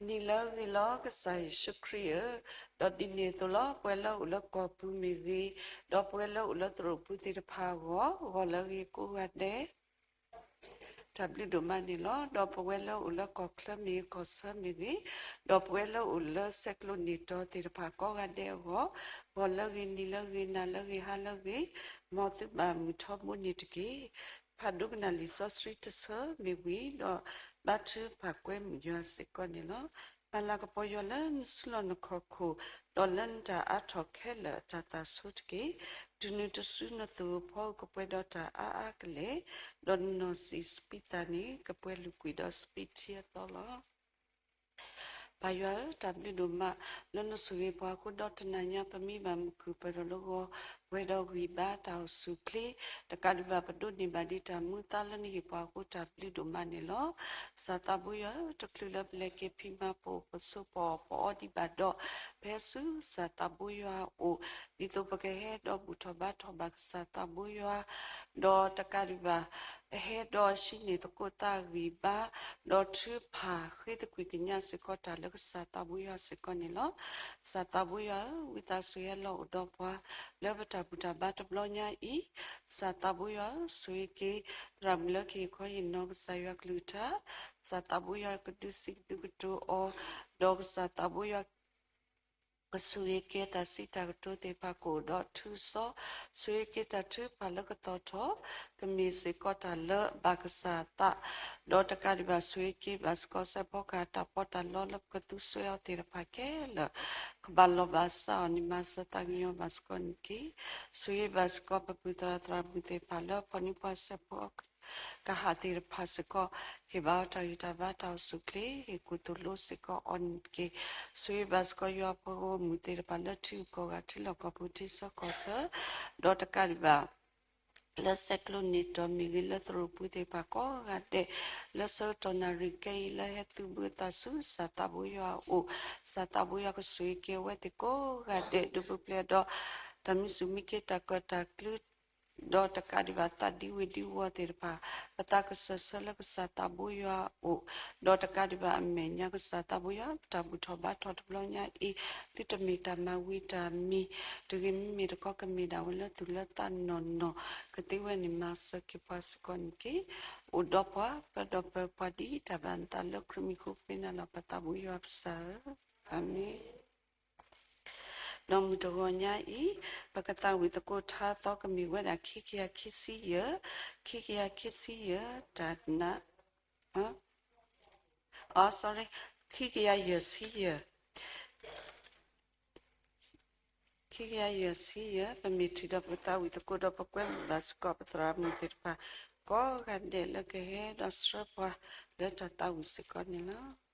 နံၤလၢအဂ့ၤလီၤ ကစၢ်ယ့ၣ်ၡူးခရံာ်ဧၢ, ဒီးဒ်န့ၣ်အသိးလီၤ ပဝဲလၢအိၣ်လၢကီၢ်ပူၤမ့ၢ်ဂ့ၤ, ဒီးပဝဲလၢအိၣ်လၢသရိာ်ပူၤသ့ၣ်တဖၣ်အဂီၢ်, ဂီၤလၢအဂ့ၤကိးဂၤဒဲး တၢ်ဘျုးဒိၣ်မးန့ၣ်လီၤ. ဒီးပဝဲလၢအိၣ်လၢကီၢ်ချၢမ့ၢ်ဂ့ၤ ကီၢ်ဆၢမ့ၢ်ဂ့ၤ, ဒီးပဝဲလၢအိၣ်လၢဆဲးကျိးန့ၢ်တီၤသ့ၣ်တဖၣ်ကိးဂၤဒဲးအဂီၢ်, ဂီၤလၢအဂ့ၤ နံၤလၢအဂ့ၤ နၤလၢအဂ့ၤ ဟါလၢအဂ့ၤ, မ်သုဘၣ်မုာ်ထီဘိန့ၣ်တက့ၢ်. ဖးဒိကနၣ်လံာ်စီဆှံတဆၢမ့ၢ်ဝံၤဒီး ဘါထုကဖၣ်ကွဲမုာ်ယွၤစ့ၢ်ကီးန့ၣ်လီၤ. ပၢ်လၢကပီၤယွၤလၢနစုလီၢ်နခီၣ်ခိၣ်, ဒီးလၢနတၢ်အါထီၣ်ခဲလၢာ်အတၢ်သးဆိတက့ၢ်. တုၤနုၤတစုနသူၣ်အိၣ်ဖီအိၣ်ကပှဲၤဒီးတၢ်အါအါကလဲာ်, ဒီးနနီၢ်စံာ်စပံးသၣ်န့ၣ် ကပှဲၤလုာ်ကွံာ်ဒီးစပံးထံအသီလီၤ. ပၢ်ယွၤဧၢ, တၢ်ဘျုးဒိၣ်မး လၢနဆိၣ်ဂ့ၤပှၤအဃိဒီးတနၤညါ ပမံဘၣ်မုၢ်ခုၣ်ပှဲၤဒီးလၢဂီၤ, ပှဲၤဒီးဂံၢ်ဘါတၢ်အိၣ်ဆူၣ်အိၣ်ချ့, တကးဒံးဘၣ်ပဒိးန့ၢ်ဘၣ်ဒံးတၢ်မူသါလၢနဟ့ၣ်ပှၤအဃိ တၢ်ဘျုးဒိၣ်မးန့ၣ်လီၤ. ကစၢ်သးဘိယွၤဧၢ, တချုးလၢပလဲၤက့ၤဖံးမၤပအိၣ်ပဆိးပအီၣ်ပအီဒံးဘၣ်ဒီး, ပဟဲဆူကစၢ်သးဘိယွၤအအိၣ်, ဒ်သိးပကဟဲဒီးဘူၣ်ထီၣ်ဘါထီၣ်ဘၣ်ကစၢ်သးဘိယွၤ, ဒီးတကးဒံးဘၣ် ဟဲဒီးဟံးန့ၢ်သကိးသးဂံၢ်ဘါ, ဒီးထုကဖၣ်ဃ့သကွံာ်ကညးစ့ၢ်ကီးတၢ်လၢကစၢ်သးဘိယွၤစ့ၢ်ကီးန့ၣ်လီၤ. ကစၢ်သးဘိယွၤဧၢ, ဝံသးစူၤဟဲလီၤအိၣ်ဒီးပှၤ လၢပတၢ်ဘူၣ်တၢ်ဘါတဘျီညါအံၤ, ကစၢ်သးဘိယွၤဧၢ, ဆိၣ်ဂ့ၤက့ၤ သရၣ်မုၣ်လၢကဟ့ၣ်ခီဟ့ၣ်နီၤကစၢ်ယွၤကလုၢ်ကထါ, ကစၢ်သးဘိယွၤကဒုးစံးကဒုးကတိၤအီၤ, ဒီးကစၢ်သးဘိယွၤ ကဆိၣ်ဂ့ၤက့ၤတၢ်စံးတၢ်ကတိၤသ့ၣ်တဖၣ်ကအိၣ်ဒီးထုကစီၣ်, ဆိၣ်ဂ့ၤက့ၤတၢ်ထုကဖၣ်လၢကသီၣ်ထီၣ်, ကမ့ၢ်စ့ၢ်ကီးတၢ်လၢအဘၣ်ကစၢ်အသး, ဒီးတကးဒံးဘၣ်ဆိၣ်ဂ့ၤက့ၤဘၣ်စ့ၢ်ကီးစဲးဖီကဟၣ်တၢ်ပီးတၢ်လီလၢပကသူစွဲအီၤသ့ၣ်တဖၣ်ခဲလၢာ်, ကဘၣ်လီၤဘၣ်စးအီၤန့ၣ် မၤစၢၤသးကညီၤဘၣ်စ့ၢ်ကီးန့ၣ်တက့ၢ်. ဆိၣ်ဂ့ၤဘၣ်စ့ၢ်ကီးပပုၢ်သရၣ်သရၣ်မုၣ်သ့ၣ်တဖၣ်လၢဖီၣ်န့ၢ်ပှၤစဲးဖီ ကဟၣ်သ့ၣ်တဖၣ်စ့ၢ်ကီး, ဟ့ၣ်ဘၣ်အီၤတၢ်ဂံၢ်တၢ်ဘါတၢ်အိၣ်ဆူၣ်အိၣ်ချ့, ဟ့ၣ်ကူၣ်သိၣ်လိစ့ၢ်ကီးအီၤန့ၣ်တက့ၢ်. ဆိၣ်ဂ့ၤဘၣ်စ့ၢ်ကီးယွၤအဖိမုၣ်သ့ၣ်တဖၣ်လၢထံဂုၤကီၢ်ဂၤထံလီၢ်ကီၢ်ပူၤထံဆၢကီၢ်ဆၢ, ဒီးတကးဒံးဘၣ် လၢဆဲးကျိးန့ၢ်တီၤမ့ၢ်ဂ့ၤ လၢသရိာ်ပူၤသ့ၣ်တဖၣ်ကိးဂၤဒဲး, လၢဆၢကတီၢ်နၣ်ရံၣ်ခဲအံၤလၢဟဲသုးဘူးအသးဆူကစၢ်သးဘိယွၤအအိၣ်, ကစၢ်သးဘိယွၤကဆိၣ်ဂ့ၤက့ၤအဝဲသ့ၣ်ကိးဂၤဒဲး ဒိးပူၤဖျဲးဒီး တၢ်မံဆူၣ်မံက့ၤ တၢ်ကၢၣ်တၢ်ကျူ ဒီးတကးဒံးဘၣ်သးဒံဝ့ၤဒံဝီၤသ့ၣ်တဖၣ်, ပသးကစၢၢ်ဆၢလၢကစၢ်သးဘိယွၤအအိၣ်, ဒီးတကးဒံးဘၣ်အမဲာ်ညါကစၢ်သးဘိယွၤ ပတၢ်ဘူၣ်ထီၣ်ဘါထီၣ်တဘျီညါအံၤ, သုတမ့ၢ်တၢ်မၤဝံၤတၢ်မံၤ, တဂ့ၤမ့မ့ၢ်တခီကမ့ၢ်ဒၣ်ဝဲလၢသူၣ်လၢသးနီၢ်နီၢ်, ကသ့ဝဲန့ၣ်မၤစၢၤက့ၤပှၤစ့ၢ်ကီးန့ၣ်တက့ၢ်. အိၣ်ဒီးပှၤ ပၢဒီးပၢပှၤဒ်တၢ်ဘၣ်နသးလၢခရံာ်မံၤဃိ ဃ့နၤလီၤပသးဘိယွၤကစၢ်ဧၢ, အၤမ့ၣ်. ဒီးမုၢ်တဂီၤညါအံၤ, ပကသးဝံၣ်သကိးထါသီကမ့ၢ်ဝဲဒၣ်ခံကယၤခံဆံယဲၢ်, ခံကယၤခံဆံယဲၢ် တၢ်နး, အ sorry, ခံကယၤယဲၢ်ဆံယဲၢ်, ခံကယၤယဲၢ်ဆံယဲၢ်, ပမ့ၢ်ထံၣ်ဒီးပကသးဝံၣ်သကိးဒီးပကွဲမုာ်ဘၣ်စ့ၢ်ကီးပသရၣ်မုၣ်သ့ၣ်တဖၣ် ကိးဂၤဒဲးလၢကဟဲဒီးဆှၢပှၤလၢတၢ်သးဝံၣ်စ့ၢ်ကီးန့ၣ်လီၤ.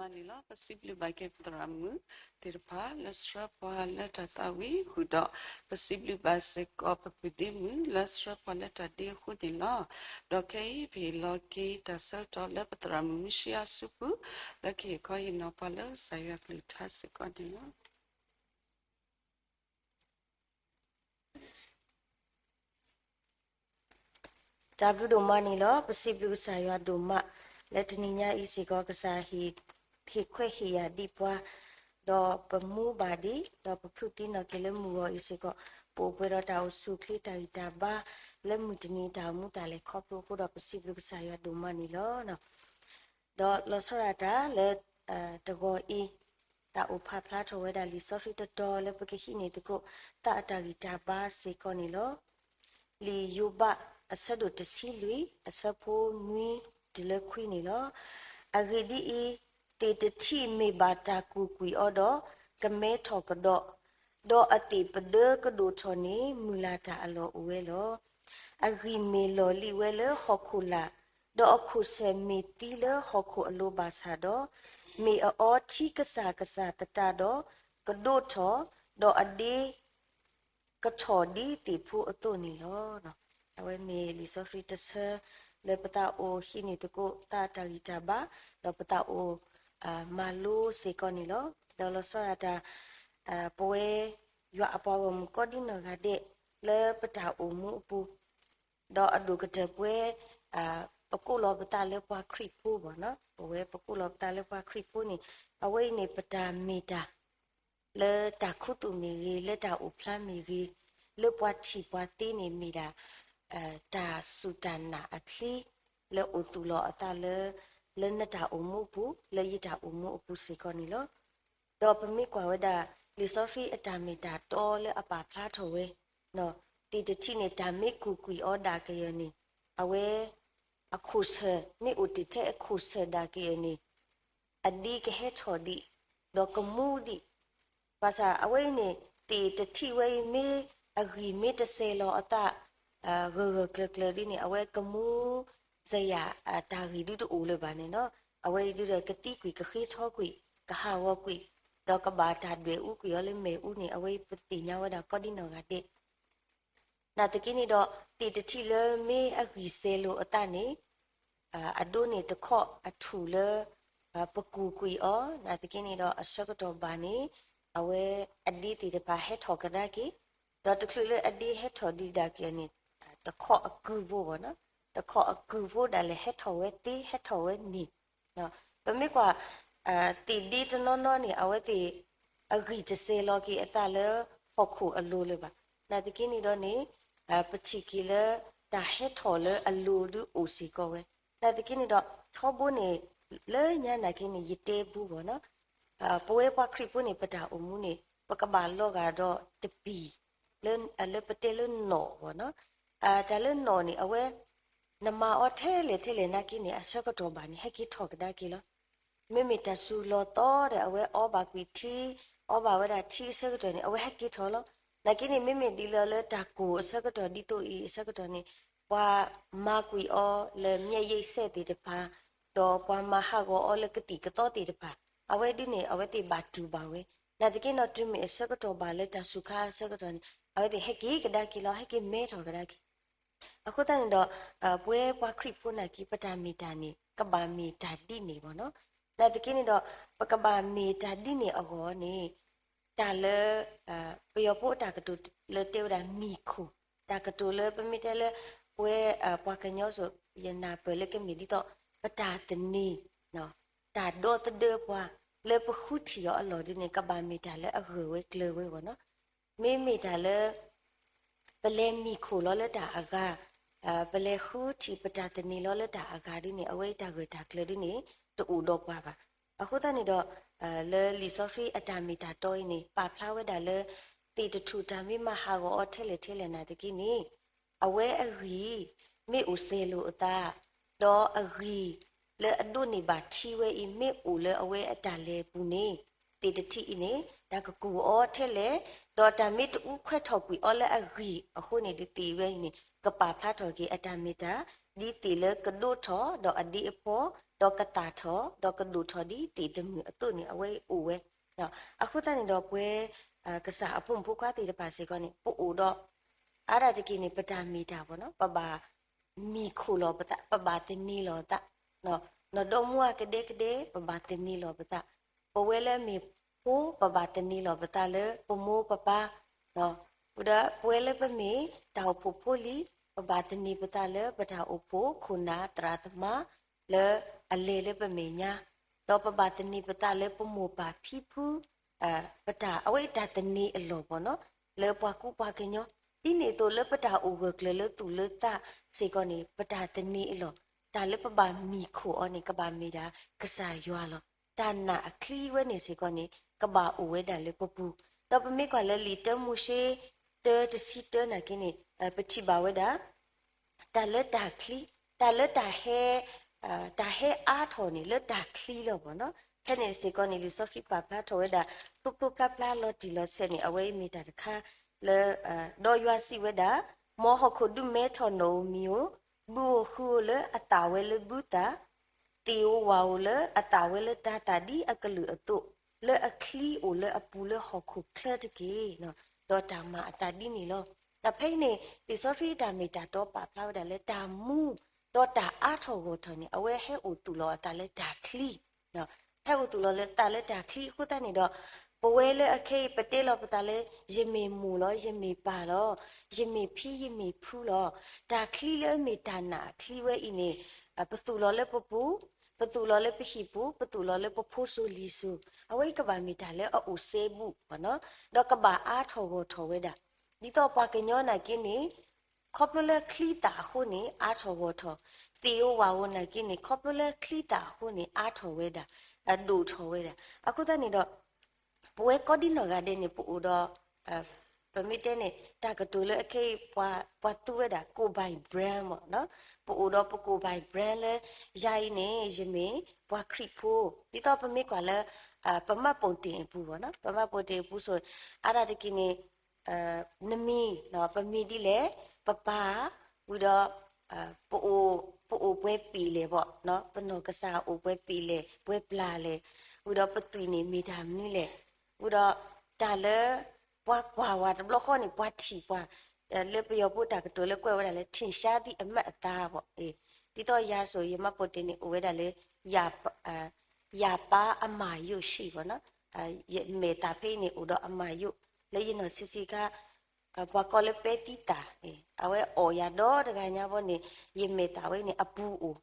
န့ၣ်လီၤ. ပစံးဘျုးဘၣ်က့ၤပသရၣ်မုၣ်သ့ၣ်တဖၣ်လၢဆှၢပှၤလၢတၢ်သးဝံၣ်ဃုာ်ဒီး ပစံးဘျုးဘၣ်စ့ၢ်ကီးပပုၢ်သ့ၣ်မုၣ်လၢဆှၢပှၤလၢတၢ်ဒ့အဃိန့ၣ်လီၤ. ဒီးခဲအံၤပဟ့ၣ်လီၤက့ၤတၢ်ဆၢကတီၢ်လၢပသရၣ်မုၣ်မုၢ်ဆံအစုပူၤ လၢကဟ့ၣ်ခီဟ့ၣ်နီၤပှၤလၢကစၢ်ယွၤကလုၢ်ကထါစ့ၢ်ကီးန့ၣ်လီၤ. တၢ်ဘျုးဒိၣ်မးန့ၣ်လီၤ. ပစံးဘျုးကစၢ်ယွၤဒိၣ်မး လၢတနံၤညါအံၤစ့ၢ်ကီး ကစၢ်ဟ့ၣ်ခွဲးဟ့ၣ်ယာ်ဒံးပှၤ, ဒီးပမူဘၣ်ဒံး ဒီးပဖုးသံနီၢ်က့ၤလၢမုၢ်ဂီၤအံၤစ့ၢ်ကီး ပအိၣ်ပှဲၤဒီးတၢ်အိၣ်ဆူၣ်အိၣ်ချ့တၢ်ဂံၢ်တၢ်ဘါ လၢမုၢ်တနံၤတၢ်အိၣ်မူတၢ်လဲၤခီဖျိအဃိဒီး ပစံးဘျုးကစၢ်ယွၤဒိၣ်မးန့ၣ်လီၤ. ဒီးလီၤဆီဒၣ်တၢ်လၢ တဂီၤအံၤ တၢ်အိၣ်ဖးဖျါထီၣ်ဝဲဒၣ်လံာ်စီဆှံတတီၤလၢပကဟံးန့ၢ်သကိး သးအတၢ်ဂံၢ်တၢ်ဘါစ့ၢ်ကီးန့ၣ်လီၤ. လံာ်ယိၤဘးအဆၢဒိၣ်တဆံလွံၢ် အဆၢဖိနွံတုၤလၢခွံန့ၣ်လီၤ. အဂ့ၢ်ဒ်အံၤ, သ့ၣ်တထံၣ်မ့ၢ်ဘၣ်တၢ်ကူၣ်ကွံာ်အီၤဒီး ကမဲထီၣ်ကဒီး, ဒီးအသ့ၣ်ပဒၢကဒိၣ်ထီၣ်န့ၣ် မုၢ်လၢ်တၢ်အလီၢ်အိၣ်ဝဲလီၤ. အဂံၢ်မ့ၢ်လီၢ်လံၣ်ဝဲလၢဟီၣ်ခိၣ်လာ်, ဒီးအခိၣ်ဆၢၣ်မ့ၢ်သံလၢဟီၣ်ခိၣ်အလိၤဘၣ်ဆၣ်ဒီး, မ့ၢ်အအီထံကစၢ်ကစၢ်သတးဒီး, ကဒိၣ်ထီၣ်, ဒီးအဒ့ကထီၣ်ဒ်သ့ၣ်ဖိအသိးန့ၣ်လီၤ. အဝဲမ့ၢ်လံာ်စီဆှံတဆၢ လၢပသးအိၣ်ဟံးန့ၢ်သကိးသးတၢ်ဂံၢ်တၢ်ဘါ, ဒီးပသးအိၣ် မၤလိစ့ၢ်ကီးန့ၣ်လီၤ. ဒီးလီၤဆီဒၣ်တၢ် ပဝဲယွၤအပှၤဂီၢ်မုၢ်ကိးဒံနီၢ်ဂၤဒဲး လၢပတၢ်အိၣ်မူအပူၤ, ဒီးအဒိၣ်ကတၢၢ်ပဝဲ ပကိးလီၤပသးလၢပှၤခရံာ်ဖိဘၣ်နီၤ, ပဝဲပကိးလီၤပသးလၢပှၤခရံာ်ဖိန့ၣ် အဝဲအံၤန့ၣ် ပတၢ်မ့ၢ်တၢ် လၢတၢ်ခူသူၣ်မ့ၢ်ဂ့ၤ, လၢတၢ်အိၣ်ဖျါမ့ၢ်ဂ့ၤ, လၢပှၤထံၣ်ပှၤသ့န့ၣ်မ့ၢ်ဒၣ် တၢ်စူၢ်တၢ်နာ်အချံ လၢအိၣ်သူၣ်လီၤအသးလၢ လၢနတၢ်အိၣ်မူအပူၤ, လၢယတၢ်အိၣ်မူအပူၤစ့ၢ်ကီးန့ၣ်လီၤ. ဒီးပမ့ၢ်ကွၢ်ဝဲဒၣ် လံာ်စီဆှံအတၢ်မ့ၢ်တၢ်တီလၢအပာ်ဖျါထီၣ်ဝဲ, သ့ၣ်တထံၣ်န့ၣ် တၢ်မ့ၢ်ကူၣ်ကွံာ်အီၤဒၣ်ကယၢၤန့ၣ် အဝဲ အခိၣ်ဆၢၣ် မ့ၢ်အိၣ်တ့ၢ်ထဲအခိၣ်ဆၢၣ်ဒၣ်ကယၢၤန့ၣ် အဒ့ကဟဲထီၣ်ဒံး, ဒီးကမူဒံး, ဘၣ်ဆၣ်အဝဲအံၤန့ၣ် သ့ၣ်တထံၣ်ဝဲအံၤမ့ၢ်အဂံၢ်မ့ၢ်တစဲးလီၤအသး ဂၢၢ်ဂၢၢ်ကျၢၤကျၢၤဒ်န့ၣ် အဝဲကမူ စယၣ် တၢ်ဂံၢ်ဒုတအိၣ်လၢၤဘၣ်န့ၣ်နီၤ, အဝဲအံၤဒုဒီးကသံကွံာ်ကဃ့ထီကွံာ် ကဟးဂီၤကွံာ် ဒီးကဘၣ်တၢ်ဒွဲၣ်အူကွံာ်အီၤလၢမ့ၣ်အူန့ၣ် အဝဲအံၤပသ့ၣ်ညါဝဲဒၣ်ကိးဒံနီၢ်ဂၤဒဲး နာ်သက့န့ၣ်ဒီး သ့ၣ်တထံၣ်လၢမ့ၢ်အဂံၢ်စဲးလိာ်အသးန့ၣ် အဒိန့ၣ်တခီအထူၣ်လၢ ပကူၣ်ကွံာ်အီၤ, နာ်သက့န့ၣ်ဒီးအဆၢကတီၢ်ဘၣ်န့ၣ် အဝဲအဒ့သ့ၣ်တဖၣ်ဟဲထီၣ်ကဒါက့ၤ, ဒီးတချုးလၢအဒ့ဟဲထီၣ်ဒံးဒၣ်က့ၤန့ၣ် တခီအကုၢ်ဖိဘၣ်နီၤ, တခီအကုၢ်ဖိဒၣ်လဲာ်ဟဲထီၣ်ဝဲသ့ဟဲထီၣ်ဝဲန့ၣ် ပမ့ၢ်ကွၢ် သ့ၣ်ဒ့တနီၤနီၤန့ၣ် အဝဲသ့ၣ် အဂံၢ်တစဲးလီၤက့ၤအသးလၢဟီၣ်ခိၣ်အလိၤလၢၤဘၣ်. နာ်သက့န့ၣ်ဒီးန့ၣ် ပထံၣ်က့ၤလၢ တၢ်ဟဲထီၣ်လၢအလိၤဒုအိၣ်စ့ၢ်ကီးဝဲ. နာ်သက့န့ၣ်ဒီး ထီဘိန့ၣ် လၢညါနာ်က့န့ၣ် ယတဲဘူးဘၣ်နီၤ ပဝဲပှၤခရံာ်ဖိန့ၣ် ပတၢ်အိၣ်မူန့ၣ် ပကဘၣ်လီၤဂာ်ဒီးတပံၤ လၢပတဲလၢနီၣ်ဘၣ်နီၤ. တၢ်လၢနီၣ်န့ၣ် အဝဲ နမၤအီၤထဲလဲၣ်ထဲလဲၣ်နာ်က့န့ၣ် အဆၢကတီၢ်ဘၣ်န့ၣ် ဟဲက့ၤထီၣ်ကဒါက့ၤလီၤ. မ့မ့ၢ်တၢ်စူၤလီၤသီဒီး အဝဲအီဘၣ်ကွံာ်ထံ, အီဘၣ်ဝဲဒၣ်ထံအဆၢကတီၢ်န့ၣ် အဝဲဟဲက့ၤထီၣ်လီၤ. နာ်က့န့ၣ် မ့မ့ၢ်ဒ်လၢ လၢတၢ်ကိၢ်အဆၢကတီၢ်ဒ်သိးအံၤအဆၢကတီၢ်န့ၣ် ပှၤမၤကွံာ်အီၤလၢမျက်ရည်စဲးသ့ၣ်တဖၣ်, ဒီးပှၤမၤဟးဂီၤအီၤလၢကသံၣ်ကသီသ့ၣ်တဖၣ်, အဝဲဒ်န့ၣ် အဝဲသ့ၣ်ဘၣ်တူၢ်ဘၣ်ဝဲ. နာ်သက့နီၤ တုၤမ့ၢ်အဆၢကတီၢ်ဘၣ်လၢတၢ်စူၤခါအဆၢကတီၢ်န့ၣ် အဝဲသ့ၣ်ဟဲက့ၤကဒါက့ၤလီၤ, ဟဲက့ၤမဲထီၣ်ကဒါက့ၤ အဃိသတးန့ၣ်ဒီး ပဝဲပှၤခရံာ်ဖိနာ်က့ ပတၢ်မ့ၢ်တၢ်န့ၣ် ကဘၣ်မ့ၢ်တၢ်ဒ်န့ၣ်ဘၣ်နီၤ. နာ်သက့န့ၣ်ဒီး ပကဘၣ်မ့ၢ်တၢ်ဒ်န့ၣ်အဂီၢ်န့ၣ် တၢ်လၢ ပယီၤဖိအတၢ်ကတိၤလၢတဲဝဲဒၣ် မံၤခိၣ်, တၢ်ကတိၤလၢပမ့ၢ်တဲလၢ ပဝဲ ပှၤကညီစိၤ ယနၢ်ပၢၢ်လၢကမ့ၢ်ဒ်သိး ပတၢ်သန့ၤ တၢ်ဒီသဒၢပှၤ လၢပဃုထံၣ်အီၤအလီၢ်ဒ်န့ၣ် ကဘၣ်မ့ၢ်တၢ်လၢအဂၢၢ်ဝဲကျၢၤဝဲဘၣ်နီၤ. မ့မ့ၢ်တၢ်လၢ ပလဲၤမံၤခိၣ်လီၤလၢတၢ်အဂၤ, ပလဲၤဃုထံၣ်ပတၢ်သန့ၤလီၤလၢတၢ်အဂၤဒ်န့ၣ် အဝဲအံၤတၢ်ဂၢၢ်တၢ်ကျၢၤဒ်န့ၣ် တအိၣ်ဒီးပှၤဘၣ်. အဃိသတးန့ၣ်ဒီး လၢလံာ်စီဆှံအတၢ်မ့ၢ်တၢ်တီအံၤန့ၣ် ပာ်ဖျါဝဲဒၣ်လၢ သ့ၣ်တထူၣ်တၢ်မ့ၢ်မၤဟးဂီၤအီၤထဲလဲၣ်ထဲလဲၣ်နာ်သက့န့ၣ် အဝဲအဂံၢ် မ့ၢ်အိၣ်စဲၤလိာ်အသး, ဒီးအဂံၢ်လၢအဒိးန့ၢ်ဘၣ်ထံဝဲအံၤ မ့ၢ်အိၣ်လၢအဝဲအတၢ်လဲၤအပူၤန့ၣ် သ့ၣ်တထံၣ်အံၤန့ၣ် တၢ်ကကူၣ်အီၤထဲလဲၣ်, ဒီးတၢ်မ့ၢ်တအူခွဲးထီၣ်ကွံာ်အီၤလၢအဂံၢ်အဃိန့ၣ် ဒုးသ့ၣ်ဝဲအံၤန့ၣ် ကပာ်ဖျါထီၣ်က့ၤအတၢ်မ့ၢ်တၢ် ဒ်သ့ၣ်လၢကဒိးထီၣ်ဒီးအဒ့အဖီ, ဒီးကသၣ်ထီၣ်, ဒီးကဒိၣ်ထီၣ်ဒ်သ့ၣ်တမုာ်အသိးန့ၣ် အဝဲအိၣ်ဝဲ. အဃိသတးန့ၣ်ဒီးပှၤ ကစၢ်အဖိမုၣ်ဖိခွါသ့ၣ်တဖၣ်စ့ၢ်ကီးန့ၣ် ပအိၣ်ဒီး အါဒၣ်တက့ၢ်န့ၣ် ပတၢ်မ့ၢ်တၢ်ဘၣ်နီၤ, ပဘၣ်မံၤခိၣ်လီၤပသး, ပဘၣ်သန့ၤလီၤပသး, နီၢ်ဒီမါကဒဲကဒဲ ပဘၣ်သန့ၤလီၤပသး, ပဝဲလၢအမ့ၢ်ဖိ ပဘၣ်သန့ၤလီၤပသးလၢပမိၢ်ပပၢ်, ဒီးပဝဲလၢပမ့ၢ်တၢ်အိၣ်ဖှိၣ်ဖိလံၤ ပဘၣ်သန့ၤပသးလၢပတၢ်အိၣ်ဖှိၣ်ခိၣ်နၢ်သရၣ်သမါ လၢအလဲၤလၢပမဲာ်ညါ, ဒီးပဘၣ်သန့ၤပသးလၢပမိၢ်ပၢ်ဖံဖု ပတၢ်အဝဲအတၢ်သန့ၤအလီၢ်ဘၣ်နီၤ, လၢပှၤကူပှၤကညီ, ဒ်န့ၣ်အသိးလၢပတၢ်အိၣ်ဂၢၢ်ကျၢၤလၢသူၣ်လၢသးစ့ၢ်ကီးန့ၣ် ပတၢ်သန့ၤအလီၢ်, တၢ်လၢပဘၣ်မံၤခိၣ်အီၤန့ၣ် ကဘၣ်မ့ၢ်ဒၣ်ကစၢ်ယွၤလီၤ. တၢ်နာ်အချံဝဲန့ၣ်စ့ၢ်ကီးန့ၣ် ကဘၣ်အိၣ်ဝဲဒၣ်လၢပပူၤ, ဒီးပမ့ၢ်ကွၢ်လၢလံာ်တၢမိၤၡ့ တၢတဆံတၢနာ်က့န့ၣ် ပထံၣ်ဘၣ်ဝဲဒၣ် တၢ်လၢတၢ်ချံ, တၢ်လၢတၢ်ဟဲ, တၢ်ဟဲအါထီၣ်န့ၣ် လၢတၢ်ချံလီၤဘၣ်နီၤ. ဖဲန့ၣ်စ့ၢ်ကီးန့ၣ် လံာ်စီဆှံပာ်ဖျါထီၣ်ဝဲဒၣ် ဖျိဖျိဖျါဖျါလီၤတံၢ်လီၤဆဲးန့ၣ် အဝဲအံၤမ့ၢ်တၢ်တခါလၢ ဒီးယွၤစံးဝဲဒၣ်, မ်ဟီၣ်ခိၣ်ဒုးမဲထီၣ်နီၣ်ဧိၤမံၤဧိၤ, ဘုဧိၤဃုဧိၤလၢအသၣ်ဝဲလၢဘုသၣ် သ့ၣ်ဧိၤဝၣ်ဧိၤလၢအသၣ်ဝဲလၢတၤသၣ်ဒ်အကလုာ်အသိး, လၢအချံအိၣ်လၢအပူၤလၢဟီၣ်ခိၣ်ချၢတက့ၢ်. ဒီးတၢ်မၤအသးဒ်န့ၣ်လီၤ. ဒီးဖဲအံၤန့ၣ် လံာ်စီဆှံတၢ်မ့ၢ်တၢ်တီပာ်ဖျါဝဲဒၣ်လၢတၢ်မူ, ဒီးတၢ်အါထီၣ်ဂီၢ်ထီၣ်န့ၣ် အဝဲဟဲအိၣ်သူၣ်လီၤအသးလၢတၢ်ချံ ဟဲအိၣ်သူၣ်လီၤလၢသးလၢတၢ်ချံအဃိသတးန့ၣ်ဒီး ပဝဲလၢအခဲအံၤ ပတဲလီၤပသးလၢ ယမ့ၢ်မိၢ်လီၤ, ယမ့ၢ်ပၢ်လီၤ, ယမ့ၢ်ဖံယမ့ၢ်ဖုလီၤ. တၢ်ချံလၢအမ့ၢ်တၢ်နာ်အချံဝဲအံၤန့ၣ် ပသူၣ်လီၤလၢပပူၤ, ပသူၣ်လီၤလၢပဟံၣ်ပူၤ, ပသူၣ်လီၤလၢပဖိစိၤလံၤစိၤ, အဝဲအံၤကဘၣ်မ့ၢ်တၢ်လၢအအိၣ်စဲဘူး, ဒီးကဘၣ်အါထီၣ်ဂီၢ်ထီၣ်ဝဲဒၣ်. ဒ်သိးပှၤကညီနာ်က့န့ၣ် ခီဖျိလၢချံသၣ်အဃိန့ၣ် အါထီၣ်ဂီၢ်ထီၣ်, သ့ၣ်ဧိၤဝၣ်ဧိၤနာ်က့န့ၣ် ခီဖျိလၢချံသၣ်အဃိန့ၣ် အါထီၣ်ဝဲဒၣ်, အဒိၣ်ထီၣ်ဝဲဒၣ်. အဃိသတးန့ၣ်ဒီး ပဝဲကိးဒံနီၢ်ဂၤဒဲးန့ၣ် ပအိၣ်ဒီး ပမ့ၢ်တဲန့ၣ် တၢ်ကတိၤလၢအခဲအံၤ ပှၤသူဝဲဒၣ် ကိုယ်ပိုင် brand မ့ၢ်နီၤ, ပအိၣ်ဒီးပကိုယ်ပိုင် brand လၢ ယၤအံၤန့ၣ် ယမ့ၢ်ပှၤခရံာ်ဖိ, ဒ်သိးပမ့ၢ်ကွၢ်လၢ ပမှတ်ပုံတင်အပူၤမ့ၢ်နီၤ, ပမှတ်ပုံတင်အပူၤ ဆိ အါဒၣ်တက့ၢ်န့ၣ် နမံၤ, ပမံၤဒ်လဲၣ်, ပပၢ်, ဝံၤဒီး ပအိၣ်ပှဲၤပ့ၢ်လဲၣ်ဘၣ်, ပနီၢ်ကစၢ်အိၣ်ပှဲၤပ့ၢ်လဲၣ် ပှဲၤပျၢ်လဲၣ်, ဝံၤဒီးပသွံၣ်န့ၣ်မ့ၢ်တၢ်မနုၤလဲၣ်, ဝံၤဒီးတၢ်လၢ ပှၤကွၢ်ဝဲတဘျီဃီန့ၣ် ပှၤထံၣ်ပှၤ, လၢပယီၤဖိတၢ်ကတိၤလၢကွဲးဝဲဒၣ်လၢ ထင်ရှားသည့်အမှတ်အသားဘၣ်, ဒ်သိးယၤဆိ ယမှတ်ပုံတင်န့ၣ် အိၣ်ဝဲဒၣ်လၢ ယၤပၢ်အမၤယိးဆံးဘၣ်နီၤ, ယမဲာ်သၣ်ဖဲအံၤန့ၣ် အိၣ်ဒီးအမၤယိး, လၢယနီၢ်ဆံးဆံးခါ ပှၤကိးလၢပဲသံသး, အဝဲအိၣ်ယၤဒီတဂၤညါဘီန့ၣ် ယမဲာ်သၣ်ဝဲန့ၣ် အပူၤအိၣ်,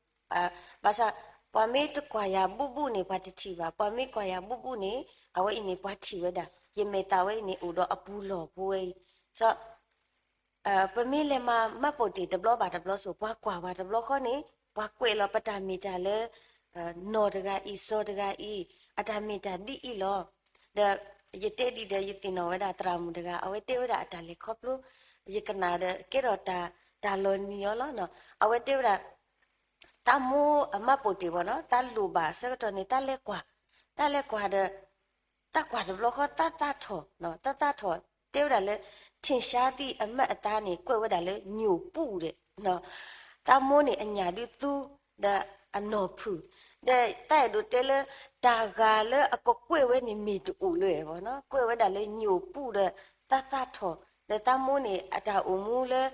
ဘၣ်ဆၣ် ပှၤမ့ၢ်တကွၢ်ယၤဘူးဘူးန့ၣ် ပှၤတထံၣ်ဘၣ်, ပှၤမ့ၢ်ကွၢ်ယၤဘူးဘူးန့ၣ် အဝဲအံၤန့ၣ် ပှၤထံၣ်ဝဲဒၣ်, ယမဲာ်သၣ်ဝဲအံၤန့ၣ် အိၣ်ဒီးအပူၤလီၢ်ဖိဝဲအံၤ, ပမ့ၢ်လဲၤမၤမှတ်ပုံတင်တဘျီဘၣ်တဘျီဆိ ပှၤကွၢ်ဝဲတဘျီဃီန့ၣ် ပှၤကွဲးလီၤပတၢ်မ့ၢ်တၢ်လၢ နီၢ်တဂၤအံၤ စီၤတဂၤအံၤ အတၢ်မ့ၢ်တၢ်ဒ်အံၤလီၤ. ဒီးယတဲဒ်ဒီး ယသ့ၣ်နီၣ်ဝဲဒၣ်သရၣ်မုၣ်တဂၤ အဝဲတဲဝဲဒၣ်အတၢ်လဲၤခီဖျိ, ယကနၣ်ဒီးကဲထီၣ်တၢ်လီၤနံၤအီၤလီၤ. အဝဲတဲဝဲဒၣ် တၢ်မိၢ်အမှတ်ပုံတင်ဘၣ်နီၤ, တၢ်လိၣ်ဘၣ်ဆၢကတီၢ်န့ၣ် တၢ်လဲၤကွၢ်, တၢ်လဲၤကွၢ်ဒီး တၢ်ကွၢ်တဘျီဃီ တၢ်သၣ်ထီၣ်, တၢ်သၣ်ထီၣ် တဲဝဲဒၣ်လၢ ထင်ရှားသည့်အမှတ်အသားန့ၣ် ကွဲးဝဲဒၣ်လၢ ညိုပူဒီး တၢ်မိၢ်န့ၣ်အညၣ်ဒုးသူ ဒီးအနီၢ်ဖုၣ်, ဒီးတၢ်အဲၣ်ဒိးတဲလၢ တၢ်ဂၤလၢအကကွဲးဝဲန့ၣ်မ့ၢ်တအိၣ်လၢၤဘၣ်နီၤ, ကွဲးဝဲဒၣ်လၢညိုပူဒီး တၢ်သၣ်ထီၣ်, ဒီးတၢ်မိၢ်န့ၣ် အတၢ်အိၣ်မူလၢ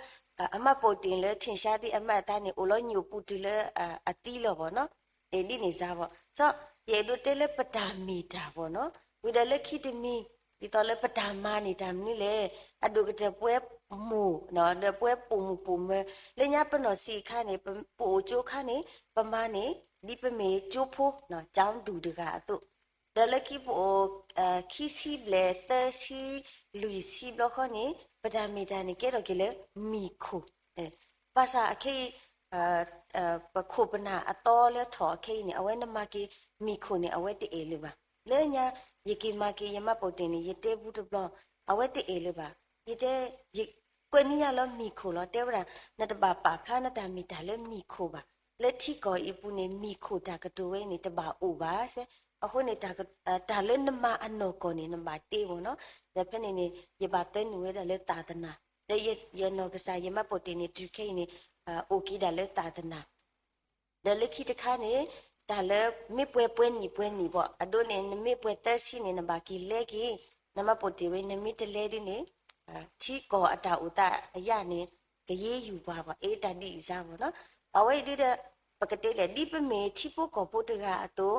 အမှတ်ပုံတင်လၢ ထင်ရှားသည့်အမှတ်အသား န့ၣ် အိၣ်လီၤညိုပူတုၤလၢအသံလီၤဘၣ်နီၤ. ဒ်န့ၣ်စါဘၣ်, ယအဲၣ်ဒိးတဲလၢပတၢ်မ့ၢ်တၢ်ဘၣ်နီၤ, ဝံၤဒီးလၢခံတမံၤ ဒ်သိးလၢပတၢ်မၤန့ၣ်တၢ်မနုၤလဲၣ်, အဒိၣ်ကတၢၢ်ပဝဲမိၢ် ဒီးပဝဲပိာ်မုၣ်ပိာ်မၢၤ လၢညါပနီၢ်ဆံးအခါန့ၣ် ပအိၣ်ကၠိခါန့ၣ် ပမၤန့ၣ် ဒ်ပမ့ၢ်ကၠိဖိ ကၠီသူၣ်တဂၤအသိး, ဒီးလၢခံပအိၣ် ခံဆံဘျဲၣ် သၢဆံ လွံၢ်ဆံဘျီဃီန့ၣ် ပတၢ်မ့ၢ်တၢ်န့ၣ် ကဲထီၣ်က့ၤလၢမံၤခိၣ်, ဘၣ်ဆၣ်အခဲအံၤ ပခိၣ်ပနၢ်အသီလၢထီၣ်အခဲအံၤန့ၣ် အဝဲနမၤက့ၤမံၤခိၣ်န့ၣ် အဝဲတအဲၣ်လၢၤဘၣ်. လၢညါ ယက့ၤမၤက့ၤယမှတ်ပုံတင်န့ၣ် ယတဲဘူးတဘျီ, အဝဲတအဲၣ်လၢၤဘၣ်. ယတဲ ယကွဲးန့ၢ်ယၤလၢမံၤခိၣ်လီၤ. တဲဝဲဒၣ် နတဘၣ်ပာ်ဖျါနတၢ်မ့ၢ်တၢ်လၢမံၤခိၣ်ဘၣ်. လၢထံကီၢ်အံၤအပူၤန့ၣ် မံၤခိၣ်တၢ်ကတိၤဝဲအံၤန့ၣ် တဘၣ်အိၣ်ဘၣ်စဲး. အဃိန့ၣ် တၢ်လၢနမၤအနီၢ်ကီၢ်န့ၣ် နဘၣ်တ့ဘၣ်နီၤ. ဒီးဖဲန့ၣ်န့ၣ် ယဘၣ်သၢနုာ်ဝဲဒၣ်လၢသးသနၤ, ဒီးယနီၢ်ကစၢ်ယမှတ်ပုံတင်န့ၣ် တုၤခဲအံၤန့ၣ် အိၣ်က့ၤဒၣ်လၢသးတနၤ ဒီးလၢခံတခါန့ၣ် တၢ်လၢမ့ၢ်ပှဲၤပှဲၤနံၣ်ပှဲၤနံၣ်ဘၣ် အဒိန့ၣ် နမ့ၢ်ပှဲၤသၢဆံန့ၣ် နဘၣ်က့ၤလဲက့ၤ နမှတ်ပုံတင်ဝဲ နမ့ၢ်တလဲဒ်န့ၣ် ထံကီၢ်အတၢ်အိၣ်သးအယၣ်န့ၣ် ကယ့ယူၤပှၤဘၣ် အ့ တၢ်ဒ်အံၤစါဘၣ်နီၤ. အဝဲအံၤဒ်ဒီး ပကတဲလဲၣ် ဒ်ပမ့ၢ်ထံဖိကီၢ်ဖိတဂၤအသိး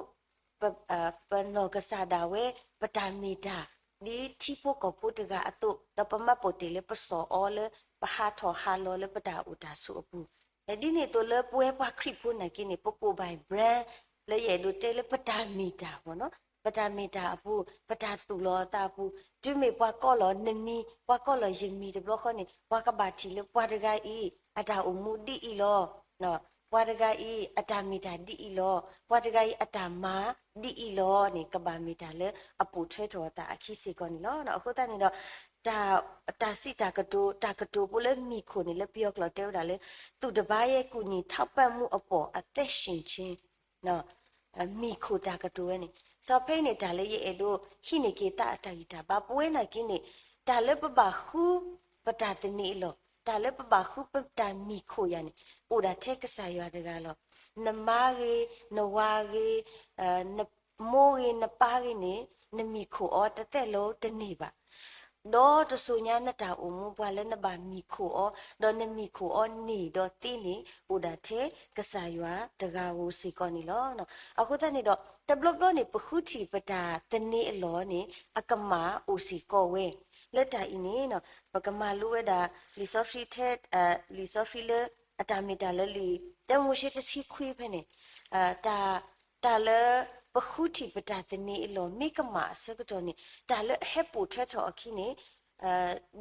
ပနီၢ်ကစၢ်ဒၣ်ဝဲ ပတၢ်မ့ၢ်တၢ် ဒ်ထံဖိကီၢ်ဖိတဂၤအသိး ဒီးပမှတ်ပုံတင်လၢပစီၣ်အီၤလၢ ပဟးထီၣ်ဟးလီၤလၢပတၢ်အိၣ်တၢ်ဆိးအပူၤ ဒ်န့ၣ်အသိးလၢပဝဲပှၤခရံာ်ဖိနာ်က့န့ၣ် ပကအိၣ်ဘၣ် brand လၢယအဲၣ်ဒိးတဲလၢပတၢ်မ့ၢ်တၢ်ဘၣ်နီၤ ပတၢ်မ့ၢ်တၢ်အပူၤ ပတၢ်သူၣ်လီၤအသးအပူၤ တုၤမ့ၢ်ပှၤကိးလီၤနမံၤ ပှၤကိးလီၤယမံၤတဘျီဃီန့ၣ် ပှၤကဘၣ်ထံၣ်လၢပှၤတဂၤအံၤ အတၢ်အိၣ်မူဒ်အံၤလီၤ ပှၤတဂၤအံၤ အတၢ်မ့ၢ်တၢ်ဒ်အံၤလီၤ ပှၤတဂၤအံၤ အတၢ်မၤဒ်အံၤလီၤန့ၣ် ကဘၣ်မ့ၢ်တၢ်လၢအပိာ်ထွဲထီၣ်အသးအခံစ့ၢ်ကီးန့ၣ်လီၤ. အဃိသတးန့ၣ်ဒီး တၢ်စံးတၢ်ကတိၤ တၢ်ကတိၤဖိလၢမံၤခိၣ်န့ၣ် လၢပယီၤကျိာ်တဲဝဲဒၣ်လၢ သူတပါးရဲ့ ကူညီထောက်ပံ့မှုအပေါ် အသက်ရှင်ခြင်း မံၤခိၣ်တၢ်ကတိၤဝဲန့ၣ် စီၤဖဲအံၤန့ၣ် တၢ်လၢယအဲၣ်ဒိးဟံးန့ၢ်က့ၤသးအတၢ်ဂံၢ်တၢ်ဘါ ပဝဲနာ်က့န့ၣ် တၢ်လၢပဘၣ်ဃုပတၢ်သန့ၤအလီၢ် တၢ်လၢပဘၣ်ဃုပတၢ်မံၤခိၣ်ယၤန့ၣ် အိၣ်ဒၣ်ထဲကစၢ်ယွၤတဂၤလီၤ. နမါဂ့ၤ နဝၤဂ့ၤ နမိၢ်ဂ့ၤ နပၢ်ဂ့ၤန့ၣ် နမံၤခိၣ်အီၤတသ့ၣ်လၢတန့ၢ်ဘၣ် ဒီးတစိၤညါနတၢ်အိၣ်မူပှၤလၢနဘၣ်မံၤခိၣ်အီၤ ဒီးနမံၤခိၣ်အီၤန့ၢ်ဒီးသ့န့ၣ် အိၣ်ဒၣ်ထဲကစၢ်ယွၤတဂၤဧိၤစ့ၢ်ကီးန့ၣ်လီၤ. အဃိသတးန့ၣ်ဒီး တဘျီဘျီန့ၣ် ပဃုထံၣ်ပတၢ်သန့ၤအလီၢ်န့ၣ် အကမၣ်အိၣ်စ့ၢ်ကီးဝဲ လၢတၢ်အံၤန့ၣ် ပကမၤလိဝဲဒၣ် လံာ်စီဆှံထဲ လံာ်စီဆှံလၢ အတၢ်မ့ၢ်တၢ်လၢလံာ် တၢမိၤၡ့တဆံခွံဖဲန့ၣ် တၢ် တၢ်လၢပဃုထံၣ်ပတၢ်သန့ၤအလီၢ် မ့ၢ်ကမၣ်အဆၢကတီၢ်န့ၣ် တၢ်လၢအဟဲပိာ်ထွဲထီၣ်အခံန့ၣ်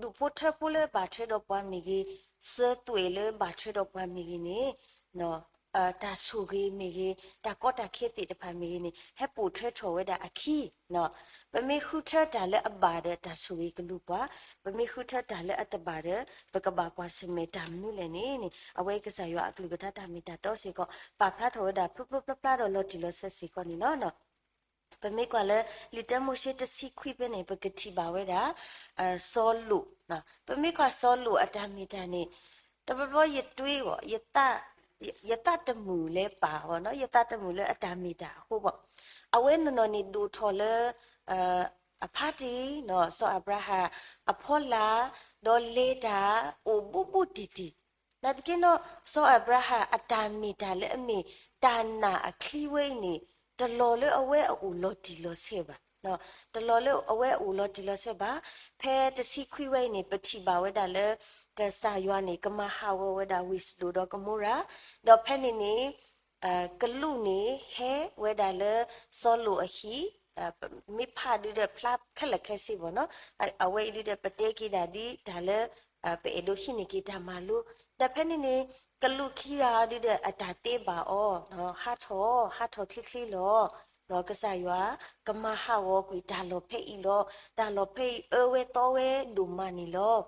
ဒူၣ်ဖိထၢဖိလၢဘၣ်ထွဲဒီးပှၤမ့ၢ်ဂ့ၤ, စၢၤသွဲၣ်လၢဘၣ်ထွဲဒီးပှၤမ့ၢ်ဂ့ၤန့ၣ် တၢ်ဆိၣ်ဂ့ၤမ့ၢ်ဂ့ၤ, တၢ်ကီတၢ်ခဲသ့ၣ်တဖၣ်မ့ၢ်ဂ့ၤန့ၣ် ဟဲပိာ်ထွဲထီၣ်ဝဲဒၣ်အခံ ပမ့ၢ်ဃုထၢတၢ်လၢအဘၣ်ဒီးတၢ်ဆိၣ်ဂ့ၤကလူၤပှၤ, ပမ့ၢ်ဃုထၢတၢ်လၢအတဘၣ်ဒီး ပကဘၣ်ကွၢ်ဆၢၣ်မဲာ်တၢ်မနုၤလဲၣ်န့ၣ်န့ၣ် အဝဲကစၢ်ယွၤအကလုၢ်ကထါတၢ်မ့ၢ်တၢ်တီစ့ၢ်ကီး ပာ်ဖျါထီၣ်ဝဲဒၣ်ဖျိဖျိဖျါဖျါဒီးလီၤတံၢ်လီၤဆဲးစ့ၢ်ကီးန့ၣ်လီၤ. ပမ့ၢ်ကွၢ်လၢ လံာ်တၢမိၤၡ့တဆံခွံဖဲန့ၣ် ပကထံၣ်ဘၣ်ဝဲဒၣ် စီၤလိာ်, ပမ့ၢ်ကွၢ်စီၤလိာ်အတၢ်မ့ၢ်တၢ်န့ၣ် တဘျီဘျီယတွ့ဘၣ် ယသးတမုာ်လၢပၢ်ဘၣ်နီၤ, ယသးတမုာ်လၢအတၢ်မ့ၢ်တၢ်အဃိဘၣ်. အဝဲနီၢ်နီၢ်န့ၣ်ဒိၣ်ထီၣ်လၢ အဖါတံၢ်နီၤ, စီၤအၤဘြၤဟၣ်အဖီလာ်, ဒီးလဲၤတၢ်အိၣ်ဘူးဘူးတံၢ်တံၢ်, နာ်သက့နီၤ စီၤအၤဘြၤဟၣ်အတၢ်မ့ၢ်တၢ်လၢအမ့ၢ်တၢ်နာ်အချံဝဲအံၤန့ၣ် တလီၤလၢအဝဲအအိၣ်လီၤတံၢ်လီၤဆဲးဘၣ်. တလီၤလၢအဝဲအအိၣ်လီၤတံၢ်လီၤဆဲးဘၣ်. ဖဲတဆံခွံဝဲအံၤန့ၣ် ပထံၣ်ဘၣ်ဝဲဒၣ်လၢ ကစၢ်ယွၤန့ၣ် ကမၤဟးဂီၤဝဲဒၣ်ဝ့ၢ်စဒိၣ်ဒီးကမိရၤ, ဒီးဖဲန့ၣ်န့ၣ် ကလူးန့ၣ်ဟဲဝဲဒၣ်လၢစီၤလိာ်အဟံၣ်, မ့ၢ်ဖးဒုးဒီးဖျါခဲလၢာ်ခဲဆ့ဘၣ်နီၤ, အဝဲအံၤဒုးဒီးပတဲက့ၤဒၣ်ဒ်တၢ်လၢ ပအဲၣ်ဒိးဟံးန့ၢ်က့ၤတၢ်မၤလိ, ဒီးဖဲန့ၣ်န့ၣ် ကလူးခံဂၤဒုးဒီးအတၢ်တဲဘၣ်အီၤ, ဟးထီၣ်, ဟးထီၣ်ချ့ချ့လီၤ, ကစၢ်ယွၤကမၤဟးဂီၤကွံာ်တၢ်လီၢ်ဖဲအံၤလီၤ. တၢ်လီၢ်ဖဲအံၤအၢဝဲသီဝဲဒိၣ်မးန့ၣ်လီၤ.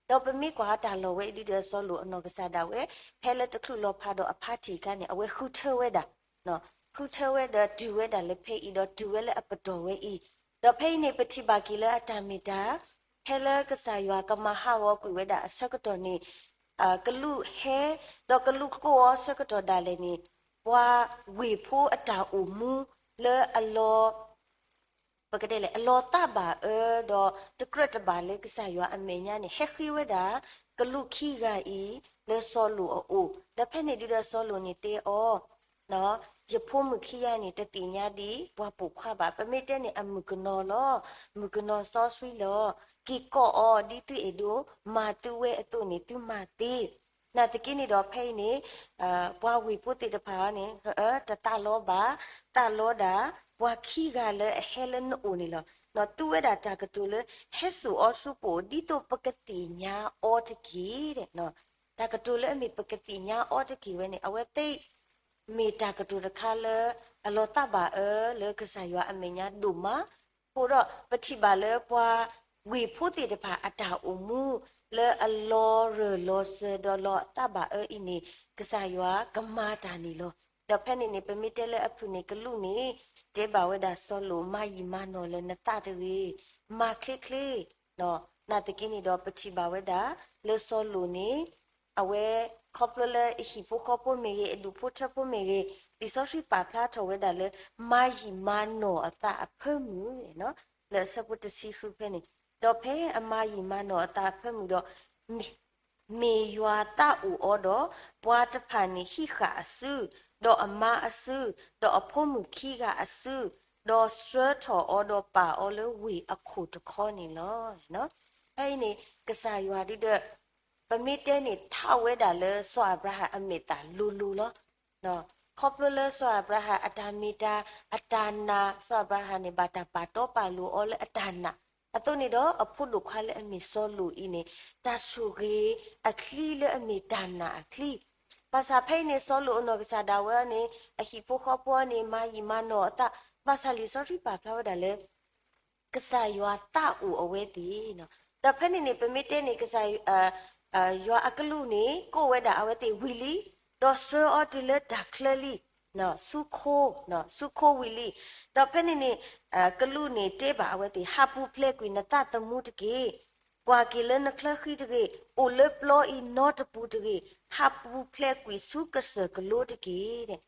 ဒီးပမ့ၢ်ကွၢ်တၢ်လီၢ်ဝဲအံၤဒုးဒီးစီၤလိာ်အနီၢ်ကစၢ်ဒၣ်ဝဲ ဖဲလၢတချုးလီၤဖးဒီးအဖါတံၢ်အခါန့ၣ် အဝဲဃုထၢဝဲဒၣ်, ဃုထၢဝဲဒီးတုၤဝဲဒၣ်လၢဖဲအံၤဒီးတုၤဝဲလၢအပတီၢ်ဝဲအံၤ, ဒီးဖဲအံၤန့ၣ် ပထံၣ်ဘၣ်က့ၤလၢအတၢ်မ့ၢ်တၢ် ဖဲလၢကစၢ်ယွၤကမၤဟးဂီၤကွံာ်ဝဲဒၣ်အဆၢကတီၢ်န့ၣ် ကလူးဟဲ, ဒီးကလူးကိးအီၤဆၢကတီၢ်ဒၣ်လဲာ်န့ၣ် ပှၤဝ့ၢ်ဖိအတၢ်အိၣ်မူလၢအလီၤ ပကတဲလဲၣ် အလီၤသးဘၣ်အၢ ဒီးတကြၢးတဘၣ်လၢကစၢ်ယွၤအမဲာ်ညါန့ၣ် ဟဲဃ့ဝဲဒၣ် ကလူးခံဂၤအံၤ လၢစီၤလိာ်အအိၣ်, ဒီးဖဲန့ၣ်ဒုးဒီးစီၤလိာ်န့ၣ်တဲအီၤ, ယဖိမုၣ်ခံဂၤန့ၣ် တသ့ၣ်ညါဒံးပှၤပိာ်ခွါဘၣ်, ပမ့ၢ်တဲန့ၣ် အမုၣ်ကနီၤလီၤ, မုၣ်ကနီၤစီဆှံလီၤ, က့ၤကိးအီၤ ဒ်သုအဲၣ်ဒိးမၤသုဝဲအသိးန့ၣ် သုမၤသ့ နာ်သက့န့ၣ်ဒီးဖဲအံၤန့ၣ် ပှၤဝ့ၢ်ဖိသ့ၣ်တဖၣ်န့ၣ် တသးလီဘၣ်, သးလီဒၣ် ပှၤခံဂၤလၢအဟဲလၢနအိၣ်န့ၣ်လီၤ. ဒီးသူဝဲဒၣ်တၢ်ကတိၤလၢ ဟဲစိာ်အီၤဆူပအိၣ် ဒ်သိးပကသ့ၣ်ညါအီၤတက့ၢ်. တၢ်ကတိၤလၢအမ့ၢ်ပကသ့ၣ်ညါအီၤတက့ၢ်ဝဲန့ၣ် အဝဲသ့ၣ် မ့ၢ်တၢ်ကတိၤတခါလၢ အလီၤသးဘၣ်အၢလၢကစၢ်ယွၤအမဲာ်ညါဒိၣ်မး, အဃိဒီးပထံၣ်ဘၣ်လၢပှၤဝ့ၢ်ဖိသ့ၣ်တဖၣ်အတၢ်အိၣ်မူလၢအလီၤရၢၢ်လီၤစၢၤဒီးလီၤသးဘၣ်အၢအံၤန့ၣ် ကစၢ်ယွၤကမၤတၢ်န့ၣ်လီၤ. ဒီးဖဲန့ၣ်န့ၣ် ပမ့ၢ်တဲလၢအဖုၣ်န့ၣ် ကလူးန့ၣ် တဲဘၣ်ဝဲဒၣ်စီၤလိာ် မၤယံာ်မၤနီၢ်လၢနသးတဂ့ၤ, မၤချ့ချ့, နာ်သက့န့ၣ်ဒီးပထံၣ်ဘၣ်ဝဲဒၣ် လၢစီၤလိာ်န့ၣ် အဝဲ ခီဖျိလၢအဟံၣ်ဖိဃီဖိမ့ၢ်ဂ့ၤ, အဒူၣ်ဖိထၢဖိမ့ၢ်ဂ့ၤ, လံာ်စီဆှံပာ်ဖျါထီၣ်ဝဲဒၣ်လၢ မၤယံာ်မၤနီၢ်အသးအဖၢမုၢ်န့ၣ်, လၢအဆၢဖိတဆံဃုဖဲန့ၣ်, ဒီးဖဲအမၤယံာ်မၤနီၢ်အသးအဖၢမုၢ်ဒီး မ့ၢ်ယွၤသးအိၣ်အီၤဒီး, ပှၤတဖၣ်န့ၣ်ဟံးဃာ်အစု, ဒီးအမါအစု, ဒီးအဖိမုၣ်ခံဂၤအစု, ဒီးဆှၢထီၣ်အီၤဒီးပာ်အီၤလၢဝ့ၢ်အခိၣ်တခီန့ၣ်လီၤ. ဖဲအံၤန့ၣ် ကစၢ်ယွၤဒုဒီး ပမ့ၢ်တဲန့ၣ် ထးဝဲဒၣ်လၢစီၤအၤဘြၤဟၣ်အမဲာ်သၣ်လိၤလိၤလီၤ. ခီဖျိလၢစီၤအၤဘြၤဟၣ်အတၢ်မ့ၢ်တၢ်အတၢ်နာ်, စီၤအၤဘြၤဟၣ်န့ၣ် ဘၣ်တၢ်ပာ်တီပာ်လိၤအီၤလၢအတၢ်နာ်, အသိးန့ၣ်ဒီး အဖိဒိၣ်ခွါလၢအမ့ၢ်စီၤလိာ်အံၤန့ၣ် တၢ်ဆိၣ်ဂ့ၤအချံလၢအမ့ၢ်တၢ်နာ်အချံ, ဘၣ်ဆၣ်ဖဲအံၤန့ၣ် စီၤလိာ်အနီၢ်ကစၢ်ဒၣ်ဝဲန့ၣ် အဟံၣ်ဖိဃီဖိန့ၣ် မၤယံာ်မၤနီၢ်အသး, ဘၣ်ဆၣ်လံာ်စီဆှံပာ်ဖျါဝဲဒၣ်လၢ ကစၢ်ယွၤသးအိၣ်အဝဲသ့ၣ်, ဒီးဖဲန့ၣ်န့ၣ် ပမ့ၢ်တဲန့ၣ် ကစၢ် ယွၤအကလူးန့ၣ် ကိးဝဲဒၣ်အဝဲသ့ၣ်ဝံၤလံ, ဒီးဆှၢအီၤတုၤလၢတၢ်ချၢလံ, ဆူခိ, ဆူခိဝံၤလံ, ဒီးဖဲန့ၣ်န့ၣ် ကလူးန့ၣ်တဲဘၣ်အဝဲသ့ၣ် ဟးပူၤဖျဲးကွံာ်နသးသမူတက့ၢ်, ကွၢ်က့ၤလၢနချၢဃံတဂ့ၤ, အိၣ်လၢပျီအံၤနီတပူၤတဂ့ၤ, ဟးပူၤဖျဲးကွံာ်ဆူကစၢၢ်ကလိတက့ၢ်.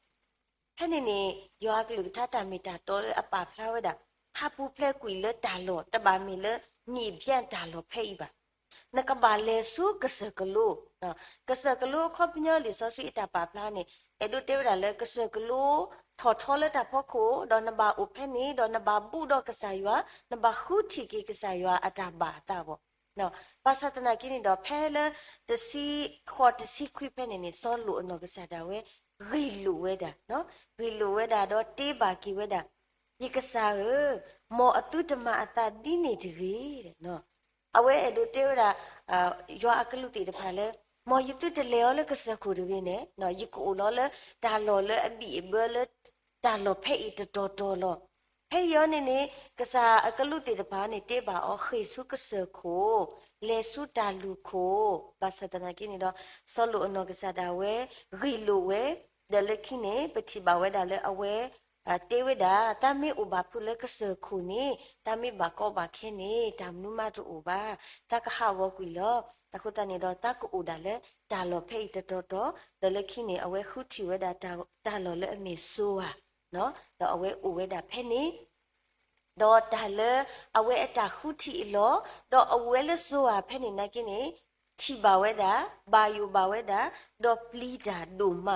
ဖဲန့ၣ်န့ၣ် ယွၤအကလုၢ်ကထါတၢ်မ့ၢ်တၢ်တီလၢအပာ်ဖျါဝဲဒၣ် ဟးပူၤဖျဲးကွံာ်လၢတၢ်လီၢ် တဘၣ်မ့ၢ်လၢ မ့ၢ်ဘၣ်တၢ်လီၢ်ဖဲအံၤဘၣ်. နကဘၣ်လဲၤဆူကစၢၢ်ကလိ, ကစၢၢ်ကလိအခီပညီလံာ်စီဆှံအတၢ်ပာ်ဖျါန့ၣ် အဲၣ်ဒိးတဲဝဲဒၣ်လၢကစၢၢ်ကလိ ထီၣ်ထီလၢတၢ်ဖီခိၣ် ဒီးနဘၣ်အိၣ်ဖဲန့ၣ် ဒီးနဘၣ်ဘူၣ်ဒီးကစၢ်ယွၤ, နဘၣ်ဃုထံၣ်က့ၤကစၢ်ယွၤအတၢ်ဘၣ်အသးဘၣ်. ဘၣ်ဆၣ်သနာ်က့န့ၣ်ဒီး ဖဲလၢတဆံဃိးတဆံခွံဖဲန့ၣ်န့ၣ် စီၤလိာ်အနီၢ်ကစၢ်ဒၣ်ဝဲ ဂ့ၢ်လိာ်ဝဲဒၣ်, ဂ့ၢ်လိာ်ဝဲဒၣ်ဒီးတဲဘၣ်က့ၤဝဲဒၣ်, ယကစၢ်ဧၢ, မ်အသုတမၤအသးဒ်န့ၣ်တဂ့ၤ. အဝဲအဲၣ်ဒိးတဲဝဲဒၣ် ယွၤအကလူးသ့ၣ်တဖၣ်လၢ မ်ယသုတလဲၤအီၤလၢကစၢၢ်ခိၣ်တဂ့ၤန့ၣ်, ယကအိၣ်လီၤလၢတၢ်လီၢ်လၢအဘံၣ်အဘၢလၢ တၢ်လီၢ်ဖဲအံၤတတီၤတီၤလီၤ. ဖဲအံၤအီၤန့ၣ်န့ၣ် ကစၢ်အကလူးသ့ၣ်တဖၣ်န့ၣ် တဲဘၣ်အီၤဃ့ၢ်ဆူကစၢၢ်ခိၣ်, လဲၤဆူတၢ်လုၢ်ခိၣ်, ဘၣ်ဆၣ်သနာ်က့န့ၣ်ဒီး စီၤလိာ်အနီၢ်ကစၢ်ဒၣ်ဝဲ ဂ့ၢ်လိာ်ဝဲ, ဒီးလၢခံန့ၣ် ပထံၣ်ဘၣ်ဝဲဒၣ်လၢအဝဲ တဲဝဲဒၣ် တၢ်မ့ၢ်အိၣ်ဘၣ်ဖုးလၢကစၢၢ်ခိၣ်န့ၣ် တၢ်မ့ၢ်ဘၣ်ကီဘၣ်ခဲန့ၣ် တၢ်မနုၤမးတအိၣ်ဘၣ်, တၢ်ကဟးဂီၤကွံာ်လီၤ. အဃိသတးန့ၣ်ဒီး တၢ်ကအိၣ်ဒၣ်လၢတၢ်လီၢ်ဖဲအံၤတတီၤတီၤ, ဒီးလၢခံန့ၣ် အဝဲဃုထံၣ်ဝဲဒၣ်တၢ်လီၢ်လၢအမ့ၢ်စိၤဧါ, ဒီးအဝဲအိၣ်ဝဲဒၣ်ဖဲန့ၣ် ဒီးတၢ်လၢအဝဲအတၢ်ဃုထံၣ်အလီၢ်, ဒီးအဝဲလၢစိၤဧါဖဲန့ၣ်နာ်က့န့ၣ် ထံၣ်ဘၣ်ဝဲဒၣ်, ဘၣ်ယိၣ်ဘၣ်ဝဲဒၣ်, ဒီးပျံၤတၢ်ဒိၣ်မး,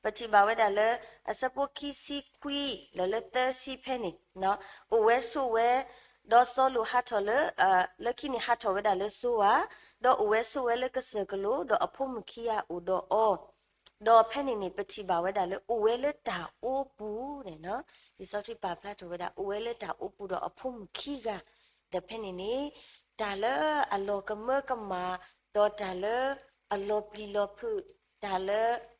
ပထံၣ်ဘၣ်ဝဲဒၣ်လၢ အဆၢဖိခံဆံခွံ ဒီးလၢသၢဆံဖဲန့ၣ်, အိၣ်ဝဲဆိးဝဲ, ဒီးစီၤလိာ်ဟးထီၣ်လၢ, လၢခံန့ၣ်ဟးထီၣ်ဝဲဒၣ်လၢစိၤဧါ, ဒီးအိၣ်ဝဲဆိးဝဲလၢကစၢၢ်ကလိ, ဒီးအဖိမုၣ်ခံဂၤအိၣ်ဒီးအီၤ ဒီးဖဲန့ၣ်န့ၣ် ပထံၣ်ဘၣ်ဝဲဒၣ်လၢအိၣ်ဝဲလၢတၢ်အိပူၤန့ၣ်, လံာ်စီဆှံပာ်ဖျါထီၣ်ဝဲဒၣ် အိၣ်ဝဲလၢတၢ်အိပူၤဒီးအဖိမုၣ်ခံဂၤ, ဒီးဖဲန့ၣ်န့ၣ် တၢ်လၢအလီၤကမၢကမၣ်, ဒီးတၢ်လၢအလီၤပျံၤလီၤဖုး, တၢ်လၢ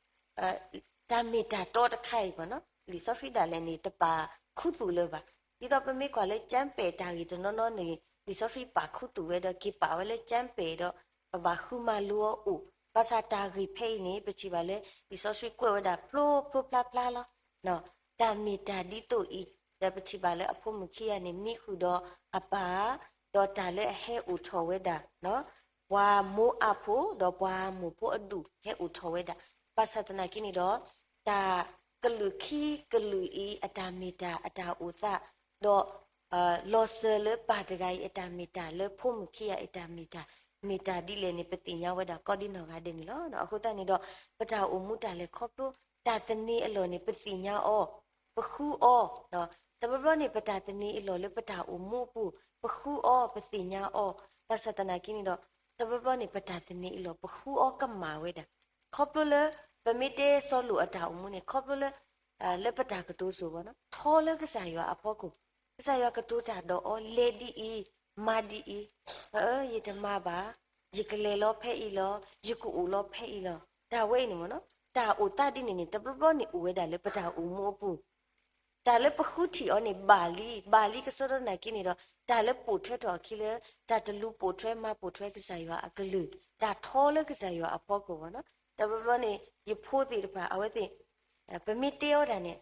တၢ်မ့ၢ်တၢ်တီတခါအံၤ လံာ်စီဆှံဒၣ်လဲာ်န့ၣ် တပာ်ခူသူၣ်လၢၤဘၣ်. ဒ်သိးပမ့ၢ်ကွၢ်လၢကၠၢမ်းပဲာ်တၢ်ဂ့ၢ်တနီၤနီၤန့ၣ် လံာ်စီဆှံပာ်ခူသူၣ်ဝဲဒီးက့ၤပာ်ဝဲလၢကၠၢမ်းပဲာ်ဒီး ပဘၣ်ဃုမၤလိအီၤအိၣ်, ဘၣ်ဆၣ်တၢ်ဂ့ၢ်ဖဲအံၤန့ၣ် ပထံၣ်ဘၣ်လၢ လံာ်စီဆှံကွဲးဝဲဒၣ်ဖျိဖျိဖျါဖျါလီၤ. တၢ်မ့ၢ်တၢ်ဒ်သိးအံၤ ဒီးပထံၣ်ဘၣ်လၢအဖိမုၣ်ခံဂၤန့ၣ် မံဃုာ်ဒီးအပၢ်, ဒီးတၢ်လၢအဟဲအိၣ်ထီၣ်ဝဲဒၣ် ပှၤမိၤအၤဖိ ဒီးပှၤမိၤဖိအဒူၣ်ဟဲအိၣ်ထီၣ်ဝဲဒၣ်. ဘၣ်ဆၣ်သနာ်က့န့ၣ်ဒီး တၢ်ကလုာ်ခံကလုာ်အံၤ အတၢ်မ့ၢ်တၢ်အတၢ်အိၣ်သး, ဒီး လီၤစၢၤလၢပၢ်တဂၤအံၤအတၢ်မ့ၢ်တၢ် လၢဖိမုၣ်ခံဂၤအံၤအတၢ်မ့ၢ်တၢ်, မ့ၢ်တၢ်ဒ်လဲၣ်န့ၣ် ပသ့ၣ်ညါဝဲဒၣ်ကိးဒ်နီၢ်ဂၤဒဲးန့ၣ်လီၤ. အဃိသတးန့ၣ်ဒီး ပတၢ်အိၣ်မူတၢ်လဲၤခီဖျိ တၢ်သန့ၤအလီၢ်န့ၣ် ပသ့ၣ်ညါအီၤ, ပဃုအီၤ, တဘျီဘျီန့ၣ် ပတၢ်သန့ၤအလီၢ်လၢပတၢ်အိၣ်မူအပူၤ, ပဃုအီၤ, ပသ့ၣ်ညါအီၤ, ဘၣ်ဆၣ်သနာ်က့န့ၣ်ဒီး တဘျီဘျီန့ၣ် ပတၢ်သန့ၤအလီၢ် ပဃုအီၤကမၣ်ဝဲဒၣ်. ခီဖျိလၢ ပမ့ၢ်တဲစီၤလိာ်အတၢ်အိၣ်မူန့ၣ် ခီဖျိလၢ လၢပတၢ်ကတိၤစိၤဘၣ်နီၤ ထီလၢကစၢ်ယွၤအဖီခိၣ်, ကစၢ်ယွၤကတိၤတၢ်ဒီးအီၤ လဲၤဒ်အံၤ, မၤဒ်အံၤ, ယတမၤဘၣ်, ယကလဲၤလီၤဖဲအံၤလီၤ, ယကအိၣ်လီၤဖဲအံၤလီၤ. တၢ်ဝဲအံၤန့ၣ်မ့ၢ်နီၤ တၢ်အိၣ်သးဒ်န့ၣ်န့ၣ် တဘျီဘျီန့ၣ်အိၣ်ဝဲဒၣ်လၢပတၢ်အိၣ်မူအပူၤ တၢ်လၢပဃုထံၣ်အီၤန့ၣ် ဘၣ်လံ, ဘၣ်လံကစီဒီနာ်က့န့ၣ်ဒီး တၢ်လၢပိာ်ထွဲထီၣ်အခံလၢ တၢ်တလူၤပိာ်ထွဲမၤပိာ်ထွဲကစၢ်ယွၤအကလုၢ်, တၢ်ထီလၢကစၢ်ယွၤအဖီခိၣ်ဘၣ်နီၤ. တဘျီဘျီန့ၣ် ယဖိသ့ၣ်တဖၣ် အဝဲသ့ၣ် ပမ့ၢ်တဲအီၤဒၣ်န့ၣ်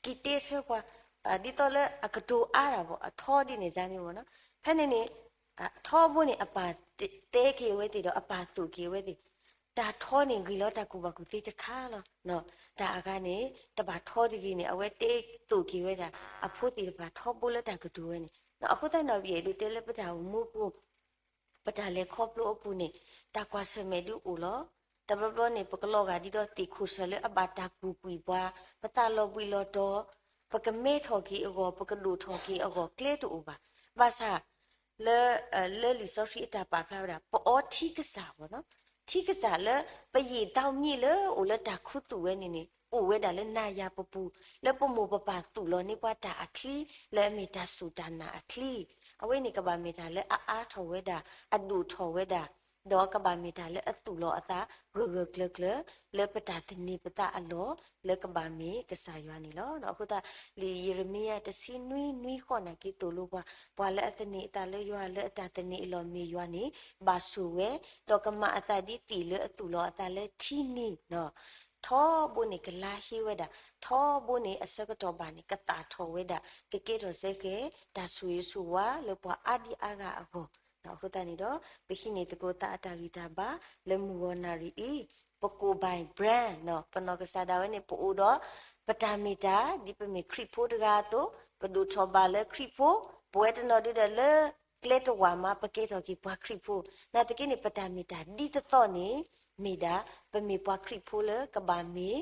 က့ၤတဲဆၢကွၢ်, ဒ်သိးလၢအကတိၤအါတၢ်ဘၣ် အထီဒ်န့ၣ် ဇာတ်မီးဘၣ်နီၤ. ဖဲန့ၣ်န့ၣ် ထီဘိန့ၣ် အပၢ်တဲက့ၤအဝဲသ့ၣ်ဒီး အပၢ်သိၣ်က့ၤအဝဲသ့ၣ် တၢ်ထီန့ၣ်ဂ့ၤလီၤတၢ်ကူၣ်ဘၣ်ကူၣ်သ့တခါလီၤ. တၢ်အဂၤန့ၣ် တဘၣ်ထီတဂ့ၤန့ၣ် အဝဲတဲသိၣ်က့ၤဝဲဒၣ် အဖိသ့ၣ်တဖၣ်ထီဘိလၢတၢ်ကတိၤဝဲန့ၣ်. အဃိသတးန့ၣ် ယအဲၣ်ဒိးတဲလၢပတၢ်အိၣ်မူပူၤ ပတၢ်လဲၤခီဖျိအပူၤန့ၣ် တၢ်ကွၢ်ဆၢၣ်မဲာ်ဒုးအိၣ်လီၤ. တဘျီဘျီန့ၣ် ပကလီၤဂာ်ဒ်သိးသ့ၣ်ခိၣ်ဆၢၣ်လၢအဘၣ်တၢ်ကူၣ်ကွံာ်ပှၤ, ပသးလီၤဘှံးလီၤတီၤ, ပကမဲထီၣ်က့ၤအဂီၢ်, ပကဒိၣ်ထီၣ်က့ၤအဂီၢ် ကျဲတအိၣ်ဘၣ်. ဘၣ်ဆၣ် လၢ လၢလံာ်စီဆှံအတၢ်ပာ်ဖျါဝဲဒၣ် ပအီထံကစၢ်ဘၣ်နီၤ, ထံကစၢ်လၢ ပယံာ်သီမ့ၢ်လၢအိၣ်လၢတၢ်ခူသူၣ်ဝဲန့ၣ်န့ၣ် အိၣ်ဝဲဒၣ်လၢနၤယၤပပူၤ လၢပမိၢ်ပပၢ်သူၣ်လီၤန့ၢ်ပှၤတၢ်အချံ လၢအမ့ၢ်တၢ်စူၢ်တၢ်နာ်အချံ. အဝဲန့ၣ်ကဘၣ်မ့ၢ်တၢ်လၢအအါထီၣ်ဝဲဒၣ်, အဒိၣ်ထီၣ်ဝဲဒၣ်, ဒီးကဘၣ်မ့ၢ်တၢ်လၢအသူၣ်လီၤအသး ဂၢၢ်ဂၢၢ်ကျၢၤကျၢၤ လၢပတၢ်သန့ၤပသးအလီၢ် လၢကဘၣ်မ့ၢ်ကစၢ်ယွၤန့ၣ်လီၤ. အဃိသတး လံာ်ယံးရမံယၤတဆံနွံနွံဃိးန့ၣ် က့ၤသိၣ်လိပှၤ, ပှၤလၢအသန့ၤအသးလၢယွၤ လၢအတၢ်သန့ၤအလီၢ်မ့ၢ်ယွၤန့ၣ် ဘၣ်ဆိၣ်ဝဲ, ဒီးကမၤအသးဒ်သ့ၣ်လၢအသူၣ်လီၤအသးလၢထံန့ၣ် ထီဘိန့ၣ်ကလါဟ့ဝဲဒၣ်, ထီဘိန့ၣ်အဆၢကတီၢ်ဘၣ်န့ၣ် ကသၣ်ထီၣ်ဝဲဒၣ်, ကကဲထီၣ်စ့ၢ်ကီး တၢ်ဆိၣ်ဂ့ၤဆိၣ်ဝါလၢပှၤအါဒံအါဂၤအဂီၢ်. အဃိသတးန့ၣ်ဒီး ပဟံးန့ၢ်သကိးသးအတၢ်ဂံၢ်တၢ်ဘါ လၢမုၢ်ဂီၤနၣ်ရံၣ်အံၤ, ပကိးဘၣ် brand နီၤ, ပနီၢ်ကစၢ်ဒၣ်ဝဲန့ၣ် ပအိၣ်ဒီး ပတၢ်မ့ၢ်တၢ် ဒ်ပမ့ၢ်ခရံာ်ဖိတဂၤအသိး, ပဒိၣ်ထီၣ်ဘၣ်လၢခရံာ်ဖိ, ပဝဲတနီၤဒုဒီးလၢ ကျဲတဝာ်မး ပကဲထီၣ်က့ၤပှၤခရံာ်ဖိ, နာ်သက့န့ၣ် ပတၢ်မ့ၢ်တၢ်ဒ်သိးသိးန့ၣ် မ့ၢ်ဒၣ် ပမ့ၢ်ပှၤခရံာ်ဖိလၢကဘၣ်မ့ၢ်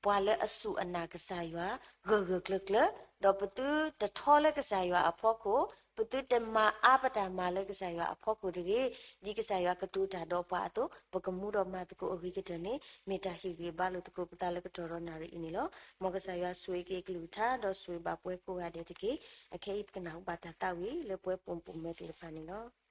ပှၤလၢအစူၢ်အနာ်ကစၢ်ယွၤ ဂၢၢ်ဂၢၢ်ကျၢၤကျၢၤ, ဒီးပသုတထီလၢကစၢ်ယွၤအဖီခိၣ်, ပသုတမၤအါပတၢ်မၤလၢကစၢ်ယွၤအဖီခိၣ်တဂ့ၤ, ဒ်ကစၢ်ယွၤကတိၤတၢ်ဒီးပှၤအသိး ပကမူဒီးမၤသကိးအဂ့ၤကတၢၢ်န့ၣ် မ့ၢ်တၢ်ဟ့ၣ်ဂံၢ်ဘါလိာ်သကိးပသးလၢကတီၢ်ဒီးနၣ်ရံၣ်အံၤန့ၣ်လီၤ. မ်ကစၢ်ယွၤဆိၣ်ဂ့ၤက့ၤအကလုၢ်ကထါ ဒီးဆိၣ်ဂ့ၤဘၣ်ပှၤကိးဂၤဒဲးတက့ၢ်. အခဲအံၤပကနၢ်ဟူဘၣ်တၢ်သးဝံၣ်လၢပှၤပိာ်မုၣ်ပိာ်မၢၤသ့ၣ်တဖၣ်န့ၣ်လီၤ.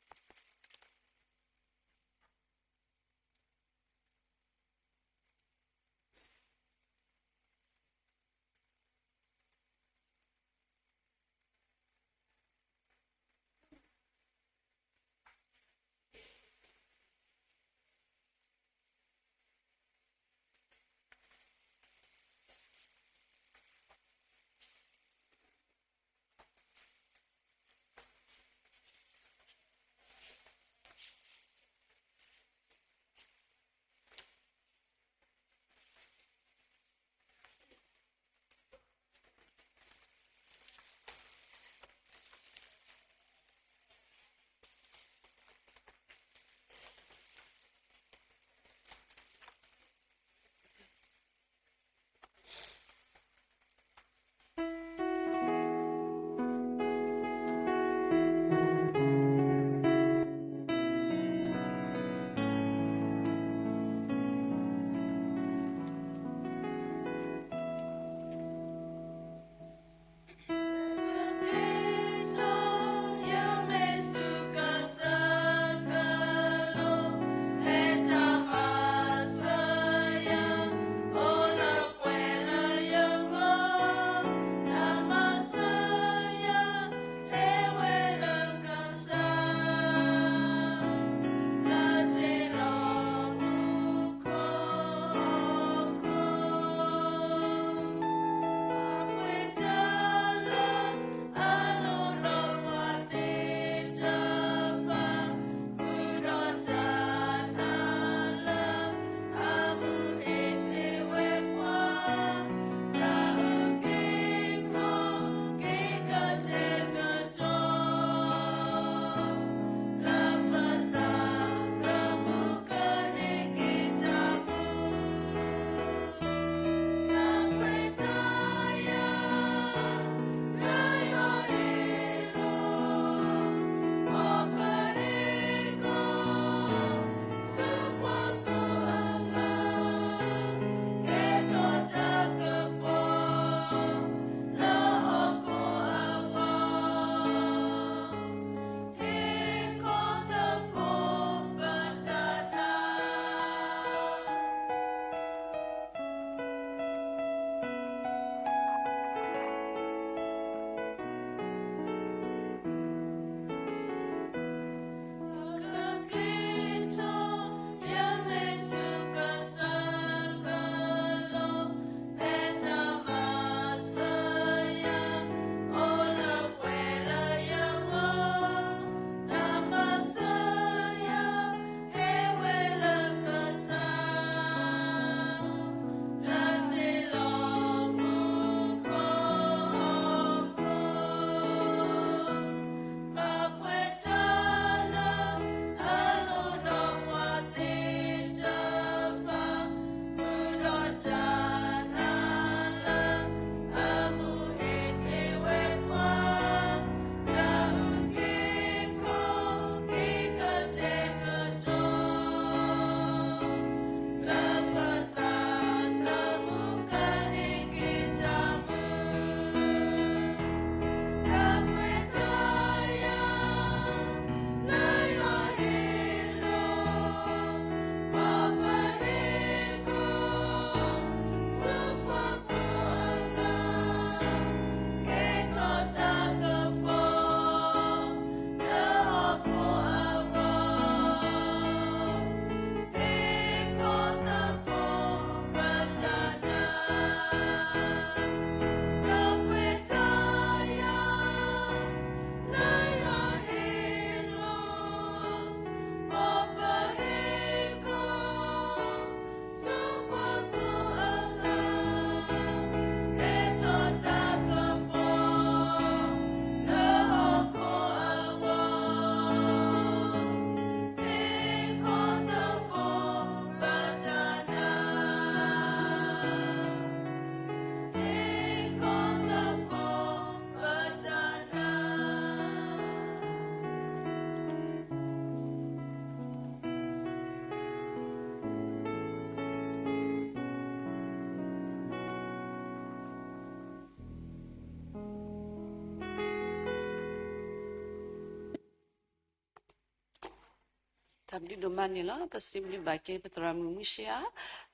တၢ်ဘျုးဒိၣ်မးန့ၣ်လီၤ. ပစံးဘျုးဘၣ်က့ၤပသရၣ်မုၣ်မုၢ်ဆံယၤ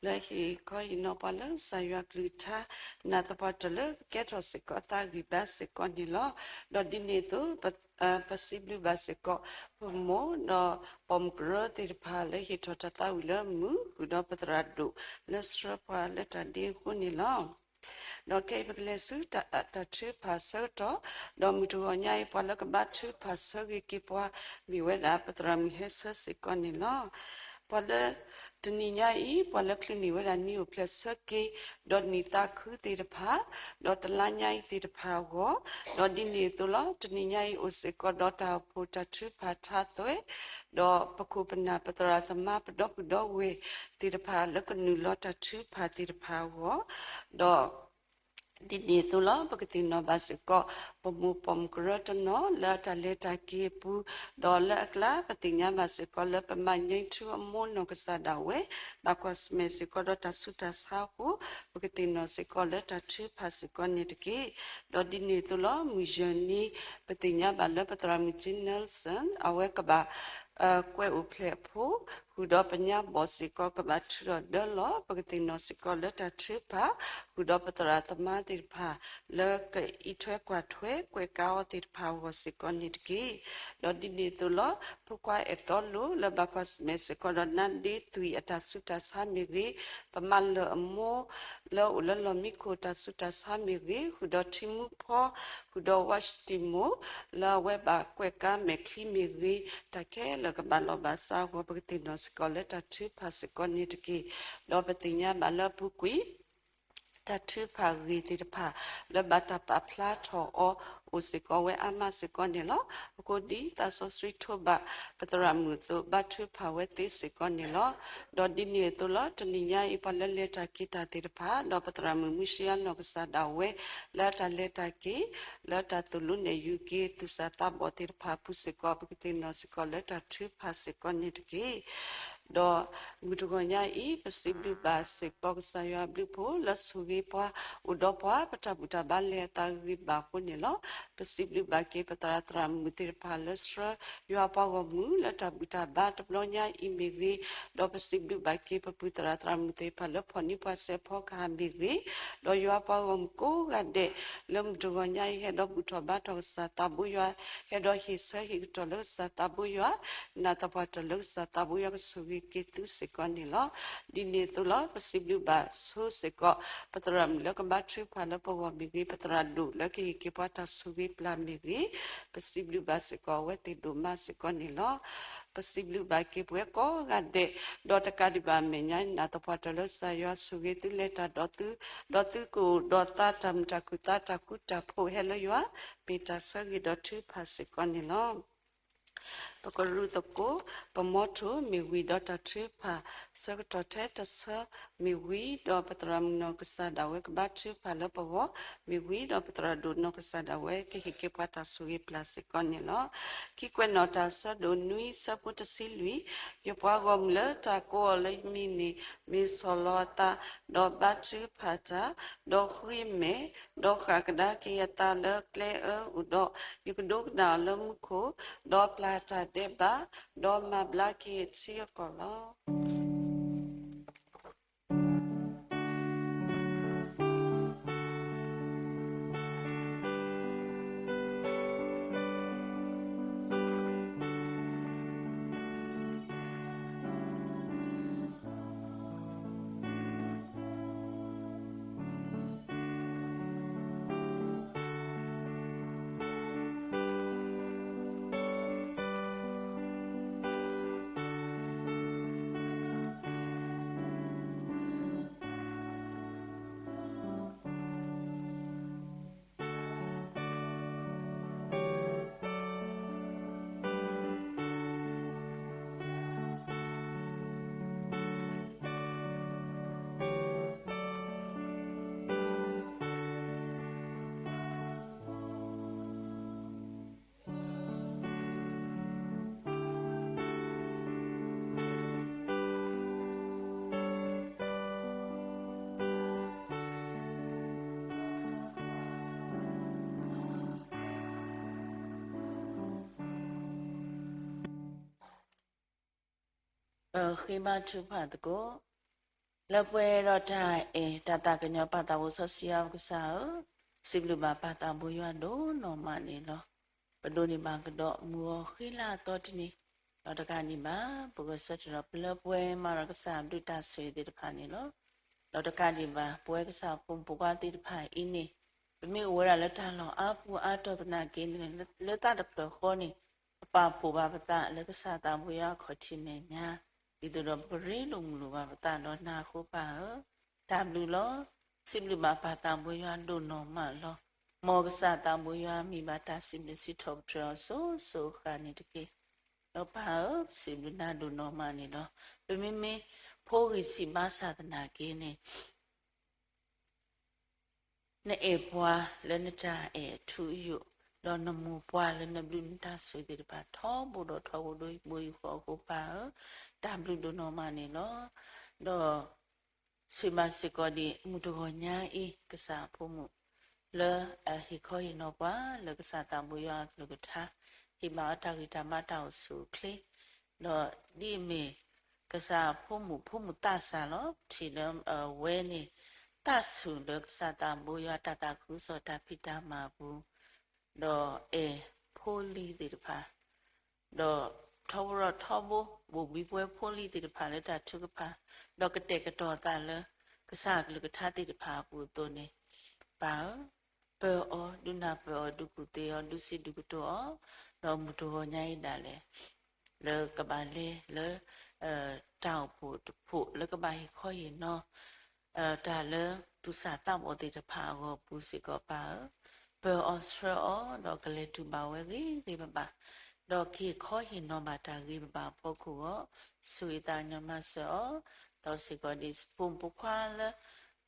လၢဟ့ၣ်ခီဟ့ၣ်နီၤပှၤလၢကစၢ်ယွၤကလုၢ်ကထါ နာ်သပှၢ်တၢၢ်လၢကကဲထီၣ်စ့ၢ်ကီးအသးဂံၢ်ဘါစ့ၢ်ကီးန့ၣ်လီၤ. ဒီးဒ်န့ၣ်အသိး ပစံးဘျုးဘၣ်စ့ၢ်ကီး ပမိၢ်ဒီးပိာ်မုၣ်ကရၢသ့ၣ်တဖၣ်လၢဟ့ၣ်ထီၣ်တၢ်သးဝံၣ်လၢမုာ် ဃုာ်ဒီးပသရၣ်ဒိၣ်လၢဆှၢပှၤလၢတၢ်ဒ့အဃိန့ၣ်လီၤ. ဒီးခဲအံၤပကလဲၤဆူတၢ် တၢ်ထုကဖၣ်ဆၢကတီၢ်, ဒီးမုၢ်တဂီၤညါအံၤ ပှၤလၢကဘါထုကဖၣ်ဆၢဂ့ၤက့ၤပှၤ မ့ၢ်ဝဲဒၣ်ပသရၣ်မုၣ်ဟဲဆၢစ့ၢ်ကီးန့ၣ်လီၤ. ပှၤလၢ တနံၤညါအံၤ ပှၤလၢချုးန့ၢ်ဝဲဒၣ်နံၣ်အိၣ်ဖျဲၣ်ဆၢက့ၤ ဒီးနံၣ်သးခုသ့ၣ်တဖၣ်, ဒီးတလါညါအံၤသ့ၣ်တဖၣ်အဂီၢ်, ဒီးဒ်န့ၣ်အသိးလီၤ. တနံၤညါအံၤအိၣ်စ့ၢ်ကီးဒီးတၢ်အိၣ်ဖှိၣ်တၢ်ထုကဖၣ်ထါသွဲၣ်, ဒီးပခိၣ်ပနၢ်ပသရၣ်သမါပဒီပုၢ်ဒီဝဲၢ်သ့ၣ်တဖၣ် လၢကနုာ်လီၤတၢ်ထုကဖၣ်သ့ၣ်တဖၣ်အဂီၢ်, ဒီး ဒ်န့ၣ်အသိးလီၤ. ပကသ့ၣ်နီၣ်ဘၣ်စ့ၢ်ကီး ပမိၢ်ပိာ်မုၣ်ကရၢတနီၤလၢအတၢ်လဲၤတၢ်က့ၤအပူၤ, ဒီးလၢအကျါ ပသ့ၣ်ညါဘၣ်စ့ၢ်ကီးလၢပမၤန့ၢ်ထူအမိၢ်နီၢ်ကစၢ်ဒၣ်ဝဲ ဘၣ်ကွၢ်ဆၢၣ်မဲာ်စ့ၢ်ကီးဒီးတၢ်ဆူးတၢ်ဆါအဃိ, ပကသ့ၣ်နီၣ်စ့ၢ်ကီးလၢတၢ်ထုကဖၣ်စ့ၢ်ကီးန့ၣ်တက့ၢ်. ဒီးဒ်န့ၣ်အသိးလီၤ. မုၢ်ယဲၢ်နံၤ ပသ့ၣ်ညါဘၣ်လၢပသရၣ်မုၣ် Jean Nelson အဝဲကဘၣ် ကွဲးအိၣ်ဖျဲၣ်အဖိ ဃုာ်ဒီးပညါဘီၣ်စ့ၢ်ကီး ကဘၣ်ထုးထီၣ်ဒၢလီၤ. ပကသ့ၣ်နီၣ်စ့ၢ်ကီးလၢတၢ်ထုကဖၣ် ဃုာ်ဒီးပသရၣ်သမါသ့ၣ်တဖၣ် လၢကအံးထွဲကွၢ်ထွဲ ကွဲးကါအီၤသ့ၣ်တဖၣ်အဂီၢ်စ့ၢ်ကီးန့ၣ်တက့ၢ်. ဒီးဒ်န့ၣ်အသိးလီၤ. ဖိခွါအဲၣ်တီလိာ် လၢဘၣ်ကွၢ်ဆၢၣ်မဲာ်စ့ၢ်ကီးဒီးနါဒ့သွံၣ်အတၢ်ဆူးတၢ်ဆါမ့ၢ်ဂ့ၤ, ပမၤလၢၢ်အမိၢ် လၢအိၣ်လၢလီၢ်မံခိၣ်တၢ်ဆူးတၢ်ဆါမ့ၢ်ဂ့ၤ, ဃုာ်ဒီးထံမူဖီ ဃုာ်ဒီးဝါၡတံမိၣ် လၢအဝဲဘၣ်ကွဲးကါမဲာ်ချံမ့ၢ်ဂ့ၤ, တၢ်ခဲလၢာ်ကဘၣ်လီၤဘၣ်စးအဂီၢ် ပကသ့ၣ်နီၣ်စ့ၢ်ကီးလၢတၢ်ထုကဖၣ်စ့ၢ်ကီးန့ၣ်တက့ၢ်. ဒီးပသ့ၣ်ညါဘၣ်လၢအပူၤကွံာ် တၢ်ထုကဖၣ်ဂ့ၢ်သ့ၣ်တဖၣ် လၢဘၣ်တၢ်ပာ်ဖျါထီၣ်အီၤ အိၣ်စ့ၢ်ကီးဝဲအါမးစ့ၢ်ကီးန့ၣ်လီၤ. အဃိဒ်သးစီဆှံထိးဘၣ် ပသရၣ်မုၣ်အသိး ဘါထုကဖၣ်ဝဲသ့စ့ၢ်ကီးန့ၣ်လီၤ. ဒီးဒ်န့ၣ်အသိးလီၤ. တနံၤညါအံၤ ပှၤလၢလဲၤတၢ်က့ၤတၢ်သ့ၣ်တဖၣ် ဒီးပသရၣ်မုၣ်မုၢ်ၡံယါနီၢ်ကစၢ်ဒၣ်ဝဲ လၢအတၢ်လဲၤတၢ်က့ၤ လၢတၢ်သိၣ်လိနဲၣ်ယုၤက့ၤ သူၣ်စၢ်သးဘီၣ်သ့ၣ်တဖၣ်အပူၤစ့ၢ်ကီး ပကသ့ၣ်နီၣ်စ့ၢ်ကီးလၢတၢ်ထုကဖၣ်စ့ၢ်ကီးန့ၣ်တက့ၢ်. ဒီးမုၢ်တဂီၤညါအံၤ ပစံးဘျုးဘၣ်စ့ၢ်ကီးကစၢ်ယွၤအဘျုးအဖှိၣ် လၢဆိၣ်ဂ့ၤပှၤ အိၣ်ဒီးပှၤ ပတၢ်ဘူၣ်တၢ်ဘါလဲၤအသးဂ့ၤဘၣ်အဃိန့ၣ်လီၤ. ပစံးဘျုးဘၣ်က့ၤပသရၣ်သရၣ်မုၣ်သ့ၣ်တဖၣ်လၢဆှၢယွၤပှၤဂီၢ်မုၢ် လၢတၢ်ဘူၣ်တၢ်ဘါတဘျီညါအံၤမ့ၢ်ဂ့ၤ, ဒီးပစံးဘျုးဘၣ်က့ၤပပုၢ်သရၣ်သရၣ်မုၣ်သ့ၣ်တဖၣ်လၢဖီၣ်န့ၢ်ပှၤစဲးဖီကဟၣ်မ့ၢ်ဂ့ၤ, ဒီးယွၤပှၤဂီၢ်မုၢ်ကိးဂၤဒဲး လၢမုၢ်တဂီၤညါအံၤ ဟဲဒီးဘူၣ်ထီၣ်ဘါထီၣ်ကစၢ်သးဘိယွၤ, ဟဲဒီးဟ့ၣ်ဆၢဟ့ၣ်ကတီၢ်လၢကစၢ်သးဘိယွၤ, နာ်သပှၢ်တၢၢ်လၢကစၢ်သးဘိယွၤကဆိၣ်ဂ့ၤက့ၤသုစ့ၢ်ကီးန့ၣ်လီၤ. ဒ်န့ၣ်အသိးလီၤ. ပစံးဘျုးဘၣ်ဆိစ့ၢ်ကီး ပသရၣ်မုၣ်လၢကဘါထုကဖၣ်လၢပဂီၢ်မ့ၢ်ဂ့ၤ, ပသရၣ်ဒိၣ်လၢကဟ့ၣ်က့ၤပှၤတၢ်ဆိၣ်ဂ့ၤပျၢ်မ့ၢ်ဂ့ၤ, ပစံးဘျုးဘၣ်စ့ၢ်ကီးအဝဲသ့ၣ်ဒိၣ်မးစ့ၢ်ကီးန့ၣ်လီၤ. ပစံးဘျုးဘၣ်က့ၤပဝဲကိးဂၤဒဲး, ဒီးတကးဒံးဘၣ်မဲာ်ညါ နာ်သပှၢ်တၢၢ်လၢကစၢ်ယွၤဆိၣ်ဂ့ၤသုလဲၤတၢ်ဒီးသု, ဒီးသုကအိၣ်ဒီးသးတၢ်မုာ်တၢ်ခုၣ်သးတၢ်ဃူတၢ်ဖိးဟဲလၢယွၤ, မ့ၢ်တၢ်ဆၢဂ့ၤဒီးထုကဖၣ်စ့ၢ်ကီးန့ၣ်လီၤ. ပကရူၢ်သကိး ပမီထိၣ်မ့ၢ်ဝံၤဒီးတၢ်ထုကဖၣ် ဆၢကတီၢ်ထဲတဆၢမ့ၢ်ဝံၤဒီး ပသရၣ်မုၣ်နီၢ်ကစၢ်ဒၣ်ဝဲကဘါထုကဖၣ်လၢပဂီၢ်မ့ၢ်ဝံၤဒီး ပသရၣ်ဒိၣ်နီၢ်ကစၢ်ဒၣ်ဝဲကဟ့ၣ်က့ၤပှၤတၢ်ဆိၣ်ဂ့ၤပျၢ်စ့ၢ်ကီးန့ၣ်လီၤ. ခံကွဲးနီၣ်တၢ် ဆၢဒိၣ်နွံ ဆၢဖိတဆံလွံၢ်, ယပှၤဂီၢ်မုၢ်လၢတၢ်ကိးအီၤလၢယမံၤန့ၣ် မ့ၢ်ဆီၣ်လီၤအသး, ဒီးဘါထုကဖၣ်တၢ်, ဒီးဃ့မဲာ်, ဒီးဃၣ်ကဒါက့ၤအသးလၢကျဲအၢအအိၣ်ဒီး, ယကဒိကနၣ်အီၤလၢမူခိၣ်, ဒီးပျၢ်တၢ်ဒဲးဘး, ဒီးမၤဘျါက့ၤအထံအကီၢ်လီၤ. ပဃ့ဘါထုကဖၣ်သကိး လၢပှဲၤဒီးတၢ်အဲၣ် တၢ်သးကညီၤပာ်သးဘိစီဆှံယွၤပကစၢ်ဧၢ, စံးဘျုးဘၣ်ပၢ်သးဘိယွၤဒိၣ်နီၢ်မးန့ၣ်လီၤ. ပဒိးန့ၢ်ဘၣ်ကဒီးမုၢ်ဂီၤဃ့လၢအသီတနံၤ, ဒီးတကးဒံးဘၣ် ပဂဲၤဆၢထၢၣ်ဒီးပလၢပှဲၤမၤဒီးကစၢ်အဘျုးတၢ်ဆိၣ်ဂ့ၤသ့ၣ်တဖၣ်န့ၣ်လီၤ. ဒီးတကးဒံးဘၣ် ပဝဲကစၢ်ဖိမုၣ်ဖိခွါသ့ၣ်တဖၣ်အံၤန့ၣ် ပမ့ၢ်အိၣ်ဝဲဒၣ်လၢတၢ်လီၢ်အါပူၤအါတီၢ်သနာ်က့န့ၣ် လၢသးတဖျၢၣ်ဃီန့ၣ် ပပာ်ဖှိၣ်ဘၣ်ပသးလၢကစၢ်သးဘိယွၤအခီၣ်ထံးမဲာ်ညါ, ဒ်သိးဒီးပကရ့လိာ်မုာ်လိာ်ဘၣ်ပသးဒီးနၤအဃိပၢ်ဧၢ, တၢ်ဘျုးလီၤ. စံးဘျုးဘၣ်ပၢ်သးဘိယွၤဒိၣ်နီၢ်မးလီၤ. မ်ကစၢ်သးဘိယွၤမံၤဘၣ်တၢ်စံးဘျုးစံးထီၣ်ပတြၢၤအီၤစိၤစိၤအဃၣ်န့ၣ်တက့ၢ်. ဒီးပၢ်ဧၢ, ပစံးဘျုးနၤဒိၣ်နီၢ်မးန့ၣ်လီၤ. ပမ့မ့ၢ်ဖိဂံၢ်ဆံးဘါစၢ်သနာ်က့န့ၣ် နအဲၣ်ပှၤလၢနတၢ်အဲၣ်အထူအယိာ်, ဒီးနမိၢ်ပှၢ်လၢနဘျုးနတၢ်ဆိၣ်ဂ့ၤသ့ၣ်တဖၣ် ထီဘိဒီးထီဘိဒိဘိယူၢ်ဃီအဃိပၢ်ဧၢ, တၢ်ဘျုးဒိၣ်နီၢ်မးန့ၣ်လီၤ. ဒီးဆိၣ်ဂ့ၤဘၣ်စ့ၢ်ကီးဒံး မုၢ်တဂီၤညါအံၤ ကစၢ်အဖိမုၣ် လၢအဟ့ၣ်ခီဟ့ၣ်နီၤပှၤ လၢကစၢ်သးဘိယွၤအကလုၢ်ကထါ, ဟ့ၣ်ဘၣ်အီၤတၢ်ဂံၢ်တၢ်ဘါတၢ်အိၣ်ဆူၣ်အိၣ်ချ့, ဒီးဒ်အမ့ၢ် ကစၢ်အဖိမုၣ်ဖိမုၣ်သးစၢ်လီၤ. ပထံၣ်လၢအဝဲန့ၣ် သးဆူၣ်လၢကစၢ်သးဘိယွၤတၢ်သးခုကစီၣ်တၢ်ဖံးတၢ်မၤအပူၤ, ဒီးအဲၣ်ဖိလံၤသ့ၣ်တဖၣ်, ဒီးထီဘိဒီးထီဘိ ဘိၣ်ဘံပဝဲဖိလံၤသ့ၣ်တဖၣ်လၢတၢ်ထုကဖၣ်, ဒီးကတဲာ်ကတီၤသးလၢ ကစၢ်အကလုၢ်ကထါသ့ၣ်တဖၣ်အပူၤအသိးန့ၣ်, ပၢ်ဧၢ, ပၢအီၤ, ဒုးနၢ်ပၢၢ်အီၤ, ဒုးကူၣ်သ့အီၤ, ဒုးစံးဒုးကတိၤအီၤ, ဒီးမုၢ်တဂီၤညါအံၤဒၣ်လဲာ် လၢကဘၣ်လဲၤလၢ တၢ်အိၣ်ဖှိၣ်တဖှိၣ် လၢကဘၣ်ဟ့ၣ်ခီဟ့ၣ်နီၤ တၢ်လၢသူၣ်စၢ်သးဘီၣ်သ့ၣ်တဖၣ်အဂီၢ်ပူၤစ့ၢ်ကီးပၢ်ဧၢ, ပၢအီၤဆှၢအီၤ ဒီးကလဲၤတူၢ်ဘၣ်ဝဲဂ့ၤဂ့ၤဘၣ်ဘၣ်, ဒီးကဟ့ၣ်ခီဟ့ၣ်နီၤဘၣ်တၢ်ဂ့ၤဘၣ်ဘၣ်အဖီခိၣ်အဂီၢ်, ဆိၣ်ဂ့ၤသးကညီၤမၤစၢၤအီၤ, ဒီးစ့ၢ်ကီးဒ်ဖိမုၣ်ဖိခွါလၢ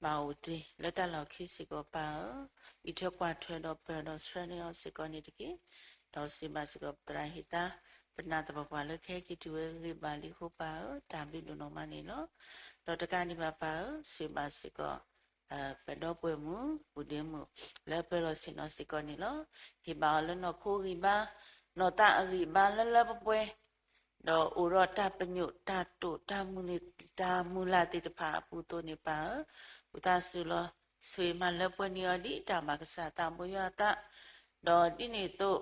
ဘၣ်အိၣ်တ့ၢ်လၢတၢ်လီၢ်ခံစ့ၢ်ကီးပၢ်ဧၢ, အံးထွဲကွၢ်ထွဲဒီးပၢၤဒီးဆှၢန့ၢ်အီၤစ့ၢ်ကီးန့ၣ်တက့ၢ်. ဒီးစံးဘၣ်စ့ၢ်ကီးပသရၣ်ဟ့ၣ်သါ ပနာ်သပှၢ်ပှၢ်လၢကဟဲက့ၤတုၤဝဲဂ့ၤဂ့ၤဘၣ်လံအဃိပၢ်ဧၢ, တၢ်ဘျုးဒိၣ်နီၢ်မးန့ၣ်လီၤ. ဒီးတကးဒံးဘၣ်ပၢ်ဧၢ, စံးဘၣ်စ့ၢ်ကီး ပဒီပုၢ်ဝဲၢ်မုၣ် ပူၤဒ့မုၣ် လၢပၢၤလီၢ်ဆ့ၣ်နီၤစ့ၢ်ကီးန့ၣ်လီၤ. ဟ့ၣ်ဘၣ်အီၤလၢနီၢ်ခိဂံၢ်ဘါ နီၢ်သးအဂံၢ်ဘါလၢလၢပှဲၤပှဲၤ, ဒီးအိၣ်ဒီးတၢ်ပညိၣ်တၢ်တိာ်တၢ်မုၢ်လၢ် တၢ်မုၢ်လၢ်သ့ၣ်တဖၣ်အပူၤအသိးန့ၣ်ပၢ်ဧၢ, ဝံသးစူၤလီၤ ဆိၣ်ဂ့ၤမၤလၢပှဲၤန့ၢ်အီၤဒ်တၢ်ဘၣ်ကစၢ်သးဘိယွၤအသး, ဒီးဒ်န့ၣ်အသိး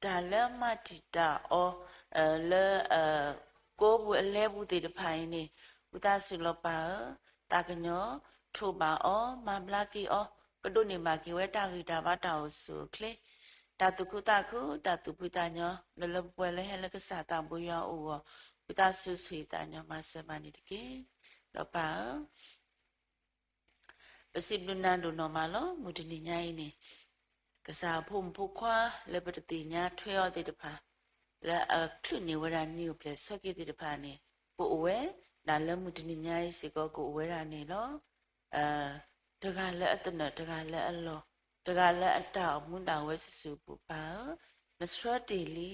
တၢ်လၢမၤတံာ်တာ်အီၤ လၢ ကိးပူၤအလဲပူၤသ့ၣ်တဖၣ်အံၤန့ၣ် ဝံသးစူၤလီၤပၢ်ဧၢ, သးကညီၤ ထိးဘၣ်အီၤ မၤဘျါက့ၤအီၤ ကဒိးန့ၢ်ဘၣ်က့ၤဝဲတၢ်ဂံၢ်တၢ်ဘါတၢ်အိၣ်ဆူၣ်အိၣ်ချ့, တၢ်သူၣ်ခုသးခု တၢ်သူၣ်ဖှံသးညီ လၢလၢပှဲၤပှဲၤလၢဟဲလၢကစၢ်သးဘိယွၤအအိၣ်အဂီၢ်, ဝံသးစူၤဆိၣ်ဂ့ၤသးကညီၤမၤစၢၤဘၣ်န့ၣ်တက့ၢ်. ဒီးပၢ်ဧၢ ပစံးဘျုးနၤဒိၣ်နီၢ်မးလီၤ. မုၢ်တနံၤညါအံၤန့ၣ် ကစၢ်အဖိမုၣ်ဖိခွါလၢပတသ့ၣ်ညါထွဲအီၤသ့ၣ်တဖၣ် လၢအချုးန့ၢ်ဝဲဒၣ်နံၣ်အိၣ်ဖျဲၣ်ဆၢက့ၤသ့ၣ်တဖၣ်န့ၣ် ကအိၣ်ဝဲဒၣ်လၢမုၢ်တနံၤညါအံၤစ့ၢ်ကီးကအိၣ်ဝဲဒၣ်န့ၣ်လီၤ. တဂၤလၢအသနၢၣ် တဂၤလၢအလီၢ် တဂၤလၢအတၢ်အိၣ်မူဒၣ်ဝဲစုာ်စုာ်ပူၤပၢ်ဧၢ, နဆှၢတ့ၢ်လံ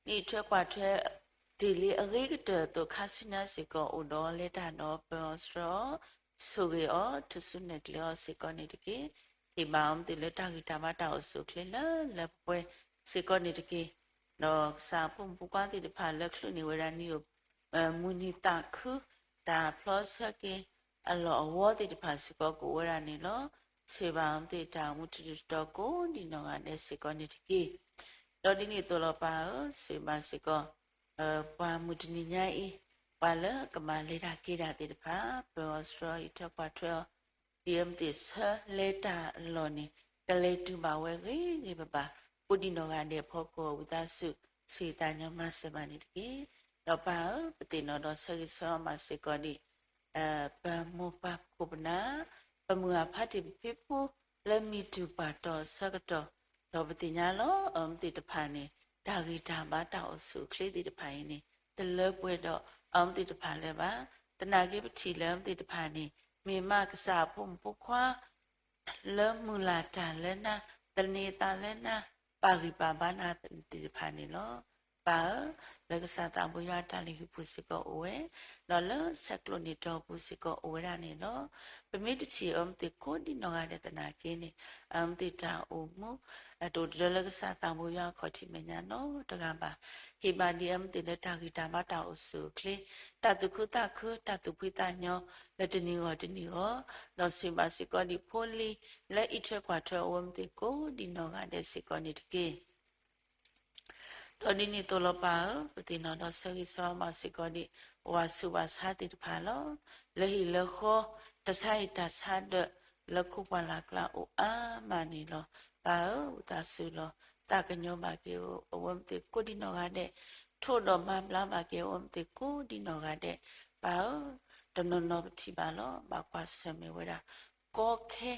နအံးထွဲကွၢ်ထွဲ တ့ၢ်လံအဂ့ၤကတၢၢ်အသိးခါဆူညါစ့ၢ်ကီး အိၣ်ဒီးလဲၤတၢ်ဒီးပၢၤအီၤဆှၢအီၤ ဆိၣ်ဂ့ၤအီၤ ထူၣ်စုနဲၣ်ကျဲအီၤစ့ၢ်ကီးန့ၣ်တက့ၢ်. ဟ့ၣ်ဘၣ်အီၤမ့ၢ်သ့ၣ်လၢတၢ်ဂံၢ်တၢ်ဘါတၢ်အိၣ်ဆူၣ်အိၣ်ချ့လၢလၢပှဲၤပှဲၤစ့ၢ်ကီးန့ၣ်တက့ၢ်. ဒီးကစၢ်အဖိမုၣ်ဖိခွါသ့ၣ်တဖၣ်လၢချုးန့ၢ်ဝဲဒၣ်နံၣ်အိၣ် မုၢ်နံၤသးခု တၢ်ဖျီဆၢက့ၤ အလီၢ်အဝီသ့ၣ်တဖၣ်စ့ၢ်ကီးကအိၣ်ဝဲဒၣ်န့ၣ်လီၤ. ဆိၣ်ဂ့ၤဘၣ်အီၤမ့ၢ်သ့ၣ်တၢ်အိၣ်မူထူးထူးတီၤတီၤကိးဒံးနီၢ်ဂၤဒဲးစ့ၢ်ကီးန့ၣ်တက့ၢ်. ဒီးဒ်န့ၣ်အသိးလီၤပၢ်ဧၢ, ဆိၣ်ဂ့ၤဘၣ်စ့ၢ်ကီး ပှၤမုၢ်တနံၤညါအံၤ ပှၤလၢကဘၣ်လဲၤတၢ်က့ၤတၢ်သ့ၣ်တဖၣ် ပၢၤအီၤဆှၢအီၤ အံးထွဲကွၢ်ထွဲအီၤ ဒ်အမ့ၢ်သ့ၣ်ဆၢလဲၤတၢ်အလီၢ်န့ၣ် ကလဲၤတုၤဘၣ်ဝဲဂ့ၤဂ့ၤဘၣ်ဘၣ် ကိးဒံးနီၢ်ဂၤဒဲးအဖီခိၣ် ဝံသးစူၤ ဆိၣ်ဂ့ၤသးကညီၤမၤစၢၤဘၣ်န့ၣ်တက့ၢ်. ဒီးပၢ်ဧၢ, ပသ့ၣ်နီၣ်ဒီးဆၢဂ့ၤဆၢဝါဘၣ်စ့ၢ်ကီးဒံး ပမိၢ်ပၢ်ခိၣ်ပနၢ်, ပမုၢ်အဖါတံၢ်ပဖံဖိ လၢမံၤတူၢ်ပှၢ်တီၤအဆၢကတီၢ်, ဒီးပသ့ၣ်ညါလီၤ အမ့ၢ်သ့ၣ်တဖၣ်န့ၣ် တၢ်ဂံၢ်တၢ်ဘါတၢ်အိၣ်ဆူၣ်အိၣ်ချ့သ့ၣ်တဖၣ်အံၤန့ၣ် တလၢပှဲၤဒီးအမ့ၢ်သ့ၣ်တဖၣ်လၢၤဘၣ်. သနာ်က့ပထံၣ်လၢအမ့ၢ်သ့ၣ်တဖၣ်န့ၣ် မ့ၢ်မးကစၢ်အဖိမုၣ်ဖိခွါ လၢမုၢ်လၢ်တၢ်လၢနၤ, သန့ၤသးလၢနၤ, ပာ်ဂံၢ်ပာ်ဘါနၤသ့ၣ်တဖၣ်န့ၣ်လီၤ. ပၢ်ဧၢ, လၢကစၢ်သးဘိယွၤအတၢ်လုၢ်ဟံၣ်ပူၤစ့ၢ်ကီးအိၣ်ဝဲ, ဒီးလၢဆဲးကျိးနံၣ်တီၢ်ပူၤစ့ၢ်ကီးအိၣ်ဝဲဒၣ်န့ၣ်လီၤ. ပမ့ၢ်တထံၣ်အီၤ မ့ၢ်သ့ၣ်ကိးဒံနီၢ်ဂၤဒဲးသနာ်က့န့ၣ်, အမ့ၢ်သ့ၣ်တၢ်အိၣ်မူ အတအိၣ်တဒၢလၢကစၢ်သးဘိယွၤအခီၣ်ထံးမဲာ်ညါနီတဂၤဘၣ်. ဟ့ၣ်ဘၣ်ဒံးအမ့ၢ်သ့ၣ်လၢတၢ်ဂံၢ်တၢ်ဘါတၢ်အိၣ်ဆူၣ်အိၣ်ချ့, တၢ်သူၣ်ခုသးခု, တၢ်သူၣ်ဖှံသးညီ, လၢတနံၤဂီၢ်တနံၤဂီၢ်, ဒီးဆိၣ်ဂ့ၤဘၣ်စ့ၢ်ကီးဒံးဖိလံၤ လၢအံးထွဲကွၢ်ထွဲအဝဲမ့ၢ်သ့ၣ်ကိးဒံနီၢ်ဂၤဒဲးစ့ၢ်ကီးန့ၣ်တက့ၢ်. ဒီးဒ်န့ၣ်အသိးလီၤပၢ်ဧၢ, ပသ့ၣ်နီၣ်ဒီးဆၢဂ့ၤဆၢဝါဘၣ်စ့ၢ်ကီးဒံး ပှၤဆူးပှၤဆါသ့ၣ်တဖၣ်လီၤ. လၢဟံၣ်လၢဃီ, တၢ်ဆါဟံၣ်တၢ်ဆါဒၢး လၢခိပှၢ်လၢ်ကျါအိၣ်အါမးန့ၣ်လီၤ. ပၢ်ဧၢ, ဝံသးစူၤလီၤ. သးကညီၤဘၣ်က့ၤအဝဲမ့ၢ်သ့ၣ်ကိးဒံနီၢ်ဂၤဒဲး, ထိးဒီးမၤဘျါဘၣ်က့ၤအဝဲမ့ၢ်သ့ၣ်ကိးဒံနီၢ်ဂၤဒဲး. ပၢ်ဧၢ, တနီၤနီၤပထံၣ်ဘၣ်လီၤ. ဘၣ်ကွၢ်ဆၢၣ်မဲာ်ဝဲဒၣ် ကီခဲ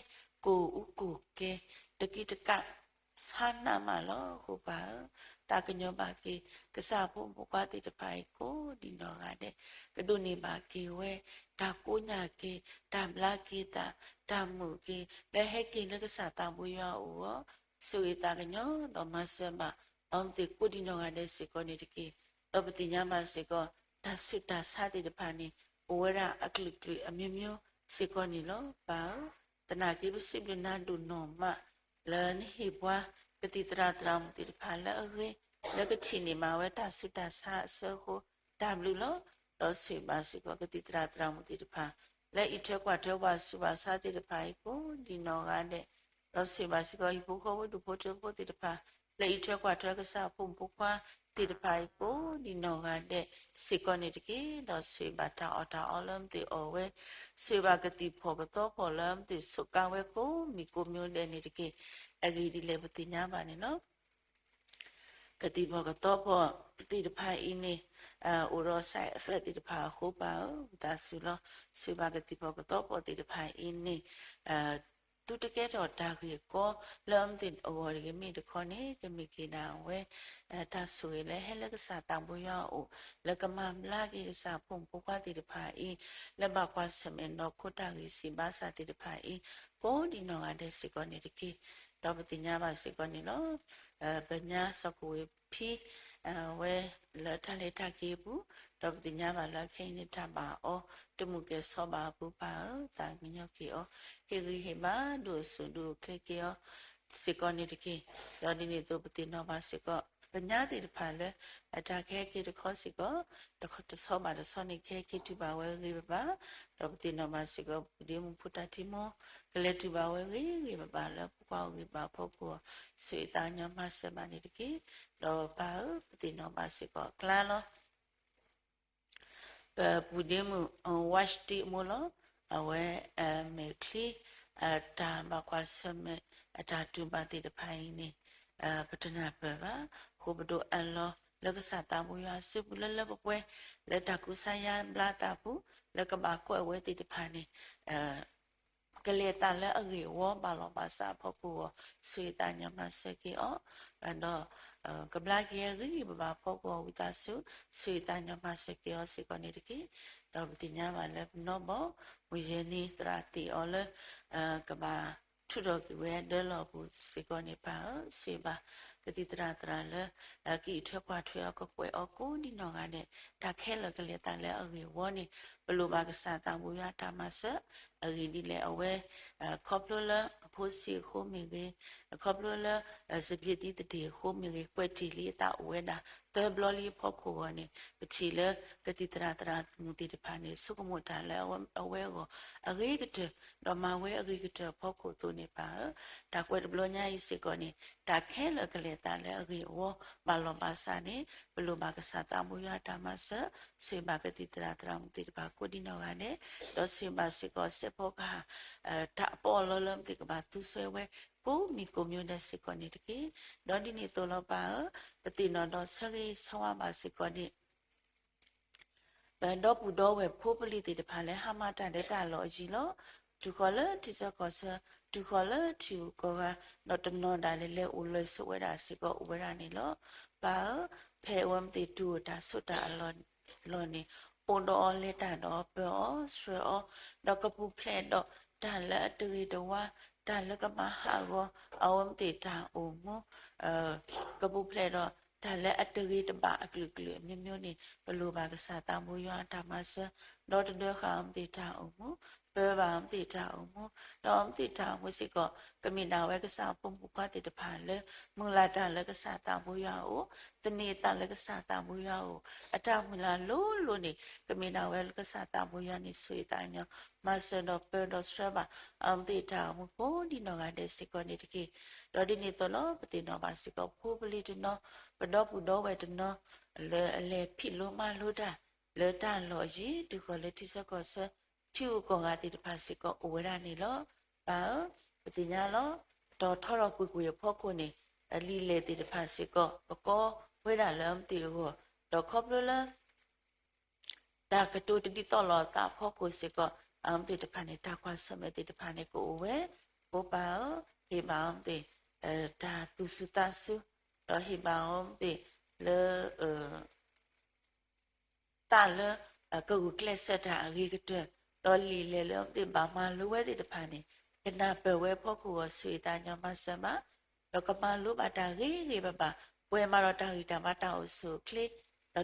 ကိၢ်အူကိၢ်ကဲ, တကံတကး ဆါနးမးလီၤ. အဃိပၢ်ဧၢ, သးကညီၤဘၣ်က့ၤ ကစၢ်ဖိမုၣ်ဖိခွါသ့ၣ်တဖၣ်အံၤကိးဒံနီၢ်ဂၤဒဲး, ကဒိးန့ၢ်ဘၣ်က့ၤဝဲ တၢ်ကိညၢ်က့ၤ, တၢ်ဘျါက့ၤသး, တၢ်မုာ်က့ၤ, လၢဟဲက့ၤလၢကစၢ်သးဘိယွၤအအိၣ်အဂီၢ်, ဆိၣ်ဂ့ၤသးကညီၤ ဒီးမၤစၢၤဘၣ် အဝဲမ့ၢ်သ့ၣ်ကိးဒံနီၢ်ဂၤဒဲးစ့ၢ်ကီးန့ၣ်တက့ၢ်. ဒီးပသ့ၣ်ညါဘၣ်စ့ၢ်ကီး တၢ်ဆူးတၢ်ဆါသ့ၣ်တဖၣ်န့ၣ် အိၣ်ဝဲဒၣ်အကလုာ်ကလုာ်အမျိုးမျိုးစ့ၢ်ကီးန့ၣ်လီၤ. ပၢ်ဧၢ, သနာ်က့ပစံးဘျုးနၤဒိၣ်နီၢ်မး လၢနဟ့ၣ်ပှၤ ကသံၣ်သရၣ်သရၣ်မုၣ်သ့ၣ်တဖၣ်လၢအဂ့ၤ, လၢကထံၣ်န့ၢ်မးဝဲတၢ်ဆူးတၢ်ဆါအဆၢအဃိ တၢ်ဘျုးလီၤ. ဒီးဆိၣ်ဂ့ၤဘၣ်စ့ၢ်ကီး ကသံၣ်သရၣ်သရၣ်မုၣ်သ့ၣ်တဖၣ် လၢအံးထွဲကွၢ်ထွဲပှၤဆူးပှၤဆါသ့ၣ်တဖၣ်အံၤကိးဒံနီၢ်ဂၤဒဲး, ဒီးဆိၣ်ဂ့ၤဘၣ်စ့ၢ်ကီး ဟံၣ်ဖိဃီဖိဒူၣ်ဖိထၢဖိသ့ၣ်တဖၣ် လၢအံးထွဲကွၢ်ထွဲကစၢ်ဖိမုၣ်ဖိခွါသ့ၣ်တဖၣ်အံၤကိးဒံနီၢ်ဂၤဒဲးစ့ၢ်ကီးန့ၣ်တက့ၢ်. ဒီးဆိၣ်ဂ့ၤဘၣ်တၢ်အီၣ်တၢ်အီလၢမ့ၢ်သ့ၣ်အီၣ်ဝဲ, ဆိၣ်ဂ့ၤဘၣ်ကသံၣ်ဖီၣ်ကသီဖီၣ်လၢမ့ၢ်သ့ၣ်ဆိးကါဝဲကိးမံၤကိးမံၤဒဲးန့ၣ်တက့ၢ်. အဂ့ၢ်ဒ်လဲၣ်ပသ့ၣ်ညါဘၣ်န့ၣ်လီၤ. ကသံၣ်ဖီၣ်ကသီဖီၣ်သ့ၣ်တဖၣ်အံၤန့ၣ် အိၣ်ဒီး side effect သ့ၣ်တဖၣ်အဃိပၢ်ဧၢ, ဝံသးစူၤလီၤ. ဆိၣ်ဂ့ၤဘၣ်ကသံၣ်ဖီၣ်ကသီဖီၣ်သ့ၣ်တဖၣ်အံၤန့ၣ် သုတကဲထီၣ်တၢ်ဂ့ၢ်ကီ လၢအမ့ၢ်သ့ၣ်အဂီၢ်တဂ့ၤမ့ၢ်တခီန့ၣ် ကမ့ၢ်က့ၤဒၣ်ဝဲ တၢ်ဆိၣ်ဂ့ၤလၢဟဲလၢကစၢ်သးဘိယွၤအအိၣ် လၢကမၤဘျါက့ၤကစၢ်ဖိမုၣ်ဖိခွါသ့ၣ်တဖၣ်အံၤ လၢဘၣ်ကွၢ်ဆၢၣ်မဲာ်နီၢ်ခိတၢ်ဂံၢ်စၢ်ဘါစၢ်သ့ၣ်တဖၣ်အံၤ ကိးဒံနီၢ်ဂၤဒဲးစ့ၢ်ကီးန့ၣ်တက့ၢ်. ဒီးပသ့ၣ်ညါဘၣ်စ့ၢ်ကီးန့ၣ်လီၤ. ပညါစီၤကဝ့ၤဖံ ဝဲလၢတၢ်လဲၤတၢ်က့ၤအပူၤ, ဒီးပသ့ၣ်ညါဘၣ်လၢခဲအံၤန့ၣ်တၢ်ဘၣ်အီၤ တမုာ်ကဲၤဆီဘၣ်အပူၤပၢ်ဧၢ, သးကညီၤက့ၤအီၤ, ဟ့ၣ်ဂံၢ်ဟ့ၣ်ဘါဒိၣ်ဆူၣ်ဒိၣ်ချ့က့ၤအီၤ စ့ၢ်ကီးန့ၣ်တက့ၢ်. ဒီးဒ်န့ၣ်အသိးပသ့ၣ်နီၣ်ဘၣ်စ့ၢ်ကီး ပညါသ့ၣ်တဖၣ်လၢ အတၢ်ကဟဲက့ၤတခီစ့ၢ်ကီး တဆီဘၣ်တဆီန့ၣ် ကဟဲက့ၤတုၤဘၣ်ဝဲဂ့ၤဂ့ၤဘၣ်ဘၣ်, ဒီးပသ့ၣ်နီၣ်ဘၣ်စ့ၢ်ကီး ပူၤဒ့မုၣ်ဖိတၢ်ထံမူ ကလဲၤတုၤဘၣ်ဝဲဂ့ၤဂ့ၤဘၣ်ဘၣ်လၢပှၤအိၣ်ဂ့ၤဘၣ်ဖီခိၣ်အီၤ ဆိၣ်ဂ့ၤသးကညီၤမၤစၢၤဘၣ်န့ၣ်တက့ၢ်. ဒီးပၢ်ဧၢ ပသ့ၣ်နီၣ်ဘၣ်စ့ၢ်ကီးအကျါလီၤ. ပပူၤဒ့မုၣ် ဝါၡတံအမိၢ်လီၤ. အဝဲ မဲာ်ချံ တၢ်ဘၣ်ကွၢ်ဆၢၣ်မဲာ် အတၢ်တူၢ်ဘၣ်သ့ၣ်တဖၣ်အံၤန့ၣ် ပတနၢ်ပၢၢ်ဘၣ်. အဃိပဒိးအၢၣ်လီၤလၢကစၢ်သးဘိယွၤစုပူၤလၢလၢပှဲၤပှဲၤ လၢတၢ်ကူစါယါဘျါသးပူၤ လၢကဘၣ်ကွၢ်ဝဲသ့ၣ်တဖၣ်န့ၣ် ကလဲၤသးလၢအဂ့ၢ်အဝီဘၣ်လီၤဘၣ်စးအဖီခိၣ်အဂီၢ် ဆိၣ်ဂ့ၤသးကညီၤမၤစၢၤက့ၤအီၤ, ဒီး ကဘျါက့ၤအဂ့ၤဂ့ၤဘၣ်ဘၣ်ဖီခိၣ်အဂီၢ် ဝံသးစူၤ ဆိၣ်ဂ့ၤသးကညီၤမၤစၢၤက့ၤအီၤစ့ၢ်ကီးန့ၣ်တက့ၢ်. ဒီးပသ့ၣ်ညါဘၣ်လၢပနီၢ်ဘီ မုၢ်ယဲၢ်နံၤသရၣ်သ့ၣ်အီၤလၢ ကဘၣ်ထုးထီၣ်က့ၤဝဲဒၢလီၢ်အပူၤစ့ၢ်ကီးန့ၣ် ပၢ်ဧၢ ဆိၣ်ဂ့ၤဘၣ် ကသံၣ်သရၣ်သရၣ်လၢ ကအံးထွဲကွၢ်ထွဲအီၤ ကကွဲးအီၤကိးဒံနီၢ်ဂၤဒဲး တၢ်ခဲလၢာ်ကလဲၤသးလၢအဂ့ၢ်အဝီန့ၣ် ပလိၣ်ဘၣ်ကစၢ်သးဘိယွၤတၢ်မၤစၢၤ အဂ့ၢ်ဒ်လဲၣ် အဝဲ ခီဖျိလၢအဖိဆံးအဃိမ့ၢ်ဂ့ၤ, ခီဖျိလၢ စပံးသံသဒ့ၣ်အဃိမ့ၢ်ဂ့ၤ, ကွဲးတ့ၢ်လံအသးအိၣ်ဝဲဒၣ် သၢဘျီလံအဖီခိၣ်အဂီၢ်န့ၣ် ပထံၣ်လၢကသံၣ်သရၣ်သရၣ်မုၣ်သ့ၣ်တဖၣ်န့ၣ် ဆိကမိၣ်တၢ်လၢအဝဲအဂီၢ် အဂ့ၤကတၢၢ် ဒီးမၤဝဲအဂ့ၤကတၢၢ်အဖီခိၣ်အသိးန့ၣ် ပၢ်ဧၢ တၢ်ကွဲးတဘျီညါအံၤစ့ၢ်ကီးန့ၣ် တၢ်ခဲလၢာ်ကလဲၤသးလၢအဂ့ၢ်အဝီ ဘၣ်လီၤဘၣ်စးန့ၣ် ပလိၣ်ဘၣ်ကစၢ်သးဘိယွၤတၢ်မၤစၢၤ ဆိၣ်ဂ့ၤဘၣ်ကသံၣ်သရၣ်သရၣ်မုၣ်သ့ၣ်တဖၣ်ကိးဒံနီၢ်ဂၤဒဲး ဒီးဆိၣ်ဂ့ၤဘၣ်စ့ၢ်ကီးစဲးဖီကဟၣ် တၢ်အပီးအလီလၢမ့ၢ်သ့ၣ်ကဘၣ်သူစွဲဝဲ ကိးမံၤကိးမံၤဒဲးစ့ၢ်ကီးန့ၣ်တက့ၢ်. ဒီးဒ်န့ၣ်အသိးလီၤ ပၢ်ဧၢ ပသ့ၣ်နီၣ်ဒီးဆၢဂ့ၤဆၢဝါဘၣ်စ့ၢ်ကီးန့ၣ် ပဒီပုၢ်ဒီဝဲၢ်ဖိပလံၤသ့ၣ်တဖၣ်လၢဟါမၢ်တၢ်ဒဲးတၢ်လီၤအယံၤလီၤ. တုၤဃီၤလၢထံဆၢကီၢ်ဆၢ, တုၤဃီၤလၢထံဂုၤကီၢ်ဂၤ, ဒီးတနီၤဒၣ်လဲာ်လဲၤအိၣ်လၢဆိးဝဲဒၣ်စ့ၢ်ကီးအိၣ်ဝဲဒၣ်န့ၣ်လီၤ. ပၢ်ဧၢ, ဖဲအဝဲမ့ၢ်သ့ၣ်တုၤအိၣ်တၢ်ဆိးတၢ်အလီၢ်န့ၣ်, အိၣ်ဒီးအီၤလဲၤတၢ်ဒီးပၢၤအီၤဆှၢအီၤ, ဒီးကပူၤဖျဲးဒီးတၢ်လၢအတဂ့ၤတဝါ, တၢ်လၢကမၤဟးဂီၤ အဝဲမ့ၢ်သ့ၣ်တၢ်အိၣ်မူ ကပူၤဖျဲးဒီး တၢ်လၢအတဂ့ၤတဘၣ်အကလုာ်ကလုာ်အမျိုးမျိုးန့ၣ် ပလိၣ်ဘၣ်ကစၢ်သးဘိယွၤအတၢ်မၤစၢၤ, ဒီတဒၢဃာ်အီၤမ့ၢ်သ့ၣ်တၢ်အိၣ်မူ, ပၢဘၣ်အီၤမ့ၢ်သ့ၣ်တၢ်အိၣ်မူ, ဒီးအီၤမ့ၢ်သ့ၣ်တၢ်အိၣ်မူစ့ၢ်ကီး ကမ့ၢ်ဒၣ်ဝဲကစၢ်အဖိမုၣ်ဖိခွါသ့ၣ်တဖၣ်လၢ မုၢ်လၢ်တၢ်လၢကစၢ်သးဘိယွၤအအိၣ်, သန့ၤသးလၢကစၢ်သးဘိယွၤအအိၣ်, အတၢ်မုၢ်လၢ်လိၤလိၤန့ၣ် ကမ့ၢ်ဒၣ်ဝဲလၢကစၢ်သးဘိယွၤန့ၣ် ဆိၣ်ဂ့ၤသးညီ မၤစၢၤဒီးပၢဒီးဆှၢဘၣ် အီၤမ့ၢ်သ့ၣ်တၢ်အိၣ်မူကိးဒံနီၢ်ဂၤဒဲးစ့ၢ်ကီးန့ၣ်တက့ၢ်. ဒီးဒ်န့ၣ်အသိးလီၤ ပသ့ၣ်နီၣ်ဘၣ်စ့ၢ်ကီး ဖိပလံၤတနီၤ ပဒီပုၢ်ဒီဝဲၢ်တနီၤ လၢအလဲၤဖံးလိမၤလိတၢ် လၢတၢ်လီၢ်အယံၤ တုၤဃီၤလၢထံဆၢကီၢ်ဆၢ ထံဂုၤကီၢ်ဂၤသ့ၣ်တဖၣ်စ့ၢ်ကီးအိၣ်ဝဲဒၣ်န့ၣ်လီၤ. ပၢ်ဧၢ, ပသ့ၣ်ညါလီၤ တီၤထီထီၣ်ကွ့ၢ်ကွ့ၢ်အဖီခိၣ်န့ၣ် လံာ်လဲၢ်သ့ၣ်တဖၣ်စ့ၢ်ကီး ကကီဝဲဒၣ်လၢအီၤမ့ၢ်သ့ၣ်အဂီၢ်, ဒီးခီဖျိလၢ တၢ်ကတိၤတဒ်သိးလိာ်သးအဖီခိၣ်စ့ၢ်ကီး အီၤမ့ၢ်သ့ၣ်တဖၣ်န့ၣ် တၢ်ကွၢ်ဆၢၣ်မဲာ်သ့ၣ်တဖၣ်န့ၣ်ကအိၣ်ဝဲ, ဖိပၢ်ဧၢ, ဟ့ၣ်ဘၣ်အီၤမ့ၢ်သ့ၣ် တၢ်သူၣ်စူၤသးစူၤ, ဒီးဟ့ၣ်ဘၣ်အီၤမ့ၢ်သ့ၣ်လၢ သးလၢ ကဂုာ်ကျဲးစၢးတၢ်အဂ့ၤကတၢၢ်, ဒီးလံာ်လဲၢ်လၢအီၤမ့ၢ်သ့ၣ်ဘၣ်မၤလိဝဲသ့ၣ်တဖၣ်န့ၣ် ကနၢ်ပၢၢ်ဝဲအဖီခိၣ်အဂီၢ် ဆိၣ်ဂ့ၤသးညီမၤစၢၤမး, ဒီးကမၤလိဘၣ်တၢ်ဂ့ၤဂ့ၤဘၣ်ဘၣ်, ပှဲၤမးဒီးတၢ်ဂံၢ်တၢ်ဘါတၢ်အိၣ်ဆူၣ်အိၣ်ချ့,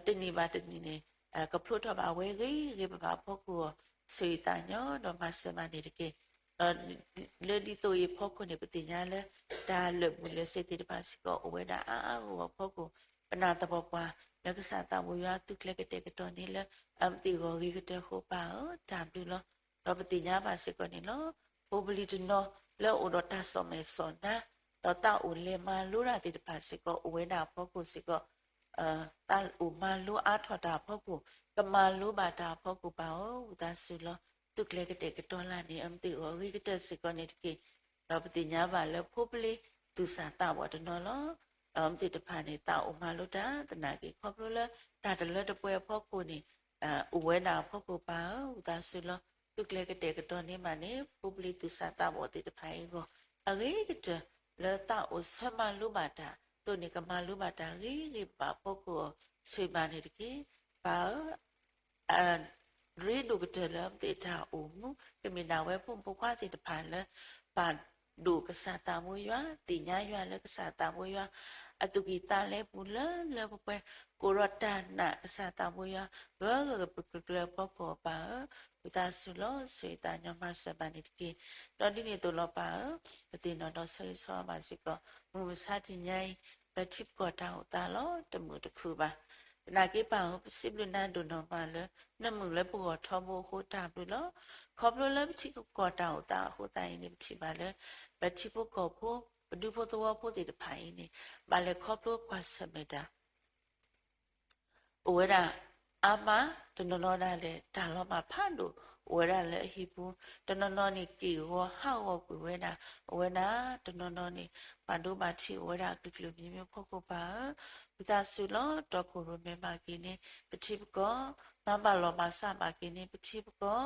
ဒီးတနံၤဘၣ်တနံၤန့ၣ် ကဖျိထီၣ်ဘၣ်ဝဲဂ့ၤဂ့ၤဘၣ်ဘၣ်အဖီခိၣ်အဂီၢ် ဆိၣ်ဂ့ၤသးညီဒီးမၤစၢၤမးန့ၣ်တက့ၢ်. ဒီးလၢဒ်သိးအံၤအဖီခိၣ်န့ၣ် ပသ့ၣ်ညါလၢ တၢ်လၢာ်ဘူၣ်လၢာ်စ့ၤသ့ၣ်တဖၣ်စ့ၢ်ကီးအိၣ်ဝဲဒၣ်အါအါဂီၢ်ဂီၢ်အဖီခိၣ် ပနာ်သပှၢ်ပှၢ် လၢကစၢ်သးဘိယွၤသူၣ်ကျဲၤကတဲာ်ကတီၤန့ၢ်လၢ အမ့ၢ်သ့ၣ်အဂီၢ်ဂ့ၤကတၢၢ်ဃိပၢ်ဧၢ တၢ်ဘျုးလီၤ. ဒီးပသ့ၣ်ညါဘၣ်စ့ၢ်ကီးန့ၣ်လီၤ. ဖိပလံၤတနီၤလၢအအိၣ်ဒီးတၢ်စီၣ်မဲာ်စီၣ်နါ ဒီးသးအိၣ်လဲၤမၤလိတၢ်သ့ၣ်တဖၣ်စ့ၢ်ကီးအိၣ်ဝဲဒၣ်အဖီခိၣ်စ့ၢ်ကီး သးအိၣ်မၤလိအါထီၣ်တၢ်အဖီခိၣ် ကမၤလိဘၣ်တၢ်အဖီခိၣ်ပၢ်ဧၢ ဝံသးစူၤလီၤ. သူၣ်ကျဲၤကတဲာ်ကတီၤလၢ်န့ၢ် အမ့ၢ်သ့ၣ်အဂီၢ်ဂ့ၤကတၢၢ်စ့ၢ်ကီးန့ၣ်တက့ၢ်. ဒီးပသ့ၣ်ညါဘၣ်လၢဖိပလံၤသူၣ်စၢ်သးဘီၣ်တနီၤလီၤ. အမ့ၢ်သ့ၣ်တဖၣ်န့ၣ် သးအိၣ်မၤလိတၢ်သနာ်က့ ခီဖျိလၢတၢ်တလၢတပှဲၤအဖီခိၣ်န့ၣ် အိၣ်ဝဲဒၣ်အဖီခိၣ်ပၢ်ဧၢ ဝံသးစူၤလီၤ. သူၣ်ကျဲၤကတဲာ်ကတီၤန့ၢ်မးန့ၣ် ဖိပလံၤသူၣ်စၢ်သးဘီၣ်သ့ၣ်တဖၣ်အံၤအဂီၢ် အဂ့ၤကတၢၢ်လၢသးအိၣ်ဆၢမၤလိဘၣ်တၢ် သိးန့ၣ်ကမၤလိဘၣ်တၢ်ဂ့ၤဂ့ၤဘၣ်ဘၣ်အဖီခိၣ်အဂီၢ် ဆိၣ်ဂ့ၤဘၣ်န့ၣ်တက့ၢ်. ပၢ်ဧၢ အရ့ဒိၣ်ကတၢၢ်လၢအမ့ၢ်သ့ၣ်တၢ်အိၣ်မူ ကမ့ၢ်ဒၣ်ဝဲဖိမုၣ်ဖိခွါသ့ၣ်တဖၣ်လၢ ဘၣ်ဒိၣ်ကစၢ်သးဘိယွၤ သ့ၣ်ညါယွၤလၢကစၢ်သးဘိယွၤ အသူၣ်ကံၢ်သးလဲပူၤလၢလၢပှဲၤပှဲၤ ကအိၣ်ဒီးတၢ်နာ်ကစၢ်သးဘိယွၤ ဂၢၤဂၢၤပကျၢၤကျၢၤအဖီခိၣ်အပၢ်ဧၢ ဝံသးစူၤလီၤ ဆိၣ်ဂ့ၤသးညီမၤစၢၤဘၣ်န့ၣ်တက့ၢ်. ဒီးဒ်န့ၣ်အသိးလီၤပၢ်ဧၢ ပသ့ၣ်နီၣ်ဒီးဆၢဂ့ၤဆၢဝါဘၣ်စ့ၢ်ကီး မုၢ်မဆါတနံၤညါအံၤ ပထံပကီၢ်တၢ်အိၣ်သးလီၤ တမုာ်တခုၣ်ဘၣ်. သနာ်က့ပၢ်ဧၢ ပစံးဘျုးနၤဒိၣ်နီၢ်မးလၢ နမုာ်လၢပဂီၢ်ထီဘိအဃိတၢ်ဘျုးလီၤ. ခီဖျိလၢပထံပကီၢ်တၢ်အိၣ်သးအဃိသတးအံၤန့ၣ် ပထံၣ်ဘၣ်လၢ ပထံဖိကီၢ်ဖိ ပဒူဖိသဝီဖိသ့ၣ်တဖၣ်အံၤန့ၣ် ဘၣ်လဲၤခီဖျိကွၢ်ဆၢၣ်မဲာ်တၢ် အိၣ်ဝဲဒၣ်အါမး တနီၤနီၤဒၣ်လဲာ် တၢ်လီၤမၢ်ဖးဒိၣ် အိၣ်ဝဲဒၣ်လၢအဟံၣ်ပူၤ တနီၤနီၤန့ၣ်က့ၢ်ဂီၤဟးဂီၤကွံာ်ဝဲဒၣ် အိၣ်ဝဲဒၣ် တနီၤနီၤန့ၣ် ဘၣ်ဒိဘၣ်ထံးအိၣ်ဝဲဒၣ်အကလုာ်ကလုာ်မံၤမံၤဖီခိၣ်ပၢ်ဧၢ ဝံသးစူၤလီၤ တီခိၣ်ရိၣ်မဲဘၣ်က့ၤန့ၣ် ပထံပကီၢ် မၤဘၣ်လီၤဘၣ်စးဘၣ်က့ၤန့ၣ် ပထံပကီၢ် ဒီးပထံ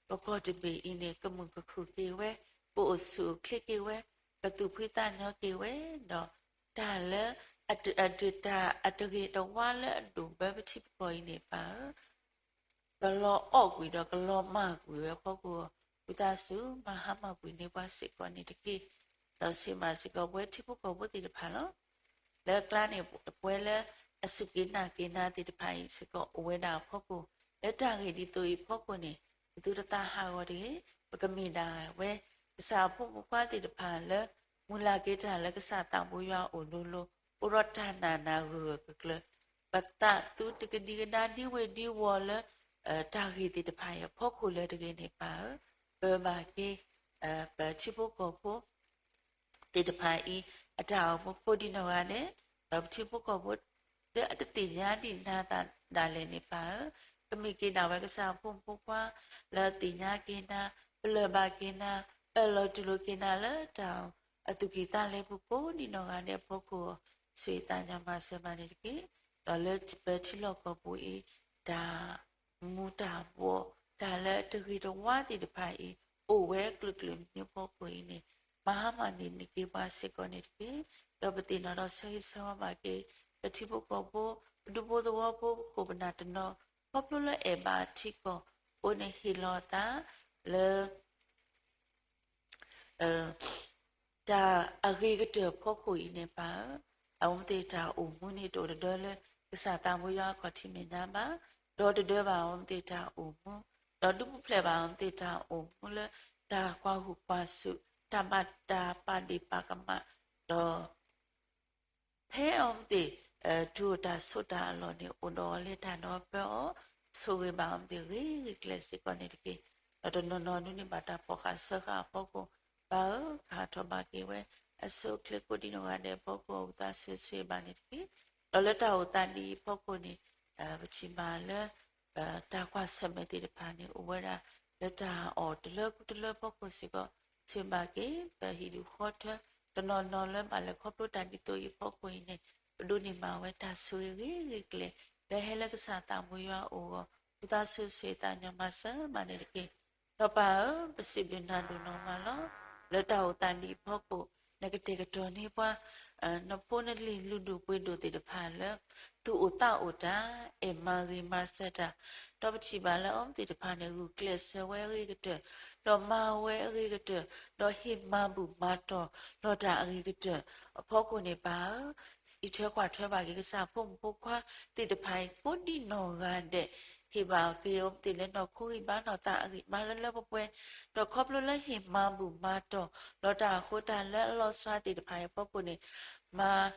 ပကီၢ်တဘ့ၣ်အံၤန့ၣ် ကမုာ်ကခုၣ်က့ၤဝဲ ကအိၣ်ဆူၣ်အိၣ်ချ့က့ၤဝဲ ကသူၣ်ဖှံသးညီက့ၤဝဲ ဒီးတၢ်လၢ အတၢ်အတဂ့ၤတဝါလၢအဒိၣ်ဘၢပထံပကီၢ်အံၤန့ၣ်ပၢ်ဧၢ ကလီၤအီၣ်ကွံာ်ဒီးကလီၤမၢ်ကွံာ်ဝဲအဖီခိၣ် ဝံသးစူၤ မၤဟါမၢ်ကွံာ်န့ၢ်ပှၤစ့ၢ်ကီးန့ၣ်တက့ၢ်. ဒီးဆိၣ်ဂ့ၤမးစ့ၢ်ကီးပဝဲထံဖိကီၢ်ဖိသ့ၣ်တဖၣ်လီၤ. လၢအကျါန့ၣ် ပဝဲလၢအစူၢ်က့ၤနာ်က့ၤနၤသ့ၣ်တဖၣ်အံၤစ့ၢ်ကီးအိၣ်ဝဲဒၣ်အဖီခိၣ် လၢတၢ်ဂ့ၢ်ဒ်သိးအံၤအဖီခိၣ်န့ၣ် ပသုတသးဟးဂီၤတဂ့ၤ. ပကမ့ၢ်ဒၣ်ဝဲ ကစၢ်အဖိမုၣ်ဖိခွါသ့ၣ်တဖၣ်လၢ မုၢ်လၢ်က့ၤတၢ်လၢကစၢ်သးဘိယွၤအအိၣ်လိၤလိၤ အိၣ်ဒီးတၢ်နာ်နၤဂၢၢ်ဂၢၢ်ကျၢၤကျၢၤ ပသးသုတကဒံကဒါဒံဝ့ၤဒံဝီၤလၢ တၢ်ဂ့ၢ်သ့ၣ်တဖၣ်အံၤအဖီခိၣ်လၢတဂ့ၤန့ၣ်ပၢ်ဧၢ ပၢဘၣ်က့ၤ ပထံဖိကီၢ်ဖိ သ့ၣ်တဖၣ်အံၤ အတၢ်အိၣ်မူကိးဒံနီၢ်ဂၤဒဲး, ဒီးပထံဖိကီၢ်ဖိ လၢအတသ့ၣ်ညါဒံးနၤဒၣ်လဲာ်န့ၣ်ပၢ်ဧၢ, ကမ့ၢ်က့ၤဒၣ်ဝဲကစၢ်အဖိမုၣ်ဖိခွါ လၢအသ့ၣ်ညါက့ၤနၤ, ပလၢၢ်ဘၣ်က့ၤနၤ, ပလီၤတူၢ်လိာ်က့ၤနၤလၢတၢ် အသူၣ်ကံၢ်သးလဲပူၤကိးဒံနီၢ်ဂၤဒဲးအဖီခိၣ် ဆိၣ်ဂ့ၤသးညီမၤစၢၤမးန့ၣ်တက့ၢ်. ဒီးလၢပထံလီၢ်ကီၢ်ပူၤအံၤ တၢ် မူၤတၢ်ဘှီး တၢ်လၢအတဂ့ၤတဝါသ့ၣ်တဖၣ်အံၤ အိၣ်ဝဲကျၢၤကျၢၤမံၤမံၤဖီခိၣ်အံၤန့ၣ် မၤဟါမၢ်န့ၢ်န့ၢ်က့ၤပှၤစ့ၢ်ကီးန့ၣ်တက့ၢ်. ဒီးပသ့ၣ်နီၣ်ဒီးဆၢဂ့ၤဆၢဝါဘၣ်က့ၤ ပထံဖိကီၢ်ဖိ ပဒူဖိသဝီဖိ ပခိၣ်ပနၢ်တနီၤ ခီဖျိလၢအဲၣ်ဘၣ်ထံကီၢ်ဖိန့ၣ် ဟ့ၣ်လီၤအသးလၢ တၢ်အဂ့ၤကတၢၢ်ဖီခိၣ်အံၤန့ၣ်ပၢ်ဧၢ, အဝဲသ့ၣ်တၢ်အိၣ်မူန့ၣ် တအိၣ်တဒၢလၢကစၢ်သးဘိယွၤအခီၣ်ထံးမဲာ်ညါဘၣ်, ဒီတဒၢဘၣ်အဝဲသ့ၣ်တၢ်အိၣ်မူ, ဒီးဒုးပူၤဖျဲးဘၣ်အဝဲသ့ၣ်တၢ်အိၣ်မူလၢ တၢ်ကွၢ်ဟုၣ်ကွၢ်စူၣ်, တၢ်မၤတၢ်ပာ်ဒ့ၣ်ပာ်ကမၣ်, ဒီး ဖဲအဝဲသ့ၣ် တုၤအိၣ်တၢ်ဆိးတၢ်အလီၢ်န့ၣ် အိၣ်ဒီးအီၤလၢတၢ်ဒီးပၢအီၤ, ဆိၣ်ဂ့ၤဘၣ်အဝဲသ့ၣ်ဂ့ၤဂ့ၤကျဲၤစ့ၢ်ကီးန့ၣ်တက့ၢ်. ဒီးတနီၤနီၤဒုးန့ၢ်ဘၣ်တၢ်ဖီၣ်ဃာ်စၢဃာ်အဖီခိၣ်, ပၢ်ဧၢ, ကဟးထီၣ်ဘၣ်က့ၤဝဲ အဆိအချ့ကိးဒံနီၢ်ဂၤဒဲးအဖီခိၣ် ဝံသးစူၤဆိၣ်ဂ့ၤဘၣ်န့ၣ်တက့ၢ်. ဒီးလၢတၢ်အိၣ်သးဒ်အံၤအဖီခိၣ်န့ၣ် ပထံၣ်ဘၣ်လၢ တၢ်ကွၢ်ဆၢၣ်မဲာ်သ့ၣ်တဖၣ်န့ၣ် အိၣ်ဝဲဒၣ်လၢတၢ်အီၣ်တလၢဃုတလၢအဖီခိၣ်စ့ၢ်ကီး, ဆိၣ်ဂ့ၤဘၣ်က့ၤ ပဟံၣ်ဒူၣ်ဃီထၢ တနီၤနီၤလၢဘၣ်လဲၤခီဖျိတၢ်ဒ်သိးအံၤအဖီခိၣ်အံၤန့ၣ် ပဒိးန့ၢ်ဘၣ်ဝဲတၢ်ဆိၣ်ဂ့ၤဂ့ၤဂ့ၤကျဲၤ လၢဟဲလၢကစၢ်သးဘိယွၤအအိၣ်အဂီၢ်, ဝံသးစူၤဆိၣ်ဂ့ၤသးညီမၤစၢၤဘၣ်န့ၣ်တက့ၢ်. ဒီးပၢ်ဧၢ, ပစံးဘျုးနၤဒိၣ်နီၢ်မးလီၤ. လၢတၢ်အိၣ်သးဒ်အံၤအဖီခိၣ် နကတဲာ်ကတီၤန့ၢ်ပှၤ နဖိနလံၤလုၢ်ဒိၣ်ပှ့ၤဒိၣ်သ့ၣ်တဖၣ်လၢ သူၣ်အိၣ်သးအိၣ်တၢ် အဲၣ်မၤဂ့ၤမၤစၢၤတၢ်, ဒီးပထံၣ်ဘၣ်လၢအဝဲသ့ၣ်တဖၣ်န့ၣ် ဂုာ်ကျဲးစၢးဝဲအဂ့ၤကတၢၢ်, ဒီးမၤဝဲအဂ့ၤကတၢၢ်, ဒီးဟ့ၣ်မၤဘူၣ်မၤတီၢ်လီၤတၢ်အဂ့ၤကတၢၢ်အဖီခိၣ်န့ၣ် ပၢ်ဧၢ, အံးထွဲကွၢ်ထွဲဘၣ်က့ၤ ကစၢ်ဖိမုၣ်ဖိခွါသ့ၣ်တဖၣ်အံၤ ကိးဒံနီၢ်ဂၤဒဲး, ဟ့ၣ်ဘၣ်က့ၤအဝဲသ့ၣ်လၢနီၢ်ခိဂံၢ်ဘါနီၢ်သးအဂံၢ်ဘါလၢလၢပှဲၤပှဲၤ, ဒီးခီဖျိလၢဟ့ၣ်မၤဘူၣ်မၤတီၢ်လီၤတၢ်အဃိ တၢ်လၢအလီၤဆီသ့ၣ်တဖၣ်အံၤအဖီခိၣ်န့ၣ် မၤ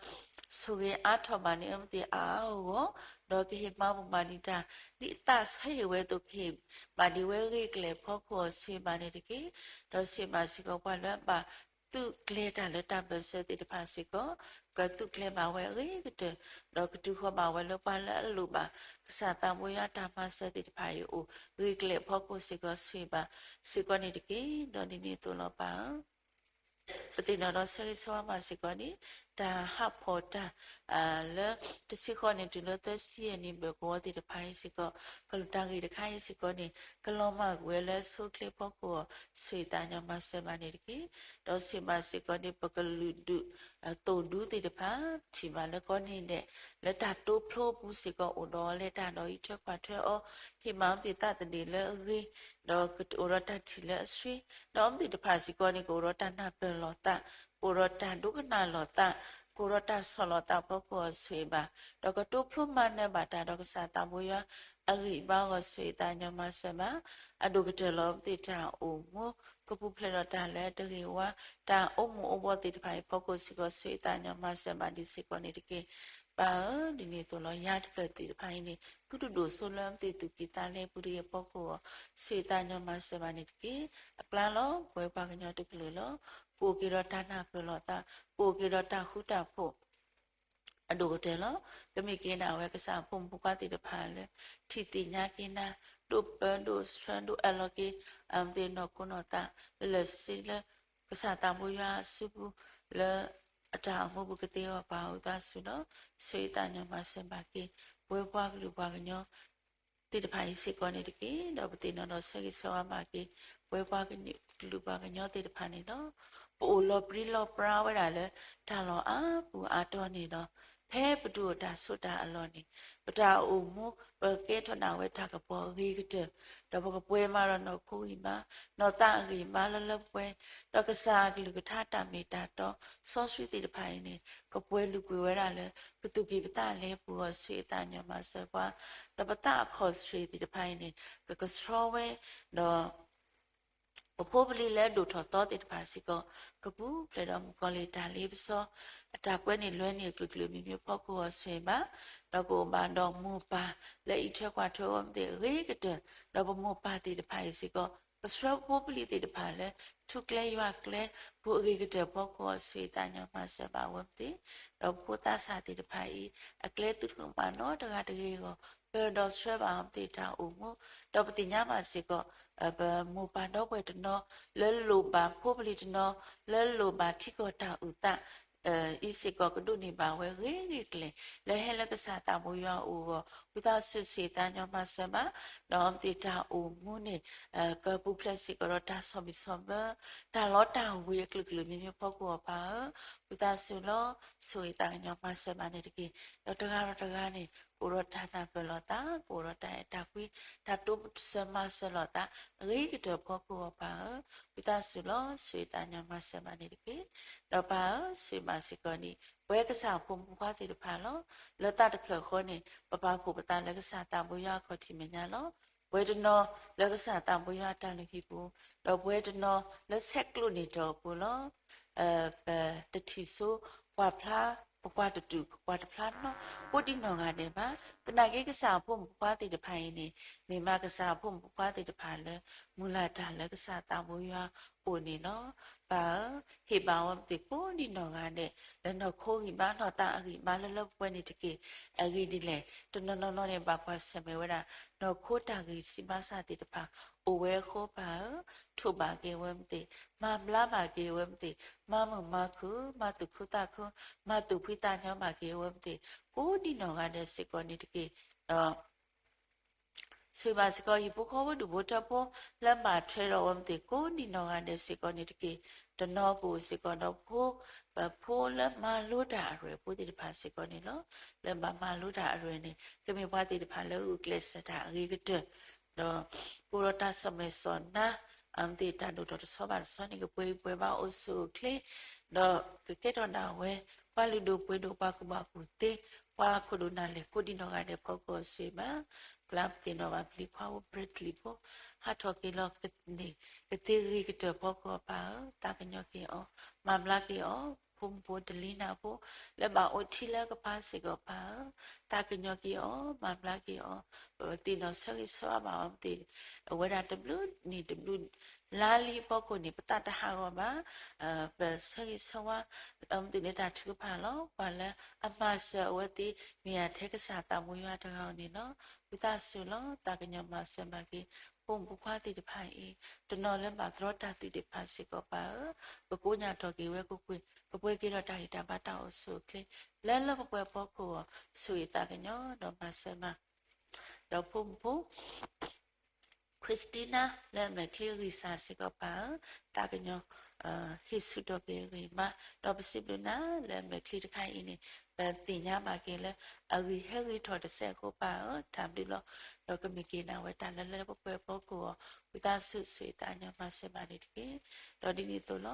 ဆိၣ်ဂ့ၤအါထီၣ်ဘၣ်န့ၢ်အဝဲသ့ၣ်အါအါဂီၢ်ဂီၢ်, ဒီးကဟ့ၣ်မၤဘူၣ်မၤဒံးတၢ် ဒ်အသးဟ့ၣ်ဝဲအသိး ကဟ့ၣ်မၤဒံးဝဲအဂ့ၤအကျဲၤအဖီခိၣ်အီၤ ဆိၣ်ဂ့ၤဘၣ်န့ၣ်တက့ၢ်. ဒီးဆိၣ်ဂ့ၤဘၣ်စ့ၢ်ကီးပှၤလၢအဘၣ်သုးကျဲၤတၢ်လၢတၢ်ဘၢၣ်စၢၤသ့ၣ်တဖၣ်စ့ၢ်ကီး, ကသုးကျဲၤဘၣ်ဝဲအဂ့ၤကတၢၢ်, ဒီးကတုၤဃီၤဘၣ်ဝဲလၢပှၤလၢအလိၣ်ဘၣ် ကစၢ်သးဘိယွၤတၢ်မၤစၢၤသ့ၣ်တဖၣ်အံၤအိၣ် ဂ့ၤကျဲၤအဖီခိၣ်စ့ၢ်ကီး ဆိၣ်ဂ့ၤဘၣ်စ့ၢ်ကီးန့ၣ်တက့ၢ်. ဒီးဒ်န့ၣ်အသိးလီၤပၢ်ဧၢ ပသ့ၣ်နီၣ်ဒီးဆၢဂ့ၤဆၢဝါဘၣ်စ့ၢ်ကီးန့ၣ် တၢ်ဟးဖီၣ်တၢ် လၢတဆံဃီန့ၣ် တုၤလၢသၢဆံယဲၢ်နံၣ်ဘၢၣ်ကဝီၤသ့ၣ်တဖၣ်အံၤစ့ၢ်ကီး, ကလုၢ်တၢ်ဂ့ၢ်တခါအံၤစ့ၢ်ကီးန့ၣ် ကလီၤမၢ်ကွံာ်ဝဲလၢအဆိအချ့အဖီခိၣ်အီၤ ဆိၣ်ဂ့ၤသးညီမၤစၢၤဘၣ်န့ၣ်တက့ၢ်. ဒီးဆိၣ်ဂ့ၤဘၣ်စ့ၢ်ကီးန့ၣ် ပကလုာ်ဒူၣ် သိၣ်ဒူသ့ၣ်တဖၣ် ထံၣ်ဘၣ်လၢကိးနံၤဒဲး လၢတၢ်တိဖျိအပူၤစ့ၢ်ကီး အိၣ်ဒီးအီၤလၢတၢ်ဒီးအံးထွဲကွၢ်ထွဲအီၤ, ဟ့ၣ်မၤအဝဲသ့ၣ်သးသဒ့ၣ်လၢအဂ့ၤ, ဒီးကအိၣ်ဒီးတၢ်ထံၣ်လၢအဆှံ, ဒီးအဝဲသ့ၣ်တဖၣ်စ့ၢ်ကီးန့ၣ် ကအိၣ်ဒီးတၢ်နၢ်ပၢၢ်လိာ်သး, ကအိၣ်ဒီးတၢ်ဒိကနၣ်လိာ်သး, ကအိၣ်ဒီးတၢ်ဆီၣ်လီၤသးအဖီခိၣ်အီၤ ဆိၣ်ဂ့ၤဘၣ်, ဒီးကတိဖျိမၤနၢၤဘၣ်တၢ်ဒီးကစၢ်သးဘိယွၤ အဂံၢ်အဘါအဂီၢ် ဆိၣ်ဂ့ၤသးညီမၤစၢၤဘၣ်, အဒိၣ်ကတၢၢ်လၢအဝဲသ့ၣ်တၢ်အိၣ်မူ ကပူၤဖျဲးဒီးတၢ်လၢတဂ့ၤဝါ, တၢ်အိၣ်မူအိၣ်ဘှီၣ်သ့ၣ်တဖၣ်အံၤအဖီခိၣ်စ့ၢ်ကီး ဆိၣ်ဂ့ၤသးညီမၤစၢၤဘၣ်ဒံးစ့ၢ်ကီးန့ၣ်တက့ၢ်. ပၢ်ဧၢ, ဒ်န့ၣ်အသိးလီၤ ယၤတဖျၢၣ်သ့ၣ်တဖၣ်အံၤန့ၣ် သုတဒိၣ်စိလၢအဝဲသ့ၣ်သူၣ်ကံၢ်သးလဲပူၤတဂ့ၤအဖီခိၣ်အီၤ ဆိၣ်ဂ့ၤသးညီမၤစၢၤဘၣ်န့ၣ်တက့ၢ်. အကျါလီၤ ပဝဲပှၤကညီတကလုာ်လီၤ. ကအိၣ်က့ၤဒီးတၢ်နၢ်ပၢၢ်လိာ်သး, ကအိၣ်က့ၤဒီးတၢ်ဃူတၢ်ဖိး အဒိၣ်ကတၢၢ်လီၤ. ကမ့ၢ်က့ၤဒၣ်ဝဲကစၢ်အဖိမုၣ်ဖိခွါသ့ၣ်တဖၣ်လၢ ထံၣ်သ့ၣ်ညါက့ၤနၤ, ဒိးပၢဒိးဆှၢဒိးအၢၣ်လီၤက့ၤ အဝဲသ့ၣ်နီၢ်ခိနီၢ်သး လၢလၢာ်ဆ့ဆ့လၢ ကစၢ်သးဘိယွၤအစုပူၤ လၢအတၢ်အိၣ်မူပူၤကသ့အဂီၢ် ပၢ်ဧၢ ဝံသးစူၤဒီး ဆိၣ်ဂ့ၤသးညီမၤစၢၤဘၣ်က့ၤ ပဝဲပှၤကလုာ်ပှၤကညီ သ့ၣ်တဖၣ်အံၤစ့ၢ်ကီးန့ၣ်တက့ၢ်. ဒီးပသ့ၣ်နီၣ်ဒီးဆၢဂ့ၤဆၢဝါဘၣ်က့ၤ ပဝဲပှၤကလုာ်ပှၤကညီသ့ၣ်တဖၣ်န့ၣ်လီၤ. ပအိၣ်လီၤပြံလီၤပြါဝဲဒၣ်လၢ တၢ်လီၢ်အါပူၤအါတီၤန့ၣ်ဒီး ဖဲပတုၤအိၣ်တၢ်ဆိးတၢ်အလီၢ်န့ၣ် ပတၢ်အိၣ်မူ ပကကဲထီၣ်ဒၣ်ဝဲတၢ်ကပီၤအဂ့ၤကတၢၢ်, ဒီးပကပှဲၤမးဒီးနီၢ်ခိဂံၢ်ဘါ နီၢ်သးအဂံၢ်ဘါလၢလၢပှဲၤပှဲၤ, ဒီးကစၢ်အကလုၢ်ကထါတၢ်မ့ၢ်တၢ်တီ စီဆှံသ့ၣ်တဖၣ်အံၤန့ၣ် ကပှဲၤလုာ်ကွံာ်ဝဲဒၣ်လၢ ပသူၣ်ကံၢ်ပသးလဲပူၤအီၤ ဆိၣ်ဂ့ၤသးညီမၤစၢၤပှၤ, ဒီးပသးအခီၣ်ဆှ့ၣ်သ့ၣ်တဖၣ်အံၤန့ၣ် ကကဆှီဝဲ, ဒီး ပဖိပလံၤလၢအဒိၣ်ထီၣ်သီသ့ၣ်တဖၣ်စ့ၢ်ကီး ကပူၤဖျဲးဒီးမုၣ်ကီၤလံၢ်တၢ်လ့ပစီ, အတၢ်ကွဲန့ၣ်လွဲန့ၣ်အကလုာ်ကလုာ်မံၤမံၤအဖီခိၣ်အီၤဆိၣ်ဂ့ၤဘၣ်, ဒီးကအိၣ်ဘၣ်ဒီးမိၢ်ပၢ်လၢအံးထွဲကွၢ်ထွဲအဝဲသ့ၣ်အဂ့ၤကတၢၢ်, ဒီးပမိၢ်ပၢ်သ့ၣ်တဖၣ်အံၤစ့ၢ်ကီး ကဆှၢပဖိပလံၤသ့ၣ်တဖၣ်လၢ ထူကျဲယွၤကျဲပူၤအဂ့ၤကတၢၢ်အဖီခိၣ်အီၤဆိၣ်ဂ့ၤသးညီမၤစၢၤဘၣ်ဝဲသ့ၣ်, ဒီးဖိသးစၢ်သ့ၣ်တဖၣ်အံၤ အကျဲသုတကမၣ်နီတဂၤတဂ့ၤအဂီၢ် ပၢၢ်ဒီးဆှၢဘၣ်အဝဲသ့ၣ်တၢ်အိၣ်မူ, ဒီးပသ့ၣ်ညါဘၣ်စ့ၢ်ကီး ပမိၢ်ပၢ်ဒီပုၢ်ဝဲၢ်တနီၤ လၢလိၣ်ဘၣ်ဖိပလံၤတနီၤ လၢလိၣ်ဘၣ်ထံကီၢ်တၢ်အုၣ်သး အံၤစ့ၢ်ကီးကဒိးန့ၢ်ဘၣ်ဝဲဂ့ၤဂ့ၤကျဲၤ လၢဟဲလၢကစၢ်သးဘိယွၤအအိၣ်အဂီၢ် ဝံသးစူၤဆိၣ်ဂ့ၤသးညီမၤစၢၤဘၣ်, ဒီးအဝဲသ့ၣ်တၢ်အိၣ်မူန့ၣ် ကပူၤဖျဲးစ့ၢ်ကီးဒီးတၢ်ဆီၣ်ဘံၣ်ဆီၣ်ဘၢ တၢ်လီတၢ်ဝ့ၤအကလုာ်ကလုာ်မံၤမံၤအဖီခိၣ်အီၤပၢ်ဧၢ, ဝံသးစူၤလီၤ ဆိၣ်ဂ့ၤသးကညီၤမၤစၢၤဘၣ်န့ၣ်တက့ၢ်. ဒီးတဂၤဒီးတဂၤန့ၣ် ကအိၣ်ဒီးတၢ်နၢ်ပၢၢ်လိာ်သး, ကအိၣ်ဒီးတၢ်အဲၣ်တၢ်ကွံ, တၢ်တိစၢၤမၤစၢၤလိာ်သး အဂ့ၤကတၢၢ်အဖီခိၣ်အီၤပၢ်ဧၢ, ဝံသးစူၤလီၤ ဆိၣ်ဂ့ၤသးကညီၤမၤစၢၤဘၣ်န့ၣ်တက့ၢ်. ဒီးပၢ်ဧၢ, ဆိၣ်ဂ့ၤဘၣ်စ့ၢ်ကီးန့ၣ် ပဝဲကစၢ်အဖိမုၣ်ဖိခွါသ့ၣ်တဖၣ်လီၤ. လၢသးတဖျၢၣ်ဃီန့ၣ် ပပာ်ဖှိၣ်ပသးလၢကစၢ်သးဘိယွၤအခီၣ်ထံးမဲာ်ညါလီၤ. ပဝဲတနီၤလၢကစၢ်သးဘိယွၤအတၢ်လုၢ်ဟံၣ်ပူၤ, ဒီးပဝဲတနီၤလၢဆဲးကျိးန့ၢ်တီၢ်အပူၤလီၤ. ပတထံၣ်ဆိပှၤဖျါ, ပကွၢ်တတူာ် ပကွၢ်တဖျါနီ ကိးဒံနီၢ်ဂၤဒဲးဘၣ်. သနာ်က့ကစၢ်အဖိမုၣ်ဖိခွါသ့ၣ်တဖၣ်အံၤန့ၣ် မ့ၢ်မးကစၢ်အဖိမုၣ်ဖိခွါသ့ၣ်တဖၣ်လၢ မုၢ်လၢ်တၢ်လၢကစၢ်သးဘိယွၤအိၣ်န့ၣ်လီၤ. ပၢ်ဧၢ, ဟ့ၣ်ဘၣ်ဝဲမ့ၢ်သ့ၣ်ကိးဒံနီၢ်ဂၤဒဲး လၢနီၢ်ခိဂံၢ်ဘါနီၢ်သးအဂံၢ်ဘါလၢလၢပှဲၤပှဲၤန့ၣ်တက့ၢ်. အဂ့ၢ်ဒ်လဲၣ်, တနီၤနီၤနီၤန့ၣ် ဘၣ်ကွၢ်ဆၢၣ်မဲာ်ဝဲဒၣ် နီၢ်ခိတၢ်ဂံၢ်ဆံးဘါစၢ်သ့ၣ်တဖၣ်အိၣ်ဝဲအဃိ ပၢ်ဧၢ, ထိးဘၣ်က့ၤဝဲမ့ၢ်သ့ၣ်, မၤဘျါဘၣ်က့ၤဝဲမ့ၢ်သ့ၣ်, မၤမုာ်မၤခုၣ်, မၤသူၣ်ခုသးခု, မၤသူၣ်ဖှံသးညီဘၣ်က့ၤဝဲမ့ၢ်သ့ၣ်, ကိးဒံနီၢ်ဂၤဒဲးစ့ၢ်ကီးန့ၣ်တက့ၢ်. ဒီး ဆိၣ်ဂ့ၤဘၣ်စ့ၢ်ကီး ဟံၣ်ဖိဃီဖိဒူၣ်ဖိထၢဖိ လၢဘၣ်ထွဲဒီးဝဲမ့ၢ်သ့ၣ် ကိးဒံနီၢ်ဂၤဒဲးစ့ၢ်ကီးန့ၣ်တက့ၢ်. တနီၤကအိၣ်စ့ၢ်ကီးဒီးဖိ, ပဖိလၢမၤလိတၢ်အရွဲၣ်အဖိသ့ၣ်တဖၣ်စ့ၢ်ကီးန့ၣ်လီၤ. လၢဘၣ်မၤလိတၢ်အရွဲၣ်န့ၣ် ကမ့ၢ်ပှၤသ့ၣ်တဖၣ်လၢဂုာ်ကျဲးစၢးတၢ်အဂ့ၤကတၢၢ်, ဒီး အိၣ်ဒီးတၢ်စီၣ်မဲာ်စီၣ်နါ, အမ့ၢ်သ့ၣ်တၢ်ဒိၣ်ထီၣ်တဆီဘၣ်တဆီန့ၣ် ကပှဲၤဂံၢ်ပှဲၤဘါအိၣ်ဆူၣ်အိၣ်ချ့, ဒီးကကဲထီၣ်ဒၣ်ဝဲ ပှၤလုၢ်ဒိၣ်ပှ့ၤဒိၣ် ပှၤကူၣ်ဘၣ်ကူၣ်သ့, ပှၤခိၣ်ဒိၣ်နၢ်လဲၢ် ကိးဒံနီၢ်ဂၤဒဲးဖီခိၣ် ဆိၣ်ဂ့ၤဘၣ်. ကျါပသ့ၣ်နီၣ်ဘၣ်ပျံၤခွါဖိ Bradley ဖိ ဟးထီၣ်က့ၤလီၤန့ၣ် ကသ့ဂ့ၤကတၢၢ်ဖီခိၣ် ပၢ်ဧၢ, သးကညီၤက့ၤအီၤ, မၤဘျါက့ၤအီၤ, ဖိမုၣ်ဖိ Delina ဖိ လၢဘၣ်အိၣ်ထံလၢကပၤစ့ၢ်ကီး ပၢ်ဧၢ, သးကညီၤက့ၤအီၤ, မၤဘျါက့ၤအီၤ, ပသ့ၣ်နီၣ်ဆၢဂ့ၤဆၢဝါဘၣ်အီၤသ့ၣ်, အဝဲဒၣ်တဘျုးနံၣ်တဘျုး လါလံအဖီခိၣ်န့ၣ် ပသးတဟးဂီၤဘၣ်, ပဆၢဂ့ၤဆၢဝါ အမ့ၢ်သ့ၣ်န့ၣ် တၢ်ထုကဖၣ်လီၤ. ပှၤလၢအမၤစၢၤအဝဲသ့ၣ် မ့ၢ်ယၤထဲကစၢ်သးဘိယွၤတဂၤဧိၤန့ၣ်လီၤ. ဝံသးစူၤလီၤ, သးကညီၤမၤစၢၤဘၣ်က့ၤ ဖိမုၣ်ဖိခွါသ့ၣ်တဖၣ်အံၤ, တနီၤလၢဘၣ်သရီတၢ်သွံၣ်သ့ၣ်တဖၣ်စ့ၢ်ကီး ပၢ်ဧၢ, ကကိညၢ်ထီၣ်က့ၤဝဲကွ့ၢ်ကွ့ၢ်, ကပှဲၤက့ၤဒီးတၢ်ဂံၢ်တၢ်ဘါတၢ်အိၣ်ဆူၣ်အိၣ်ချ့ လၢလၢပှဲၤပှဲၤဖီခိၣ်အီၤ, ဆိၣ်ဂ့ၤသးကညီၤဒီးမၤစၢၤမၤ ဒီးဖိမုၣ်ဖိ Christina လၢအမဲာ်ချံဂံၢ်စၢ်စ့ၢ်ကီး ပၢ်ဧၢ, သးကညီၤ ဟ့ၣ်ဆူၣ်ထီၣ်က့ၤအဂ့ၢ်မး, ဒီးပစံးဘျုးနၤလၢအမဲာ်ချံတခါအံၤန့ၣ် ပသ့ၣ်ညါဘၣ်က့ၤလၢ အဂံၢ်ဟဲဂ့ၤထီၣ်တစဲးအဃိ ပၢ်ဧၢ, တၢ်ဘျုးလီၤ. ဒီးကမ့ၢ်က့ၤနၤဝဲတၢ်လၢလၢပှဲၤပှဲၤဖီခိၣ်အီၤ, ဝံသးစူၤ ဆိၣ်ဂ့ၤသးကညီၤမၤစၢၤမၤန့ၣ်တက့ၢ်. ဒီးဒ်န့ၣ်အသိးလီၤ,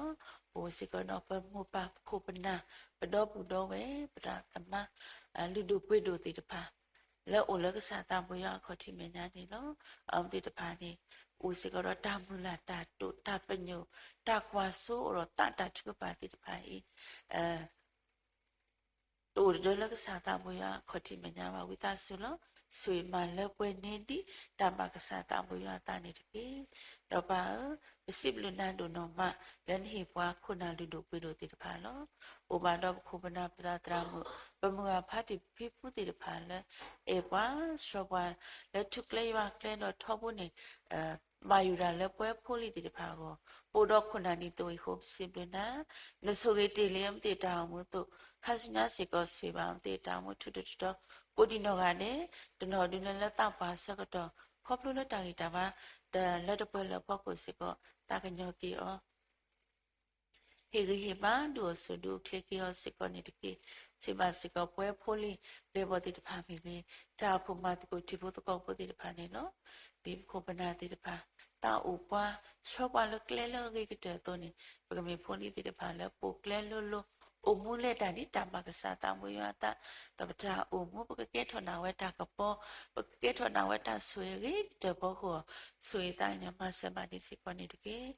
ပအိၣ်စ့ၢ်ကီးဒီးပမိၢ်ပၢ်ပခိၣ်ပနၢ် ပဒီပုၢ်ဒီဝဲၢ် ပတၢ်ကမါ လုၢ်ဒိၣ်ပှ့ၤဒိၣ်သ့ၣ်တဖၣ် လၢအိၣ်လၢကစၢ်သးဘိယွၤအခီၣ်ထံးမဲာ်ညါန့ၣ်လီၤ. အဝဲသ့ၣ်တဖၣ်န့ၣ် အိၣ်စ့ၢ်ကီးဒီးတၢ်မုၢ်လၢ်တၢ်တိာ် တၢ်ပညိၣ် တၢ်ကွၢ်စိအိၣ်ဒီးသးတၢ်ထုကဖၣ်သ့ၣ်တဖၣ်အံၤ တအိၣ်တဒၢလၢကစၢ်သးဘိယွၤအခီၣ်ထံးမဲာ်ညါဘၣ်. ဝံသးစူၤလီၤ, ဆိၣ်ဂ့ၤမၤလၢပှဲၤန့ၢ်ဒံး တၢ်ဘၣ်ကစၢ်သးဘိယွၤအသးန့ၣ်တက့ၢ်. ဒီးပၢ်ဧၢ, ပစံးဘျုးနၤဒိၣ်နီၢ်မး လၢနဟ့ၣ်ပှၤခိၣ်နၢ်လုၢ်ဒိၣ်ပှ့ၤဒိၣ်သ့ၣ်တဖၣ်လီၤ. အိၣ်ဘၣ်ဒီးပခိၣ်ပနၢ်ပသရၣ်သရၣ်မုၣ် ပမုၢ်ဂၢ်ဖါတံၢ်ဖံဖုသ့ၣ်တဖၣ်လၢ အဲၣ်ပှၤဆှၢပှၤ လၢထူကျဲယွၤကျဲဒီးထီဘိန့ၣ် ဘၣ်ယိၣ်ဒၣ်လၢပဝဲဖိလံၤသ့ၣ်တဖၣ်အဂီၢ် ပအိၣ်ဒီးခိၣ်နၢ်ဒ်သိးအံၤအဃိ ပစံးဘျုးနၤ, နဆိၣ်ဂ့ၤတ့ၢ်လံအမ့ၢ်သ့ၣ်တၢ်အိၣ်မူအသိး ခါဆူညါစ့ၢ်ကီးဆိၣ်ဂ့ၤဘၣ်အမ့ၢ်သ့ၣ်တၢ်အိၣ်မူထူထူတီတီ ကိးဒံနီၢ်ဂၤဒဲး တနီၤဒုးလၢလၢသးပှၢ်ဆၢကတီၢ် ခီဖျိလၢတၢ်ဂံၢ်တၢ်ဘါ တလၢတပှဲၤလၢအဖီခိၣ်စ့ၢ်ကီး သးကညီၤက့ၤအီၤ ဟ့ၣ်ဂံၢ်ဟ့ၣ်ဘါ ဒုးအိၣ်ဆိးဒုးအိၣ်ချ့က့ၤအီၤစ့ၢ်ကီးန့ၣ်တက့ၢ်. ဆိၣ်ဂ့ၤဘၣ်စ့ၢ်ကီးပဝဲဖိလံၤ လၢပှၤသ့ၣ်တဖၣ်မ့ၢ်ဂ့ၤ တၢ်အိၣ်ဖှိၣ်မၤသကိးထံဖိသကိးဖိသ့ၣ်တဖၣ်န့ၣ်လီၤ. ဒ်ပခိၣ်ပနၢ်သ့ၣ်တဖၣ် သးအိၣ်ပှၤ ဆှၢပှၤလၢကျဲလၢအဂ့ၤကတၢၢ်အသိးန့ၣ် ပကမ့ၢ်ဖိလံၤသ့ၣ်တဖၣ်လၢပိာ်ကျဲလိၤလိၤ အိၣ်မူလဲၤတၢ်ဒ်တၢ်ဘၣ်ကစၢ်သးဘိယွၤအသး ဒီးပတၢ်အိၣ်မူ ပကကဲထီၣ်နၢ်ဝဲတၢ်ကပီၤ ပကကဲထီၣ်နၢ်ဝဲတၢ်ဆိၣ်ဂ့ၤအဂ့ၤကတၢၢ်ဖီခိၣ် ဆိၣ်ဂ့ၤသးကညီၤမၤစၢၤမၤန့ၢ်စ့ၢ်ကီးန့ၣ်တက့ၢ်.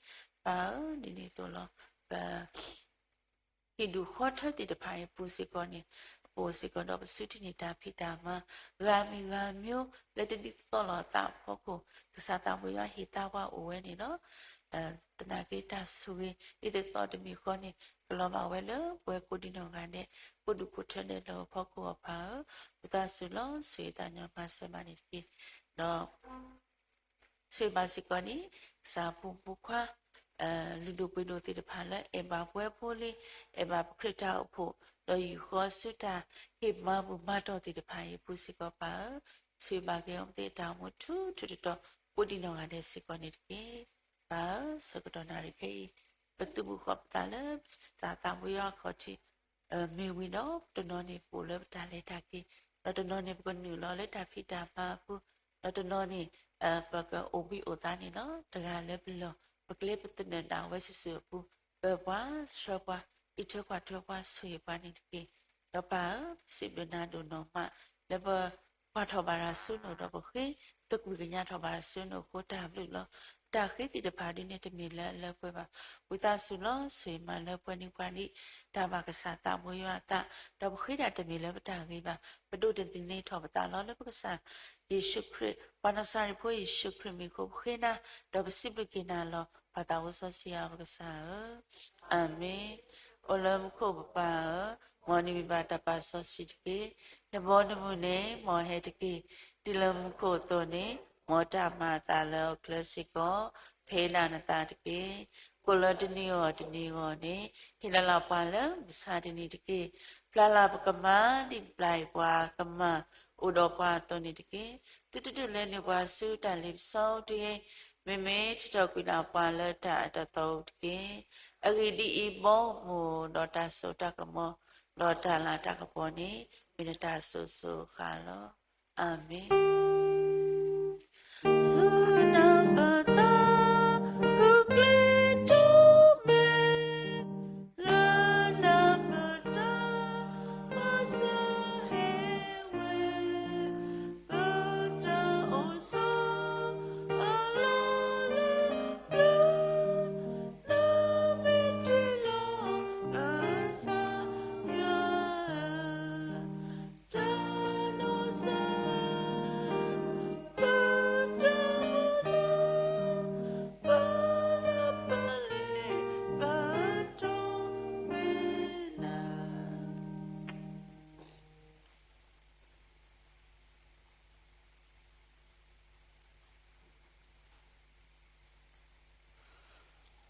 ပၢ်ဧၢ, ဒ်န့ၣ်အသိးလီၤ. ပ ဟံၣ်ဒူၣ်ဃီထၢသ့ၣ်တဖၣ်အံၤအပူၤစ့ၢ်ကီးန့ၣ် ပအိၣ်စ့ၢ်ကီးဒီးပစုထံၣ်န့ၢ်တၢ်ဖံးတၢ်မၤ ဂၤမံၤဂၤမံၤ လၢတဒ်သိးလိာ်အသးအဖီခိၣ် ကစၢ်သးဘိယွၤဟ့ၣ်သါပှၤအိၣ်ဝဲန့ၣ်လီၤ. သနာ်က့တၢ်ဆိၣ်ဂ့ၤ ဒ်သိးတမံၤဃီန့ၣ် ကလီၤဘၣ်ဝဲလၢပဝဲကိးဒံနီၢ်ဂၤဒဲး ကိးဒူၣ်ကိးထၢဒဲးလၢအဖီခိၣ်အီၤ ပၢ်ဧၢ, ဝံသးစူၤလီၤ ဆိၣ်ဂ့ၤသးကညီၤမၤစၢၤမၤန့ၢ်တက့ၢ်. ဒီး ဆိၣ်ဂ့ၤဘၣ်စ့ၢ်ကီးန့ၣ် ကစၢ်ဖိမုၣ်ဖိခွါ လုၢ်ဒိၣ်ပှ့ၤဒိၣ်သ့ၣ်တဖၣ်လၢအဲၣ်ဘၣ်ပဝဲဖိလံၤ အဲၣ်ဘၣ်ပခရံာ်တၢ်အိၣ်ဖှိၣ် ဒီးဟံၣ်ဃီဆူတၢ်ဟ့ၣ်မၤဘူၣ်မၤတီၢ်သ့ၣ်တဖၣ်အံၤအပူၤစ့ၢ်ကီး ပၢ်ဧၢ, ဆိၣ်ဂ့ၤဘၣ်က့ၤအီၤသ့ၣ်တၢ်အိၣ်မူထူထူတီတီ ကိးဒံနီၢ်ဂၤဒဲးစ့ၢ်ကီးန့ၣ်တက့ၢ်. ပၢ်ဧၢ, ဆၢကတီၢ်နၣ်ရံၣ်ခဲအံၤ ပသုးဘူးဃီၤပသးလၢ ကစၢ်သးဘိယွၤအခီၣ်ထံး မ့ၢ်ဝံၤဒီး တနီၤန့ၣ်ပအိၣ်လၢပတၢ်လဲၤတၢ်က့ၤ, ဒီးတနီၤန့ၣ် ပကနုာ်လီၤလၢတၢ်ဖံးတၢ်မၤအပူၤ, ဒီးတနီၤန့ၣ် ပကအိၣ်ဘှံးအိၣ်သါန့ၣ်လီၤ. တဂၤလၢပလီၢ် ပကျဲပသနၢၣ်ဒၣ်ဝဲစုာ်စုာ်အပူၤ, ပၢၤပှၤဆှၢပှၤ အံးထွဲကွၢ်ထွဲပှၤဆိၣ်ဂ့ၤပှၤန့ၣ်တက့ၢ်. ဒီးပၢ်ဧၢ, ပစံးဘျုးနၤဒိၣ်နီၢ်မး လၢပကွၢ်ထီၣ်ဘၣ်တၢ်ဆူနအိၣ် ဒီးပဃ့သကွံၢ်ကညးထီၣ်ဘၣ်တၢ်ဆူနအိၣ်အဃိ တၢ်ဘျုးလီၤ. ပတၢ်ဃ့သ့ၣ်တဖၣ်ဒုးန့ၣ်တမ့ၢ်လၢအလၢပှဲၤဘၣ်. ဝံသးစူၤလီၤ ဆိၣ်ဂ့ၤမးလၢပှၤနံၤပှၤဒံး တၢ်ဘၣ်ကစၢ်သးဘိယွၤအသး, ဒီးပဃ့တၢ်တမ့ၢ်လၢပတၢ်ဂ့ၤဘၣ်. ပဒိးသန့ၤထီၣ်ပသးလီၤ လၢပကစၢ်ယ့ၣ်ၡူးခရံာ်, ပှၤနၤစၤရ့းဖိယ့ၣ်ၡူးခရံာ်မံၤအဃိ ပဃ့နၤ, ဒီးပစံးဘျုးက့ၤနၤလီၤ ပၢ်သးစီဆှံယွၤပကစၢ်ဧၢ, အၤမ့ၣ်. အိၣ်လၢမူခိၣ်ပပၢ်ဧၢ, မ်နမံၤဘၣ်တၢ်ပာ်စီဆှံတက့ၢ်. နဘီနမုၢ်န့ၣ် မ်အဟဲတက့ၢ်. ဒ်လၢမူခိၣ်အသိးန့ၣ် မ်တၢ်မၤအသးလၢဟီၣ်ခိၣ်ချၢစ့ၢ်ကီး, ဖဲဒၣ်နသးတက့ၢ်. ကိၣ်လၢတနံၤအဂီၢ်တနံၤအဂီၢ်န့ၣ် ဟ့ၣ်လီၤလၢပှၤလၢမုၢ်ဆါတနံၤတက့ၢ်. ပျၢ်လၢပကမၢ် ဒ်ပျၢ်အံၤပှၤကမၢ် အိၣ်ဒီးပှၤအသိးန့ၣ်တက့ၢ်. တုၤတတုၤလဲၤနုာ်ပှၤဆူတၢ်လ့ပစီတဂ့ၤ, မ့မ့ၢ်ထုးထီၣ်ကွံာ်ဒၣ်ပှၤလၢတၢ်အၢတၢ်သီအပူၤတက့ၢ်. အဂ့ၢ်ဒ်အံၤ, ဘီမုၢ်ဒီးတၢ်စိတၢ်ကမီၤ ဒီးတၢ်လၤတၢ်ကပီၤန့ၣ် မ့ၢ်နတၢ်စိၤစိၤအဃၣ်လီၤ. အၤမ့ၣ်. ဆူနပသး ဂုာ်ကျဲးစၢးမဲာ် လၢနပတၢ်မၤစၢၤဟ့ၣ်ဝဲ ပတၢ်အိၣ်ဆိးအလီၢ်လၢပျၢၤ နမ့ၢ်တ့ၢ်လီၤ ကစၢ်ယွၤဧၢ, တၢ်နီၢ်စၢ် ပတၢ်မုၢ်လၢ် ပလၢပလဲၤ ပတီၢ်မ့ၢ်နၤ.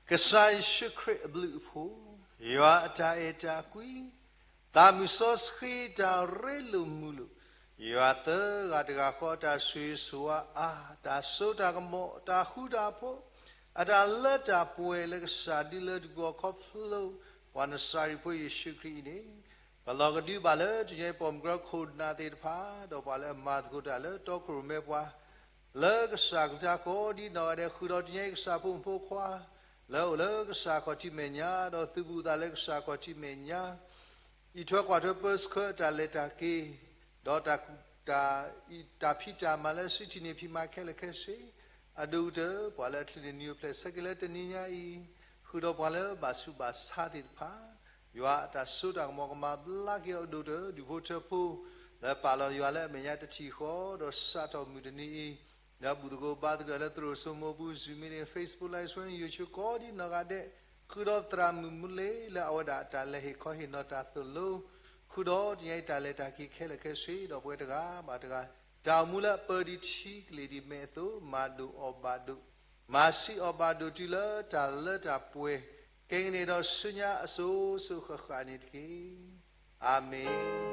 ကစၢ်ယ့ၣ်ၡူးခရံာ်အဘျုးအဖှိၣ်, ယွၤအတၢ်အဲၣ်တၢ်ကွံ, သးမုၢ်စီဆှံတၢ်ရ့လိာ်မုာ်လိာ်, ယွၤသၢဂၤတဂၤဃီ တၢ်ဆိၣ်ဂ့ၤဆိၣ်ဝါအါ, တၢ်စိတၢ်ကမီၤ, တၢ်ဃူတၢ်ဖိး, အတၢ်လၢတၢ်ပှဲၤလၢကစၢ်ဒုးလၢတပူၤအီၤခီဖျိ ပှၤနစၤရ့းဖိယ့ၣ်ၡူးခရံာ်အံၤန့ၣ်, ပလီၢ်ကဒုဘၣ်လၢတညီပိာ်မုၣ်ကရၢခိၣ်နၢ်သ့ၣ်တဖၣ်, ဒီးပှၤလၢအမၤသကိးတၢ်လၢတီခိၣ်ရိၣ်မဲပှၤ လၢကစၢ်ကလုၢ်ကထါကိးဒံနီၢ်ဂၤဒဲး ဃုာ်ဒီးတညီအံၤကစၢ်ဖိမုၣ်ဖိခွါ လၢအအိၣ်လၢကစၢ်ခီၣ်ထံးမဲာ်ညါ, ဒီးသုးဘူးသးလၢကစၢ်ခီၣ်ထံးမဲာ်ညါ, အံးထွဲကွၢ်ထွဲပၢဆှၢတၢ်လဲၤတၢ်က့ၤ, ဒီးတၢ်, တၢ်ဖံးတၢ်မၤလၢစုထံၣ်န့ၢ်ဖံးမၤခဲလၢာ်ခဲဆ့, အဒိၣ်ကတၢၢ် ပှၤလၢအချုးန့ၢ်နံၤအိၣ်ဖျဲၣ်ဆၢက့ၤလၢတနံၤညါအံၤ, ဃုာ်ဒီးပှၤလၢဘၣ်ဆူးဘၣ်ဆါသ့ၣ်တဖၣ်, ယွၤအတၢ်စိတၢ်ကမီၤကမၤဘျါက့ၤအီၤဒိၣ်ကတၢၢ် ဒူၣ်ဖိထၢဖိ လၢပာ်လီၤယွၤလၢအမဲာ်ညါတထံၣ်ဃီ, ဒီးစးထီၣ်မုၢ်တနံၤအံၤ လၢဘူၣ်သကိးဘါသကိးလၢသရိာ်စိမိၢ်ပူၤ Zoom meeting, Facebook Live Stream, YouTube ကိးဒံနီၢ်ဂၤဒဲး, ဃုာ်ဒီးသရၣ်မုၣ်မူလ့လၢအဝဲဒၣ်အတၢ်လဲၤဟ့ၣ်ခီဟ့ၣ်နီၤတၢ်သိၣ်လိ, ဃုာ်ဒီးတနံၤအံၤတၢ်လဲၤတၢ်က့ၤခဲလၢာ်ခဲဆ့ ဒီးပဝဲတဂၤဘၣ်တဂၤ, တၢ်အိၣ်မူလၢအပၢဒံးထံကလ့ၢ်ဒံးမဲာ်အသိး မၤဒိၣ်အီၣ်ဘၣ်ဒိၣ်, မၤဆံးအီၣ်ဘၣ်ဒိၣ်တုၤလၢတၢ်လၢတၢ်ပှဲၤ, ကဲကန့ၣ်ဒီးဆူညါအစိၤစိၤဃၣ်ဃၣ်န့ၣ်တက့ၢ်. အၤမ့ၣ်,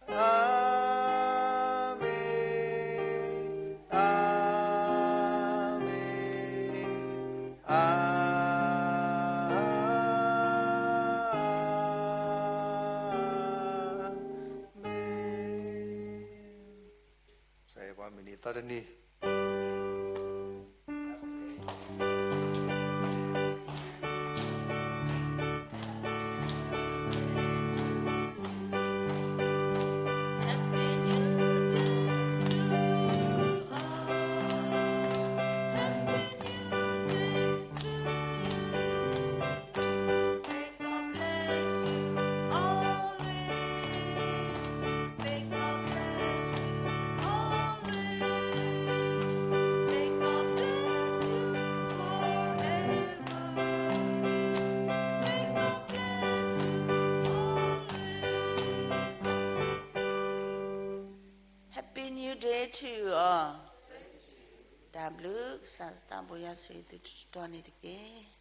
အၤမ့ၣ်, အၤမ့ၣ်, အၤမ့ၣ်. ကစၢ်ယွၤပှၤမုၢ်နံၤသီတနံၤ Happy New Day to you all. တၢ်ဘျုး ကစၢ်သးဘိယွၤဆိၣ်ဂ့ၤသုတတီၤန့ၣ်တက့ၢ်.